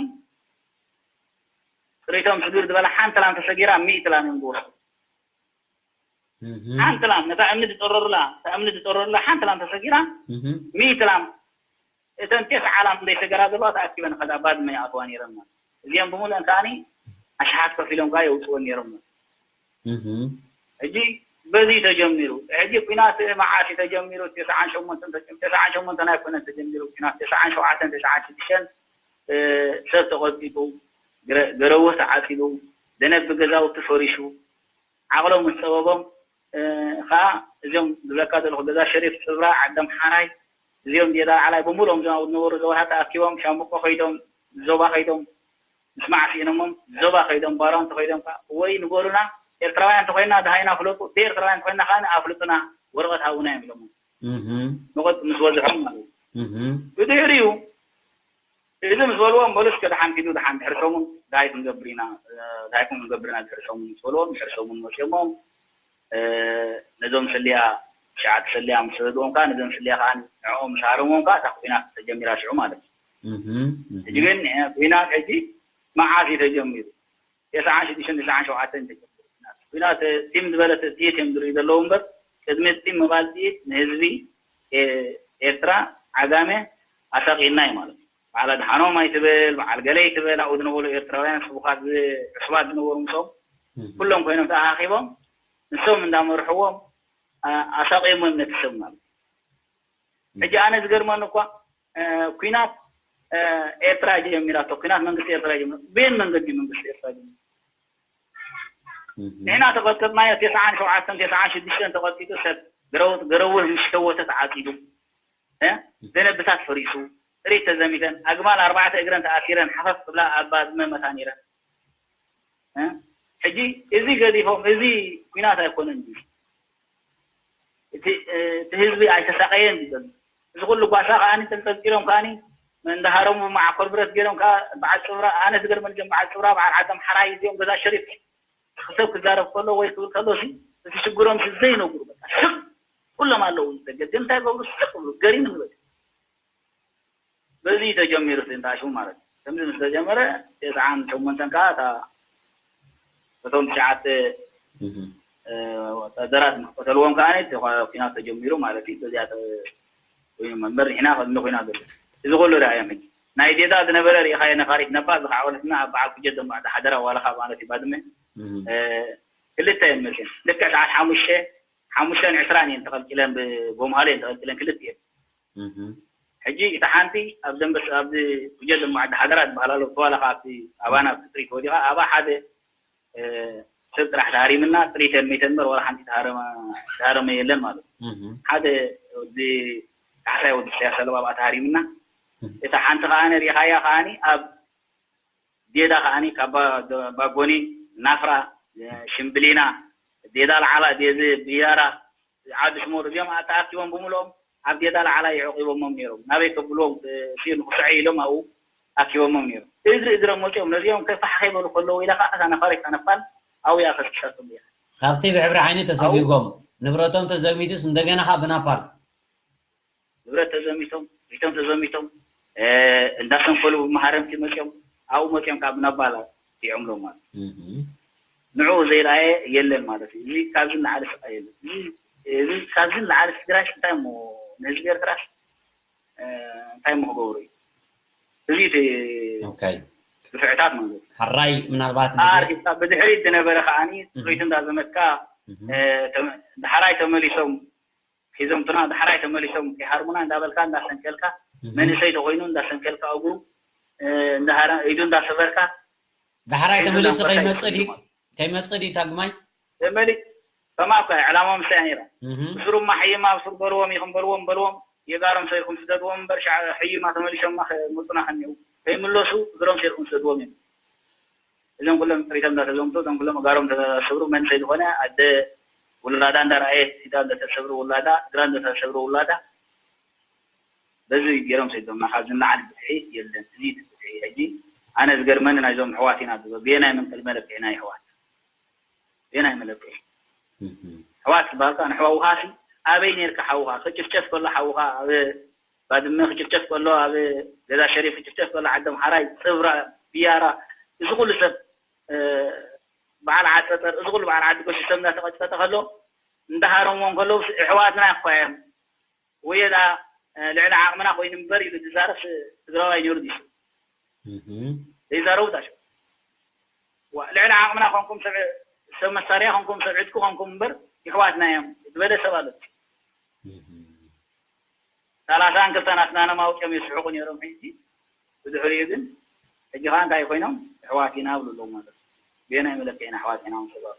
ጥሪቶም ስግር ዝበላ ሓንቲ ላም ተሰጊራ ሚእቲ ላም እዮም ዝወስዱ። እህ። ሓንቲ ላም፣ ነታ እምኒ ዝጠረሩላ፣ እታ እምኒ ዝጠረሩላ ሓንቲ ላም ተሰጊራ፣ እህ። ሚእቲ ላም፣ እተን ቴስዓ ላም ዘይሰገራ ዘለዋ ተኣኪበን ከዳ ባድመ ይኣትዋ ነይረን ማለት። እዚኦም ብምሉአን ከኣኒ ኣሽሓት ከፊሎም ከኣ የውፅወን ነይሮም ማለት። እህ። ሕጂ በዚ ተጀሚሩ። ሕጂ ኲናት መዓስ እዩ ተጀሚሩ? ተስዓን ሸሞንተን ተጀ-፣ ተስዓን ሸሞንተን ኣይኮነን ተጀሚሩ ኲናት፣ ተስዓን ሸውዓተን፣ ተስዓን ሽዱሽተን ሰብ ተቐጥቂጡ፣ ገረውህ ተዓፂዱ፣ ደነብ ብገዛውቲ ፈሪሱ፣ ዓቕሎም ምስ ፀበቦም ከዓ እዚኦም ዝብለካ ዘለኹ ገዛ ሸሪፍ፣ ፅብራ፣ ዓዲ ኣምሓራይ፣ እዚኦም ዴዳ ዓላይ ብምሉኦም እዞም ኣብኡ ዝነበሩ ዞባታት ተኣኪቦም ሻምብቆ ከይዶም፣ ዞባ ከይዶም ምስማዕ ስኢኖሞም፣ ዞባ ከይዶም ባራንቱ ከይዶም ከዓ ወይ ንገሩና፣ ኤርትራውያን እንተኮይንና ደሃይና ፍለጡ፣ ዘይኤርትራውያን እንተኮይንና ከዓ ኣፍልጡና፣ ወረቐት ሃቡና እዮም ኢሎሞም። መቐት ምስ በዝሖም ማለት እዩ። ብድሕሪኡ እዚ ምስ በልዎም በሉ እስከ ደሓን ኪዱ፣ ደሓን ድሕሪ ሰሙን ዳይ ክንገብር ኢና፣ ዳይኩም ክንገብር ኢና ድሕሪ ሰሙን ምስ በልዎም ድሕሪ ሰሙን መፅኦሞም ነዞም ሰልያ ትሽዓተ ሰልያ ምስ ሰደድዎም ከዓ ነዞም ሰልያ ከዓ ንዕኦም ምስ ሃረምዎም ከዓ እታ ኩናት ተጀሚራ ሽዑ ማለት እዩ። ሕጂ ግን ኩናት ሕጂ መዓስ እዩ ተጀሚሩ? ተስዓን ሽዱሽተን ተስዓን ሸውዓተን ተጀሚሩ ኩናት። ኩናት ቲም ዝበለ ጥይት እዮም ዝርኢ ዘለዉ እምበር ቅድሚ ቲም ምባል ጥይት ንህዝቢ ኤርትራ ዓጋመ ኣሳቂና እዩ ማለት እዩ። በዓል ኣድሓኖም ኣይትበል፣ በዓል ገለ ኣይትበል፣ ኣብኡ ዝነበሩ ኤርትራውያን ስቡኻት ዕሱባት ዝነበሩ ምስኦም ኩሎም ኮይኖም ተኣኻኺቦም ንሶም እንዳመርሕዎም ኣሳቂሞም ነቲ ሰብ ማለት እዩ። ሕጂ ኣነ ዝገርመኒ እኳ ኩናት ኤርትራ ጀሚራቶ፣ ኩናት መንግስቲ ኤርትራ ጀሚራ። ብየን መንገዲ መንግስቲ ኤርትራ ጀሚራ? ንሕና ተቐጠጥናዮ፣ ተስዓን ሸውዓተን ተስዓን ሽዱሽተን ተቐጢጡ ሰብ ገረውት ገረውህ ምስ ሸወተ ተዓጺዱ፣ ደነብታት ፈሪሱ፣ ጥሪት ተዘሚተን፣ ኣግማል ኣርባዕተ እግረን ተኣሲረን ሓፈፍ ክብላ ኣብ ባድመ መታ ነይረን። ሕጂ እዚ ገዲፎም፣ እዚ ኩናት ኣይኮነን ድዩ? እቲ ህዝቢ ኣይተሳቀየን ዝብል እዚ ኩሉ ጓሳ ከዓኒ ተንጠልጢሎም ከዓኒ እንዳሃረሙ መዓኮር ብረት ገይሮም ከዓ በዓል ፅብራ ኣነ ዝገርመኒ ዞም በዓል ፅብራ በዓል ዓደም ሓራይ እዚኦም ገዛ ሸሪፍ ሰብ ክዛረብ ከሎ ወይ ክብል ከሎ ሲ እቲ ሽግሮም ሲ ዘይነግሩ በቃ ስቅ ኩሎም ኣለዉ ደገ ግን እንታይ ገብሩ ስቅ ብሉ ገሪም ዝበል በዚ ተጀሚሩ እቲ እንታሽሙ ማለት እዩ። ከምዚ ምስ ተጀመረ ተስዓን ሸሞንተን ከዓ እታ እቶም ትሽዓተ ወታደራት ምስ ቀተልዎም ከዓ እቲ ኩናት ተጀሚሩ ማለት እዩ። በዚኣ ኮይኑ መንበር ንሕና ቅድሚ ኩናት ዘሎ እዚ ኩሉ ዳ እዮም ሕጂ ናይ ዴዳ ዝነበረ ሪኢኻዮ ነፋሪት ነባ ዝከዓወለትና ኣብ በዓል ኩጀት ደንባዕ ሓደራ ዋላካ ማለት እዩ ባድመ ክልተ እዮም መፅን ልክዕ ሰዓት ሓሙሽተ ሓሙሽተን ዕስራን እየን ተቐልቂለን ብጎምሃሎ እየን ተቐልቂለን ክልተ እየን ሕጂ እታ ሓንቲ ኣብ ደንበስ ኣብዚ ጉጀል ድማ ዓዲ ሓደራ ዝበሃል ኣሎ ተዋላ ካብቲ ኣባና ኣብ ትጥሪት ወዲቓ ኣባ ሓደ ሰብ ጥራሕ ተሃሪምና ጥሪት ሜተ እምበር ዋላ ሓንቲ ተሃረመ የለን ማለት ሓደ እዚ ካሕሳይ ወዲ ኢሳያስ ኣለባ ኣብኣ ተሃሪምና እታ ሓንቲ ከዓ ሪኢኻያ ከዓኒ ኣብ ዴዳ ከዓኒ ካብ ባጎኒ ናፍራ ሽምብሊና ዴዳ ለዓላ ዴዚ ብያራ ዓዲ ሽሞር እዚኦም ተኣኪቦም ብምልኦም ኣብ ዴዳ ለዓላ ይዕቂቦሞም ነይሮም ናበይ ከብልዎም ሲር ንክስዐ ኢሎም ኣብኡ ኣኪቦሞም ነይሮም እግሪ እግሮም መፂኦም ነዚኦም ከፋሕ ከይበሉ ከለዉ ኢላ ከዓ እታ ነፋሪት ተነፋል ኣብኡ እያ ከስክሰቶም እያ ካብቲ ብሕብሪ ዓይኒ ተሰጊጎም ንብረቶም ተዘሚቱስ እንደገና ከዓ ብናፓል ንብረት ተዘሚቶም፣ ሪቶም ተዘሚቶም እንዳሰንከሉ ብመሃረምቲ መፅኦም ኣብኡ መፅኦም ካብ ነባላ ይዕምሎም ማለት እዩ። ንዕኡ ዘይረኣየ የለን ማለት እዩ። እዚ ካብዚ ንላዕሊ ስቃይ የለን። እዚ ካብዚ ንላዕሊ ትግራይ እንታይ እሞ ንህዝቢ ኤርትራስ እንታይ እሞ ክገብሩ እዩ? እዚ እቲ ግፍዕታት ማለት እዩ። ሕራይ ምናልባት ኣርቲስታ ብድሕሪት ዝነበረ ከዓኒ ጥሪት እንዳዘመትካ ዳሕራይ ተመሊሶም ሒዞምትና ዳሕራይ ተመሊሶም ከይሃርሙና እንዳበልካ እንዳሰንከልካ መንእሰይ ተኮይኑ እንዳሰንከልካ እግሩ ኢዱ እንዳሰበርካ ዳሕራይ ተመሊሱ ከይመፅእ ድዩ ከይመፅእ ድዩ ታግማይ ተመሊ ከማካ ዕላማ ምሳያ ነይራ ብስሩማ ሕይማ ብሱር በልዎም ይኹም በልዎም በልዎም የጋሮም ሰይርኩም ስደድዎም እምበር ሕይማ ተመሊሶማ መፁና ከኒው ከይምለሱ እግሮም ሰይርኩም ስደድዎም እዮም እዞም ኩሎም ጥሪቶም እንዳተዘምቱ እዞም ኩሎም እጋሮም እንዳተሰብሩ መንሰይ ዝኾነ ኣደ ውላዳ እንዳረኣየት ኢዳ እንዳተሰብሩ ውላዳ እግራ እንዳተሰብሩ ውላዳ በዚ ገይሮም ሰይዶምና ካብ ዝናዓል ብትሒ የለን እዚ ብትሒ ሕጂ ኣነ ዝገርመኒ ናይዞም ሕዋት ኢና ዝብሎ ብየናይ መንቀል መለክዒ ናይ ሕዋት ብየናይ መለክዒ ሕዋት ዝበሃልካ ንሕዋ ውሃሲ ኣበይ ነርካ ሓውኻ ክጭፍጨፍ ከሎ ሓውኻ ኣብ ባድመ ክጭፍጨፍ ከሎ ኣብ ገዛ ሸሪፍ ክጭፍጨፍ ከሎ ዓደም ሓራይ ፅብራ ብያራ እዚ ኩሉ ሰብ በዓል ዓፀፀር እዚ ኩሉ በዓል ዓዲ ጎሽ ሰብ እንዳተቐጥቀጠ ከሎ እንዳሃረምዎም ከለዉ ኣሕዋትና እኳ እዮም ወይ ዳ ልዕሊ ዓቕምና ኮይኑ እምበር ኢሉ ዝዛረብ ትግራዋይ ነይሩ ዲሱ ዘይዛረቡ ታሽ ልዕሊ ዓቕምና ኮንኩም ሰብ መሳርያ ኮንኩም ሰብ ዕጥቂ ኮንኩም እምበር ይሕዋትና እዮም ዝበለ ሰብ ኣሎ ሰላሳን ክልተን ኣስናኖም ኣውፅኦም ይስሕቁ ነይሮም ሕጂ ብድሕሪኡ ግን ሕጂ ከዓ እንታይ ኮይኖም? ኣሕዋት ኢና ይብሉ ኣለዉ ማለት እዩ። ብየናይ መለክዒ ኢና ኣሕዋት ኢና ምስ ተባሉ?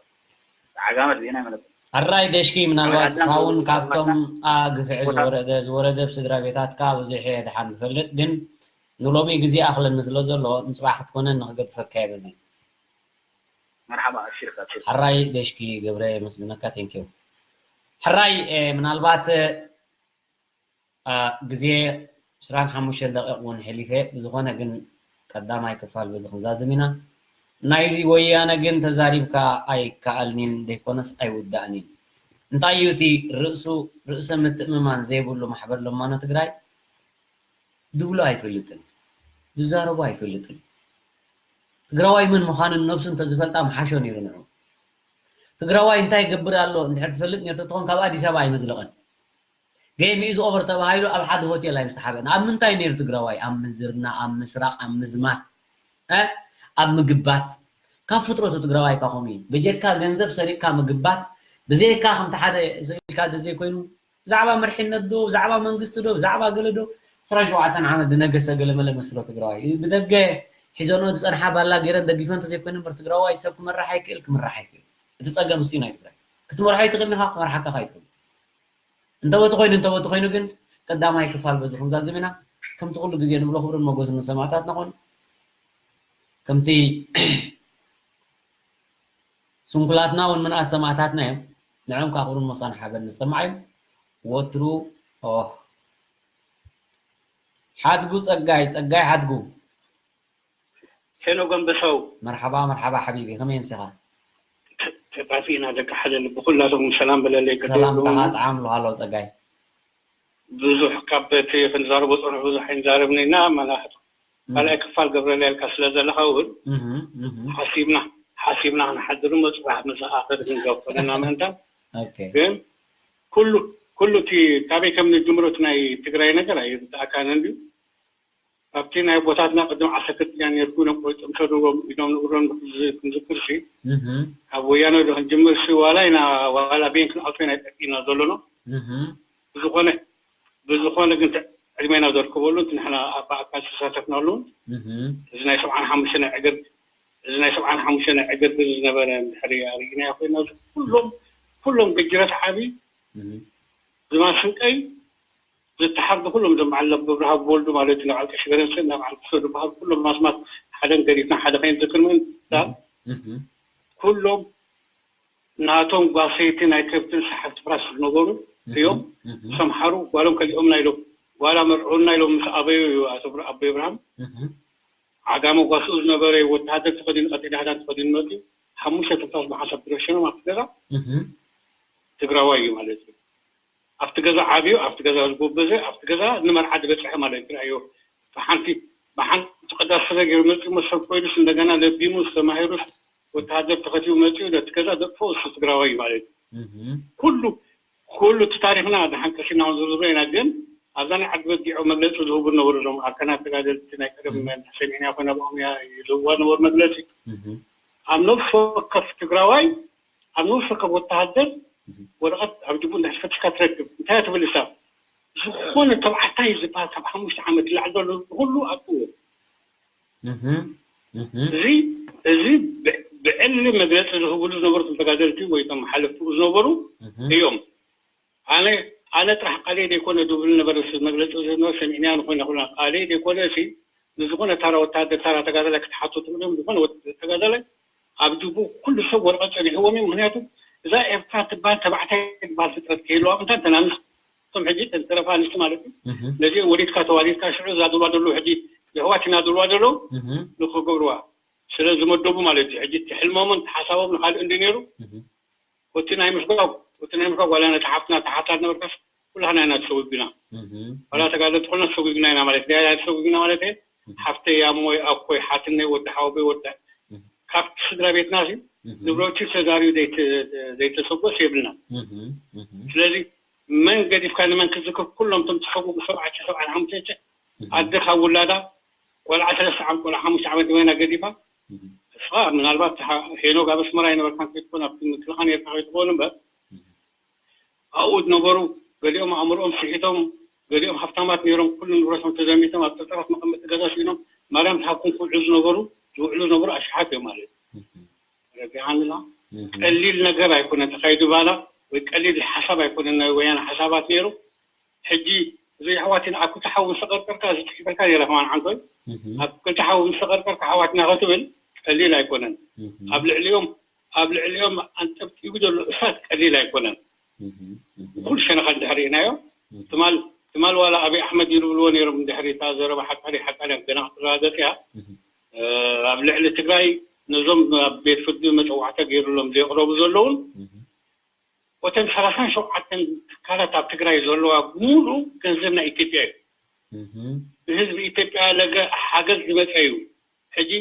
ዓጋመ ብየናይ መለክዒ? ሕራይ ደሽኪ፣ ምናልባት ኣዳም ሳውን ዝብሉ ካብቶም ኣሕዋትና ኣግፍዒ ቦታ ዝወረደ ዝወረደ ብስድራ ቤታትካ ብዙሕ እየ ድሓን ዝፈልጥ፣ ግን ንሎሚ ግዜ ኣኽለኒ ስለ ዘሎ ንፅባሕ ክትኮነን ንክገድፈካ እየ በዚ። መርሓባ፣ ኣብሽርካ፣ ኣብሽርካ። ሕራይ ደሽኪ ገብረ፣ የመስግነካ። ቴንኪው። ሕራይ፣ እ፣ ምናልባት፣ እ፣ አ፣ ግዜ ዕስራን ሓሙሽተን ደቂቕ እውን ሕሊፈ። ብዝኾነ ግን ቀዳማይ ክፋል በዚ ክንዛዝም ኢና። ናይዚ ወያነ ግን ተዛሪብካ ኣይከኣልኒን ዘይኮነስ ኣይውዳእኒን። እንታይ እዩ እቲ ርእሱ፣ ርእሰ ምትእምማን ዘይብሉ ማሕበር ለማኖ ትግራይ? ድብሎ ኣይፈልጥን፣ ዝዛረቦ ኣይፈልጥን። ትግራዋይ መን ምዃኑ ነብሱ እንተዝፈልጣ ምሓሾ ነይሩ ንዑ። ትግራዋይ እንታይ ይገብር ኣሎ እንድሕር ትፈልጥ ነይሩ ተትኾን ካብ ኣዲስ ኣበባ ኣይመዝለቐን። Game is over ተባሂሉ ኣብ ሓደ ሆቴል ኣይምስተሓበአን። ኣብ ምንታይ ነይሩ ትግራዋይ? ኣብ ምዝርና፣ ኣብ ምስራቕ፣ ኣብ ምዝማት፣ እ? ኣብ ምግባት። ካብ ፍጥረቱ ትግራዋይ እኳ ከምኡ እዩ። በጀካ ገንዘብ ሰሪቕካ ምግባት፣ ብዘይካ ከምቲ ሓደ ስእልካ ዘይኮይኑ ብዛዕባ መርሒነት ዶ፣ ብዛዕባ መንግስቲ ዶ፣ ብዛዕባ ገለ ዶ፣ ዕስራን ሸውዓተን ዓመት ዝነገሰ ገለመለ መስሎ ትግራዋይ። ብደገ ሒዘንኦ ዝፀንሓ ባላ ገይረን ደጊፈን እንተዘይኮይኑ እምበር ትግራዋይ ሰብ ክመራሕ ኣይክእል፣ ክምራሕ ኣይክእል። እቲ ፀገም እሱ እዩ ናይ ትግራይ። ክትመርሖ ኣይትኽእልን ኢኻ፣ ክመርሓካ ከ ኣይትኽእልን። እንተወቲ ኮይኑ፣ እንተወቲ ኮይኑ ግን ቀዳማይ ክፋል በዚ ክንዛዝም ኢና። ከምቲ ኩሉ ግዜ ንብሎ ክብርን ሞገስን ንሰማእታትና ኮኑ። ከምቲ ስንኩላትና እውን ምንኣስ ሰማእታትና እዮም። ንዕኦም ከዓ ክብርን ሞሳን ሓበን ንሰማዕ እዮም። ወትሩ፣ ኦ፣ ሓድጉ ጸጋይ፣ ጸጋይ ሓድጉ። ሄኖ ገንበሰው። መርሓባ፣ መርሓባ ሓቢቢ፣ ከመይ ኣምሲኻ? ተ-፣ ተጣፊእና ደቂ ሓደ ልቢ፣ ኩላቶም ሰላም በለለይ፣ ሰላምታኻ ግደሉም። ጠዓም ኣሎ፣ ሃሎ ጸጋይ። ብዙሕ ካብ እቲ ክንዛረቦ ጸንሑ ብዙሕ ኣይንዛረብን ኢና፣ መናፍቅ እም። ካልኣይ ክፋል ገብረልያ ኢልካ ስለ ዘለኻ እውን እህ፣ እህ። ሓሲብና፣ ሓሲብና ክንሓድር እሞ ጽባሕ መሰኻኽር ክንገብር ኢና ምእንታን። ኦኬ። ግን ኩሉ፣ ኩሉ እቲ ካበይ ከም ንጅምሮ እቲ ናይ ትግራይ ነገር ኣይርድኣካን እንድዩ። ኣብቲ ናይ ኣቦታትና ቅድም ዓሰርተ ክልተ እያ ነይርኩ ኢሎም ቆይጦም ሰድዎም ኢሎም ንብሎም ክንዝክር ሲ እህ፣ ካብ ወያነ ዶ ክንጅምር ሲ ዋላ ኢና ዋላ ቤን ክንኣቶ ኢና ጠቂና ዘሎና እህ። ብዝኾነ ብዝኾነ ግን ዕድሜና ዘርከበሉ እቲ ንሕና ኣብ ኣካል ዝተሳተፍናሉ እህ። እዚ ናይ ሰብዓን ሓሙሽተ ናይ ዕግርግር እዚ ናይ ሰብዓን ሓሙሽተ ናይ ዕግርግር ዝነበረ እንድሕሪ ኣርኢናዮ ኮይና ኩሎም ኩሎም ግጅረት ዓቢ እህ። ዝማስንቀይ ዝተሓርዱ ኩሎም እዞም በዓል ኣብርሃ ወልዱ ማለት እዩ፣ በዓል ቀሺ ገረንሰ፣ በዓል ክፍቶ ዝበሃሉ ኩሎም ማስማት ሓደን ገዲፍና ሓደ ከይንዝክር ምእንታን እህ። ኩሎም ናቶም ጓሰይቲ ናይ ከብትን ሰሓብቲ ፍራስ ዝነበሩ እዮም። እህ። እህ። ሰምሓሩ ጓሎም ከሊኦምና ኢሎም ጓል ኣመርዕውና ኢሎም ምስ ኣበዩ እዩ ኣቶ ብር-፣ ኣቦ እብርሃም እህ። ዓጋመ ጓስኡ ዝነበረ ወተሃደር ተኸዲኑ ቀጢን ዳህዳን ተኸዲኑ መፅዩ ሓሙሽተ ትንፋስ ብሓንሳብ ዝረሸኖም ኣብቲ ገዛ እህ። ትግራዋይ እዩ ማለት እዩ። ኣብቲ ገዛ ዓብዩ፣ ኣብቲ ገዛ ዝጎበዘ፣ ኣብቲ ገዛ ንመርዓ ዝበፅሐ ማለት እዩ። ትርኣዮ፣ ብሓንቲ ብሓንቲ ቅዳስ ስረ ገይሩ መፂኡ መሰብ ኮይኑስ እንደገና ለቢሙስ ተማሂሩስ ወተሃደር ተኸቲቡ መፂኡ ነቲ ገዛ ዘጥፍኦ እሱ ትግራዋይ እዩ ማለት እዩ። እህ። ኩሉ ኩሉ እቲ ታሪኽና ደሓን ቀሲና ክንዝርዝሮ ኢና፣ ግን ኣብዛ ናይ ዓዲ በጊዖ መግለፂ ዝህቡ ነበሩ እዞም ኣርካናት ተጋደልቲ ናይ ቀደም እህ። ሰሚዕና ኮነ ኣብኦም እያ ዝህብዋ ነበሩ መግለፂ። እህ። ኣብ ነፍሲ ወከፍ ትግራዋይ ኣብ ነፍሲ ወከፍ ወተሃደር እህ። ወረቐት ኣብ ጅቡ እንድሕር ፈቲሽካ ትረክብ። እንታይ እያ ትብል እሳ? ዝኾነ ተባዕታይ ዝበሃል ካብ ሓሙሽተ ዓመት ንላዕሊ ዘሎ ኩሉ ኣብኡ እዩ። እህ፣ እህ። እዚ፣ እዚ ብ-፣ ብዕሊ መግለፂ ዝህብሉ ዝነበሩ እቶም ተጋደልቲ ወይ እቶም ሓለፍትኡ ዝነበሩ እህ። እዮም። ኣነ፣ ኣነ ጥራሕ ቃለይ ዘይኮነ ዝብል ነበረ፣ እዚ መግለፂ ዝህብ ነበረ፣ ሰሚዕናዮ ንኮይና ኩልና ቃለይ ዘይኮነ፣ እዚ ንዝኾነ ታራ ወታሃደር፣ ታራ ተጋዳላይ ክትሓቶ ትኽእል እዮም። ዝኾነ ወት-፣ ተጋዳላይ ኣብ ጅቡ ኩሉ ሰብ ወረቐት ፀኒሕዎም እዩ። ምኽንያቱ እዛ ኤርትራ ትበሃል ተባዕታይ ትበሃል ፍጥረት ከይህልዋ ምንታ እንተናንስ እቶም ሕጂ እተን ዝተረፋ ኣንስቲ ማለት እዩ። እህ። ነዚአን ወሊድካ ተዋሊድካ ሽዑ እዛ ዝብልዋ ዘለዉ ሕጂ የሕዋት ኢና ዝብልዋ ዘለዉ እህ። ንክገብርዋ ስለ ዝመደቡ ማለት እዩ። ሕጂ እቲ ሕልሞምን እቲ ሓሳቦም ንካልእ እንዲ ነይሩ እህ። እቲ ናይ ምስጓግ፣ እቲ ናይ ምስጓግ ዋላ ነቲ ሓፍትና ተሓታ ዝነበርካስ ኩላህና ኢና ተሰጉግና። እህ። ዋላ ተጋደልቲ ኩልና ተሰጉግና ኢና ማለት፣ ዳያዳይ ተሰጉግና ማለት እየ። እህ። ሓፍተይ ኣሞይ ኣኮይ ሓትነይ ወዲ ሓወቦይ ወዲ እህ። ካብቲ ስድራ ቤትና ሲ እህ። ንብረቱ ተዛርዩ ዘይተ-፣ ዘይተሰጎስ የብልና። እህ። እህ። ስለዚ መን ገዲፍካ ንመን ክዝክር ኩሎም እቶም ተሰጉጉ ሰብዓተ ሰብዓን ሓሙሽተ እህ። ኣደ ካብ ውላዳ ቆልዓ ሰለስተ ዓመት ቆልዓ ሓሙሽተ ዓመት ኮይና ገዲፋ እህ። ንስኻ ምናልባት ሄኖግ ኣብ ኣስመራ ኣይነበርካን ከይትኾን ኣብቲ ምክልኻል ነርካ ከይትኾን እምበር እህ። ኣብኡ ዝነበሩ ገሊኦም ኣእምሮኦም ስሒቶም ገሊኦም ሃፍታማት ነይሮም ኩሉ ንብረቶም ተዘሚቶም ኣብ ጠጠራት መቐመጢ ገዛ ስኢኖም ማርያም ትሃብኩም ክውዕሉ ዝነበሩ ዝውዕሉ ዝነበሩ ኣሽሓት እዮም ማለት እዩ። ረቢዓንና ቀሊል ነገር ኣይኮነን ተኻይዱ ባላ ወይ ቀሊል ሓሳብ ኣይኮነን ናይ ወያነ ሓሳባት ነይሩ። ሕጂ እዚ ኣሕዋትና ኣብ ክልተ ሓዊ ምስ ተቐርቀርካ እዚ ትሕተልካ ነይራ ከማን ዓንቶይ ኣብ ክልተ ሓዊ ምስ ተቐርቀርካ ኣሕዋትና ክትብል ቀሊል ኣይኮነን። ኣብ ልዕሊኦም ኣብ ልዕሊኦም ኣንጠብጢቡ ዘሎ እሳት ቀሊል ኣይኮነን። ኩሉ ሸነኻ እንድሕር ርኢናዮ ትማል ትማል ዋላ ኣብይ ኣሕመድ ይብልዎ ነይሮም እንድሕር እታ ዘረባ ሓቃሊ ሓቃሊ ገና ክትረጋገጽ እያ። ኣብ ልዕሊ ትግራይ ነዞም ኣብ ቤት ፍርዲ መፀዋዕታ ገይሩሎም ዘየቕረቡ ዘለውን ወተን ሰላሳን ሸውዓተን ትካላት ኣብ ትግራይ ዘለዋ ብምሉኡ ገንዘብ ናይ ኢትዮጵያ እዩ። ብህዝቢ ኢትዮጵያ ለገ ሓገዝ ዝመፀ እዩ። ሕጂ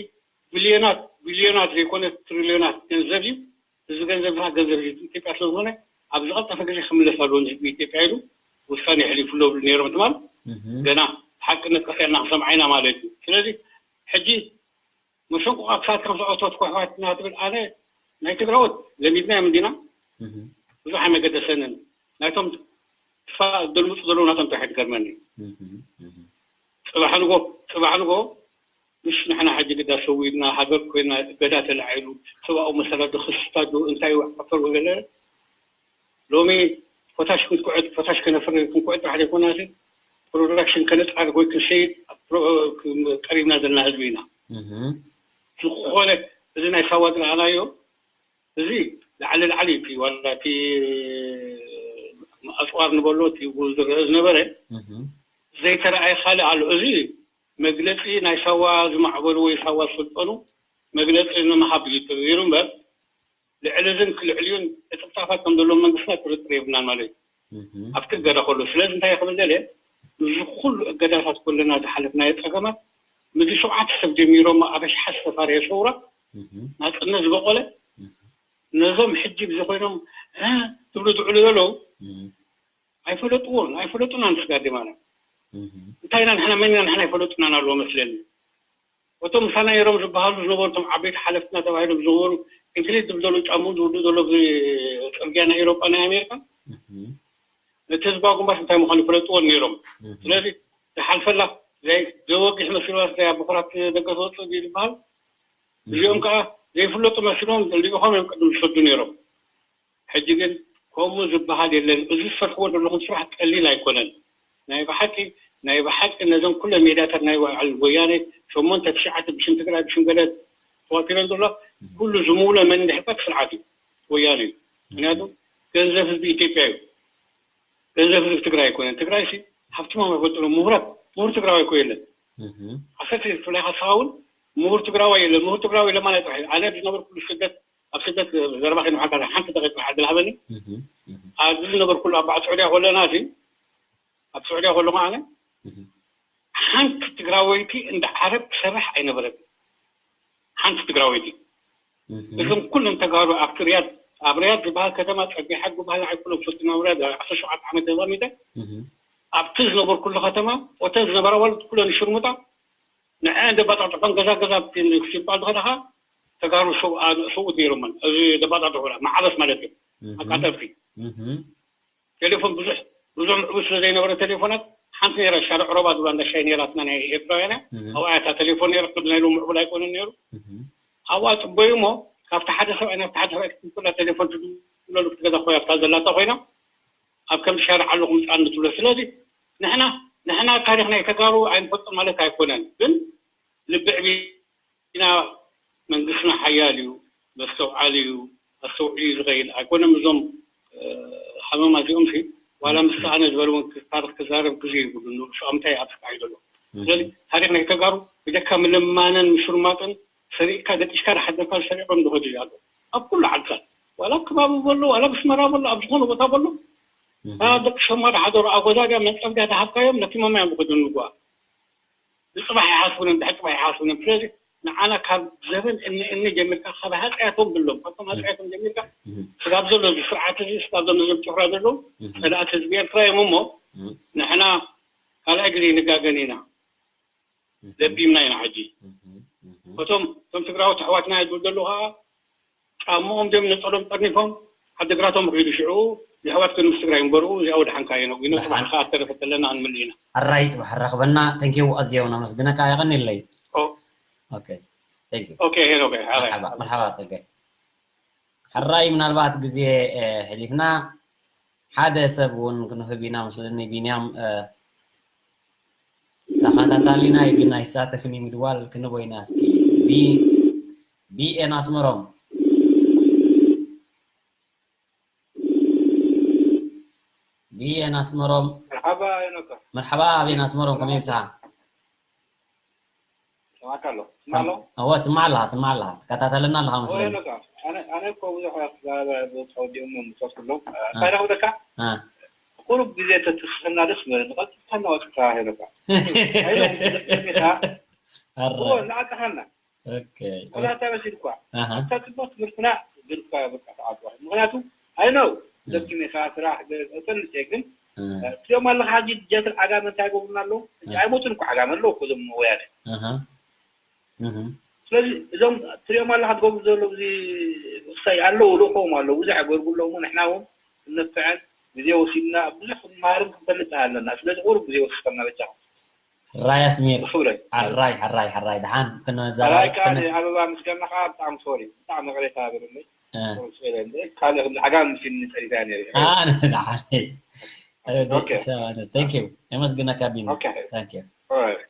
ቢልዮናት ቢልዮናት ዘይኮነ ትሪልዮናት ገንዘብ እዩ። እዚ ገንዘብ ና ገንዘብ ህዝቢ ኢትዮጵያ ስለዝኾነ ኣብ ዝቐልጠፈ ግዜ ክምለስ ኣለዎ ንህዝቢ ኢትዮጵያ ኢሉ ውሳኔ የሕሊፉ ኣሎ ነይሮም ትማል። ገና ሓቅነት ቀሲና ክሰምዓ ኢና ማለት እዩ። ስለዚ ሕጂ መሸንቆ ክሳድ ከም ዝኣወቶት ኣሕዋትና ትብል ኣነ ናይ ትግራዎት ለሚድና እዮም እንዲና ብዙሕ ኣይመገደሰንን። ናይቶም ትፋ ደልምፁ ዘለዉ ናቶም እንታይ ሕድገርመኒ ጽባሕ ንጎ ጽባሕ ንጎ ምሽ ንሕና ሕጂ ግዳ ሰዊድና ሃገር ኮይና እገዳ ተላዒሉ ሰብኣዊ መሰላት ክስታት እንታይ ዓፈር ወገለ ሎሚ ፖታሽ ክንኩዕት ፖታሽ ከነፍር ክንኩዕት ጥራሕ ዘይኮና ፕሮዳክሽን ከነጣር ወይ ክንሸይጥ ቀሪብና ዘለና ህዝቢ ኢና። ዝኾነ እዚ ናይ ሳዋ ዝረኣናዮ እዚ ላዕሊ ላዕሊ እቲ ዋላ እቲ ኣፅዋር ንበሎ እቲ ዝረአ ዝነበረ ዘይተረኣየ ካልእ ኣሎ። እዚ መግለፂ ናይ ሳዋ ዝማዕበሉ ወይ ሳዋ ዝሰልጠኑ መግለፂ ንምሃብ እዩ ተገይሩ እምበር ልዕሊ እዝን ክልዕልዩን ዕጥፍጣፋት ከም ዘለዎም መንግስትና ጥርጥር የብልናን ማለት እዩ። ኣብቲ እገዳ ከሎ ስለዚ እንታይ ክብል ደልየ ምስዚ ኩሉ እገዳታት ከለና ዝሓለፍናዮ ፀገማት ምዚ ሸውዓተ ሰብ ጀሚሮሞ ኣብ ኣሽሓት ዝተፋረየ ሰውራ ናፅነት ዝበቆለ ነዞም ሕጂ ብዚ ኮይኖም ትብሉ ትዕሉ ዘለዉ ኣይፈለጥዎን ኣይፈለጡና ንስጋዴ ማለት እንታይ ኢና ንሕና መን ኢና ንሕና ኣይፈለጡናን ኣለዎ መስለኒ። እቶም ምሳና ነይሮም ዝበሃሉ ዝነበሩ እቶም ዓበይቲ ሓለፍትና ተባሂሎም ዝነበሩ እንግሊዝ ዝብደሉ ጫሙ ዝውዱ ዘሎ ጽርግያ ናይ ኤሮጳ ናይ ኣሜሪካ ነቲ ህዝባዊ ግንባር እንታይ ምዃኑ ይፈለጥዎ ነይሮም። ስለዚ ዝሓልፈላ ዘወግሕ መሲልዋ ስለ ኣብ ብኩራት ደገ ዝወፅእ ዝበሃል እዚኦም ከዓ ዘይፍለጡ መሲሎም ልኢኾም እዮም ቅድም ዝሰዱ ነይሮም። ሕጂ ግን ከምኡ ዝበሃል የለን። እዚ ዝሰርሕዎ ዘለኹም ስራሕ ቀሊል ኣይኮነን። ናይ ብሓቂ ናይ ብሓቂ ነዞም ኩለ ሜዳታት ናይ በዓል ወያነ ሸሞንተ ትሽዓተ ብሽም ትግራይ ብሽም ገለ ተዋፊረን ዘሎ ኩሉ ዝምውሎ መን እንድሕርታት ስርዓት እዩ ወያነ እዩ። ምክንያቱ ገንዘብ ህዝቢ ኢትዮጵያ እዩ። ገንዘብ ህዝቢ ትግራይ ኣይኮነን። ትግራይ ሲ ሃብትሞም ኣይፈልጥሎ ምሁራት ምሁር ትግራዋይ እኮ የለን። ዓሰርተ ክፍላይ ሓሳውን ምሁር ትግራዋይ የለን። ምሁር ትግራዋይ ለማን ኣይጥራሕ ኣነ ዝነበርኩሉ ስደት ኣብ ስደት ዘረባ ከይንውሓካ ሓንቲ ደቂቃ ዕድል ሃበኒ። ኣብዚ ዝነበርኩሉ ኣብ በዓል ስዑድያ ከለና እቲ ኣብ ስዑድያ ከለኹ ኣነ ሓንቲ ትግራወይቲ እንዳ ዓረብ ትሰርሕ ኣይነበረትን። ሓንቲ ትግራወይቲ እዞም ኩሎም ተጋሩ ኣብቲ ሪያድ ኣብ ሪያድ ዝበሃል ከተማ ፀቢሓ ዝበሃል ንዓይ ኩሎም ፈልጥና ሪያድ ዓሰርተ ሸውዓተ ዓመት ተዛሚተ ኣብቲ ዝነበርኩሉ ከተማ ወተን ዝነበራ ዋልት ኩለን ይሽርሙጣ ንዐ እንደ ባጣጥሖም ገዛ ገዛ ክሽባል ዝኸዳኻ ተጋሩ ሰብኡት ነይሮመን። እዚ ደባጣጥሑላ ማዕበስ ማለት እዩ። ኣቃጠልቲ ቴሌፎን ብዙሕ ብዙሕ ምዕቡል ስለ ዘይነበረ ቴሌፎናት ሓንቲ ነይራ ሻርዕ ሮባ ዝብላ እንዳ ሻይ ነይራትና ናይ ኤርትራውያን ኣብኣ እታ ቴሌፎን ነይራ ቅድ ናይ ሎም ምዕቡል ኣይኮነን ነይሩ። ኣብኣ ፅበዩ እሞ ካብቲ ሓደ ሰብኣይ ናብቲ ሓደ ሰብኣይ ክትምፅላ ቴሌፎን ትድውለሉ ክትገዛ ኮይና ኣብታ ዘላታ ኮይና ኣብ ከምዚ ሻርዕ ኣለኹም ፃን ትብሎ። ስለዚ ንሕና ንሕና ታሪኽ ናይ ተጋሩ ኣይንፈልጦ ማለት ኣይኮነን ግን ልቢ ዕቢና መንግስትና ሓያል እዩ፣ መስተውዓሊ እዩ፣ ኣስተውዒሉ እዩ ዝኸይድ ኣይኮነም። እዞም ሓመማ እዚኦም ሲ ዋላ ምስ ኣነ ዝበልዎም ታሪኽ ክዛረብ ግዜ ይብሉ ንሱ ኣብ ምንታይ ኣብ ስቃይ ዘሎ። ስለዚ ታሪኽ ናይ ተጋሩ ብጀካ ምልማንን ምሽርማጥን ሰሪቕካ ገጢሽካ ዝሓደርካ ሰሪቖም ዝኸዱ እዩ ኣሎ ኣብ ኩሉ ዓድታት ዋላ ኣብ ከባቢ በሎ ዋላ ብስመራ በሎ ኣብ ዝኾነ ቦታ በሎ ደቂ ሸማ ዝሓደሩ ኣብ ጎዛድያ መፀብዳ ዝሃብካዮም ነቲ መማዮም ዝኸዱ ንጓ ንፅባሕ ይሓስቡን እንድሕር ፅባሕ ይሓስቡን እዮም። ስለዚ ንዓና ካብ ዘበን እኒ እኒ ጀሚርካ ካብ ሃፀያቶም ብሎም ካብቶም ሃፀያቶም ጀሚርካ ስጋብ ዘሎ እዚ ስርዓት እዚ ስጋብ ዘሎ እዞም ጭፍራ ዘለዉ ፀላእቲ ህዝቢ ኤርትራ እዮም እሞ ንሕና ካልኣይ ግዜ ንጋገን ኢና ለቢምና ኢና ሕጂ እቶም እቶም ትግራዎት ኣሕዋትና ይብል ዘለዉ ከዓ ጫምኦም ደም ነፀሎም ጠርኒፎም ዓድግራቶም ከይዱ ሽዑ የሕዋት ግን ምስ ትግራይ እምበርኡ እዚኣ ወድሓንካ እየ ነጒኖ ጽባሕ ከዓ ተረፈ ተለና ክንምልእ ኢና ኣራይ ጽባሕ ራኽበና ተንኪው ኣዝየው ነመስግነካ የቐኒለይ Okay, thank you. Okay, okay. All right. مرحبا، مرحبا. Okay. ሕራይ ምናልባት ግዜ ሕሊፍና ሓደ ሰብ እውን ክንህብ ኢና መስለኒ። ቢንያም ተኸታታሊና እዩ፣ ግን ኣይሳተፍን እዩ ምድዋል ክንቦ ኢና። እስኪ ቢኤን ኣስመሮም፣ ቢኤን ኣስመሮም። መርሓባ ሄኖካ። መርሓባ ቢኤን ኣስመሮም፣ ከመይ ብስኻ? ስማዕካ ኣሎ። ስማዕ ኣሎ። እወ፣ ስማዕ ኣለኻ፣ ስማዕ ኣለኻ። ትከታተለና ኣለኻ መስለኒ። ሄኖካ፣ ኣነ፣ ኣነ እኮ ብዙሕ ክዛረብ ተወዲኦም እዮም፣ ምሶስ ኩሎም። እ፣ እ። እንታይ ደኣ ክብለካ? እ። ቁሩብ ግዜ ተትስሕና ደስ ምበለኒ። ቀልጢፍካ እናወፅካ ሄኖካ። ኣይዞም፣ ደስ ኢልካ። ኣረ። እወ፣ እናዓቀኻና። ኦኬ። ኩላታ በሲል እኳ። ኣሃ። ኣብታ ጽቡቕ ትምህርትና ግን እኳ በቃ ተዓጽዋ። ምኽንያቱ፣ I know፣ እ። ደኪመ ኢኻ፣ ስራሕ፣ ገ-፣ እፈልጥ እየ፣ ግን፣ እ። እ፣ ትሪኦም ኣለኻ፣ ሕጂ ጀትን ዓጋመ እንታይ ይገብሩና ኣለዉ? ሕጂ እ። ኣይሞቱን እኮ ዓጋመ ኣለዉ እኮ እዞም ወያነ። ኣሃ። እህ። ስለዚ እዞም ትሪኦም ኣለኻ ትገብሩ ዘለዉ፣ እዚ ክሳይ ኣለዉ፣ ልእኾም ኣለዉ፣ ብዙሕ ይገርጉ ኣለዉ፣ ንሕና እውን ክንነፍዕን ግዜ ወሲድና ብዙሕ ክንመሃርን ክንፈልጥ ኣለና። ስለዚ ቁሩብ ግዜ ወሲድካ በጃኻ። ሕራይ ኣስሚር። ክብረት። ሕራይ፣ ሕራይ፣ ሕራይ። ደሓን ክንዘራረብ፣ ሕራይ ከኣ ክን-፣ ንኣበባ ምስጋና ከኣ ብጣዕሚ ሶሪ። ብጣዕሚ ይቕሬታ በለለይ። እ። ቁሩብ ስኢለ እንደ ካልእ ከምዚ ዓጋም ምስልኒ ጸኒተ እያ ነይረ። አ፣ ደሓን። ኦኬ። ሰባት፣ thank you። የመስግነካ ቢኒ። ኦኬ። Thank you። ኦራይት።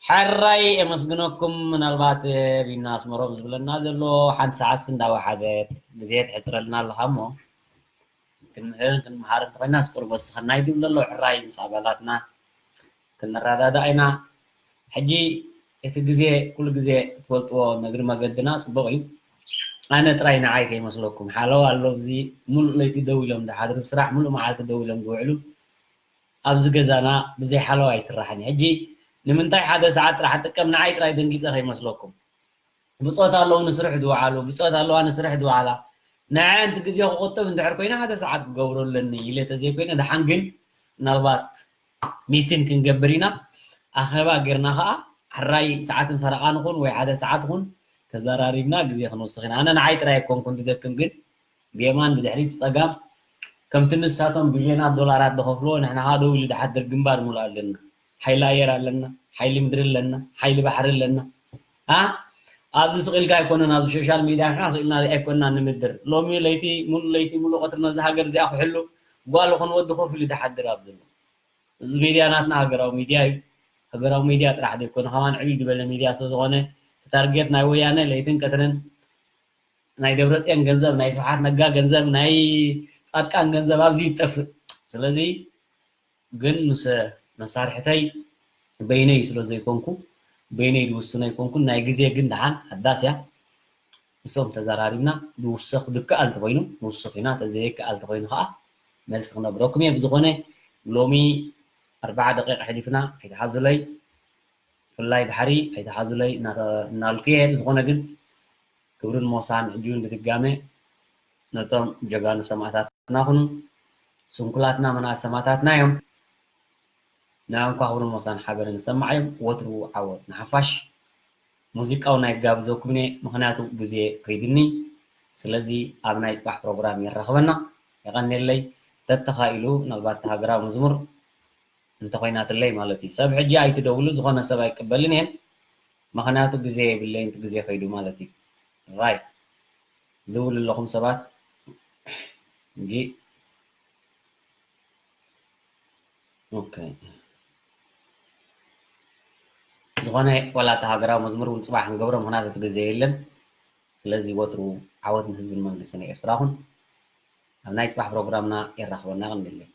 ሕራይ የመስግነኩም። ምናልባት ቢኒ ኣስመሮም ዝብለና ዘሎ ሓንቲ ሰዓት እንዳወሓደት ግዜ ትሕጽረልና ኣለኻ እሞ ክንምህርን ክንመሃርን እንተኾይናስ ቁሩብ ወስኸና እዩ ዝብል ዘሎ። ሕራይ ምስ ኣባላትና ክንረዳዳእ ኢና። ሕጂ እቲ ግዜ ኩሉ ግዜ ክትፈልጥዎ፣ ነግሪ መገድና ጽቡቕ እዩ። ኣነ ጥራይ ንዓይ ከይመስለኩም፣ ሓለዋ ኣሎ፣ ኣብዚ ሙሉእ ለይቲ ደው ኢሎም ዝሓድሩ፣ ስራሕ ሙሉእ መዓልቲ ደው ኢሎም ዝውዕሉ፣ ኣብዚ ገዛና ብዘይ ሓለዋ ኣይስራሕን እዩ። ሕጂ ንምንታይ ሓደ ሰዓት ጥራሕ ጥቀም፣ ንዓይ ጥራይ ደንጊጸ ከይመስለኩም። ብጾት ኣለዉ ንስርሕ ዝወዓሉ፣ ብጾት ኣለዋ ንስርሕ ዝወዓላ። ንዐን እቲ ግዜ ክቑጥብ እንድሕር ኮይነ ሓደ ሰዓት ክገብሮ ኣለኒ ኢለ ተዘይኮይነ፣ ደሓን ግን ምናልባት ሚቲንግ ክንገብር ኢና። ኣኼባ ጌርና ኸኣ ሕራይ ሰዓትን ፈረቓን ይኹን ወይ ሓደ ሰዓት ይኹን ተዘራሪብና ግዜ ክንውስኽ ኢና። ኣነ ንዓይ ጥራይ ኣይኮንኩን ዝደክም፣ ግን ብየማን ብድሕሪት ብጸጋም ከምቲ ንሳቶም ቢልዮናት ዶላራት ዝኸፍልዎ ንሕና ኸኣ ደው ኢሉ ዝሓድር ግንባር ሙሉእ ኣለና። ሓይሊ ኣየር ኣለና፣ ሓይሊ ምድሪ ኣለና፣ ሓይሊ ባሕሪ ኣለና። ኣ፣ ኣብዚ ስቕ ኢልካ ኣይኮነን፣ ኣብዚ ሶሻል ሚድያ ንሕና ስቕ ኢልና ኣይኮንና ንምድር። ሎሚ ለይቲ፣ ሙሉእ ለይቲ፣ ሙሉእ ቀትሪ ነዚ ሃገር እዚኣ ክሕሉ ጓል ይኹን ወዲ ኮፍ ኢሉ ዝሓድር ኣብ ዘሎ። እዚ ሚድያ ናትና ሃገራዊ ሚድያ እዩ። ሃገራዊ ሚድያ ጥራሕ ዘይኮነ፣ ከማን ዕብይ ዝበለ ሚድያ ስለ ዝኾነ፣ እቲ ታርጌት ናይ ወያነ ለይትን ቀትርን ናይ ደብረጽዮን ገንዘብ፣ ናይ ስብሓት ነጋ ገንዘብ፣ ናይ ጻድቃን ገንዘብ ኣብዚ ይጠፍእ። ስለዚ ግን ምስ መሳርሕተይ በይነይ ስለ ዘይኮንኩ፣ በይነይ ዝውስኖ ኣይኮንኩን። ናይ ግዜ ግን ደሓን ሓዳስ እያ። ምስኦም ተዘራሪብና ዝውሰኽ ዝከኣል እንተኾይኑ ንውስኽ ኢና፣ ተዘይከኣል እንተኾይኑ ከዓ መልሲ ክነግረኩም እየ። ብዝኾነ ሎሚ ኣርብዓ ደቂቕ ኣሕሊፍና ኣይትሓዙለይ፣ ብፍላይ ባሕሪ ኣይትሓዙለይ እናተ-፣ እናልኩ እየ። ብዝኾነ ግን ክብርን ሞሳን ሕጂ እውን ብድጋሜ ነቶም ጀጋኑ ሰማእታትና ኩኑ። ስንኩላትና መናእሰይ ሰማእታትና እዮም። ንዕኦም እኳ ክብርን ሞሳን ሓበንን ንሰማዕ እዮም። ወትሩ ዓወት ንሓፋሽ። ሙዚቃ እውን ኣይጋብዘኩም እየ፣ ምኽንያቱ ግዜ ከይድኒ። ስለዚ ኣብ ናይ ጽባሕ ፕሮግራም የራኽበና። የቐንየለይ። ተተኻኢሉ ምናልባት እቲ ሃገራዊ መዝሙር እንተኾይናትለይ ማለት እዩ። ሰብ ሕጂ ኣይትደውሉ፣ ዝኾነ ሰብ ኣይቅበልን እየን። ምኽንያቱ ግዜ የብለይን፣ እቲ ግዜ ከይዱ ማለት እዩ። ራይት። ድውሉ ኣለኹም ሰባት። እንጂ፣ ኦኬ። ዝኾነ ዋላ እቲ ሃገራዊ መዝሙር እውን ጽባሕ ክንገብሮ፣ ምኽንያቱ እቲ ግዜ የለን። ስለዚ ወትሩ ዓወት ንህዝብን መንግስትን ኤርትራ ኩን። ኣብ ናይ ጽባሕ ፕሮግራምና የራኽበና። የቐንየለይ።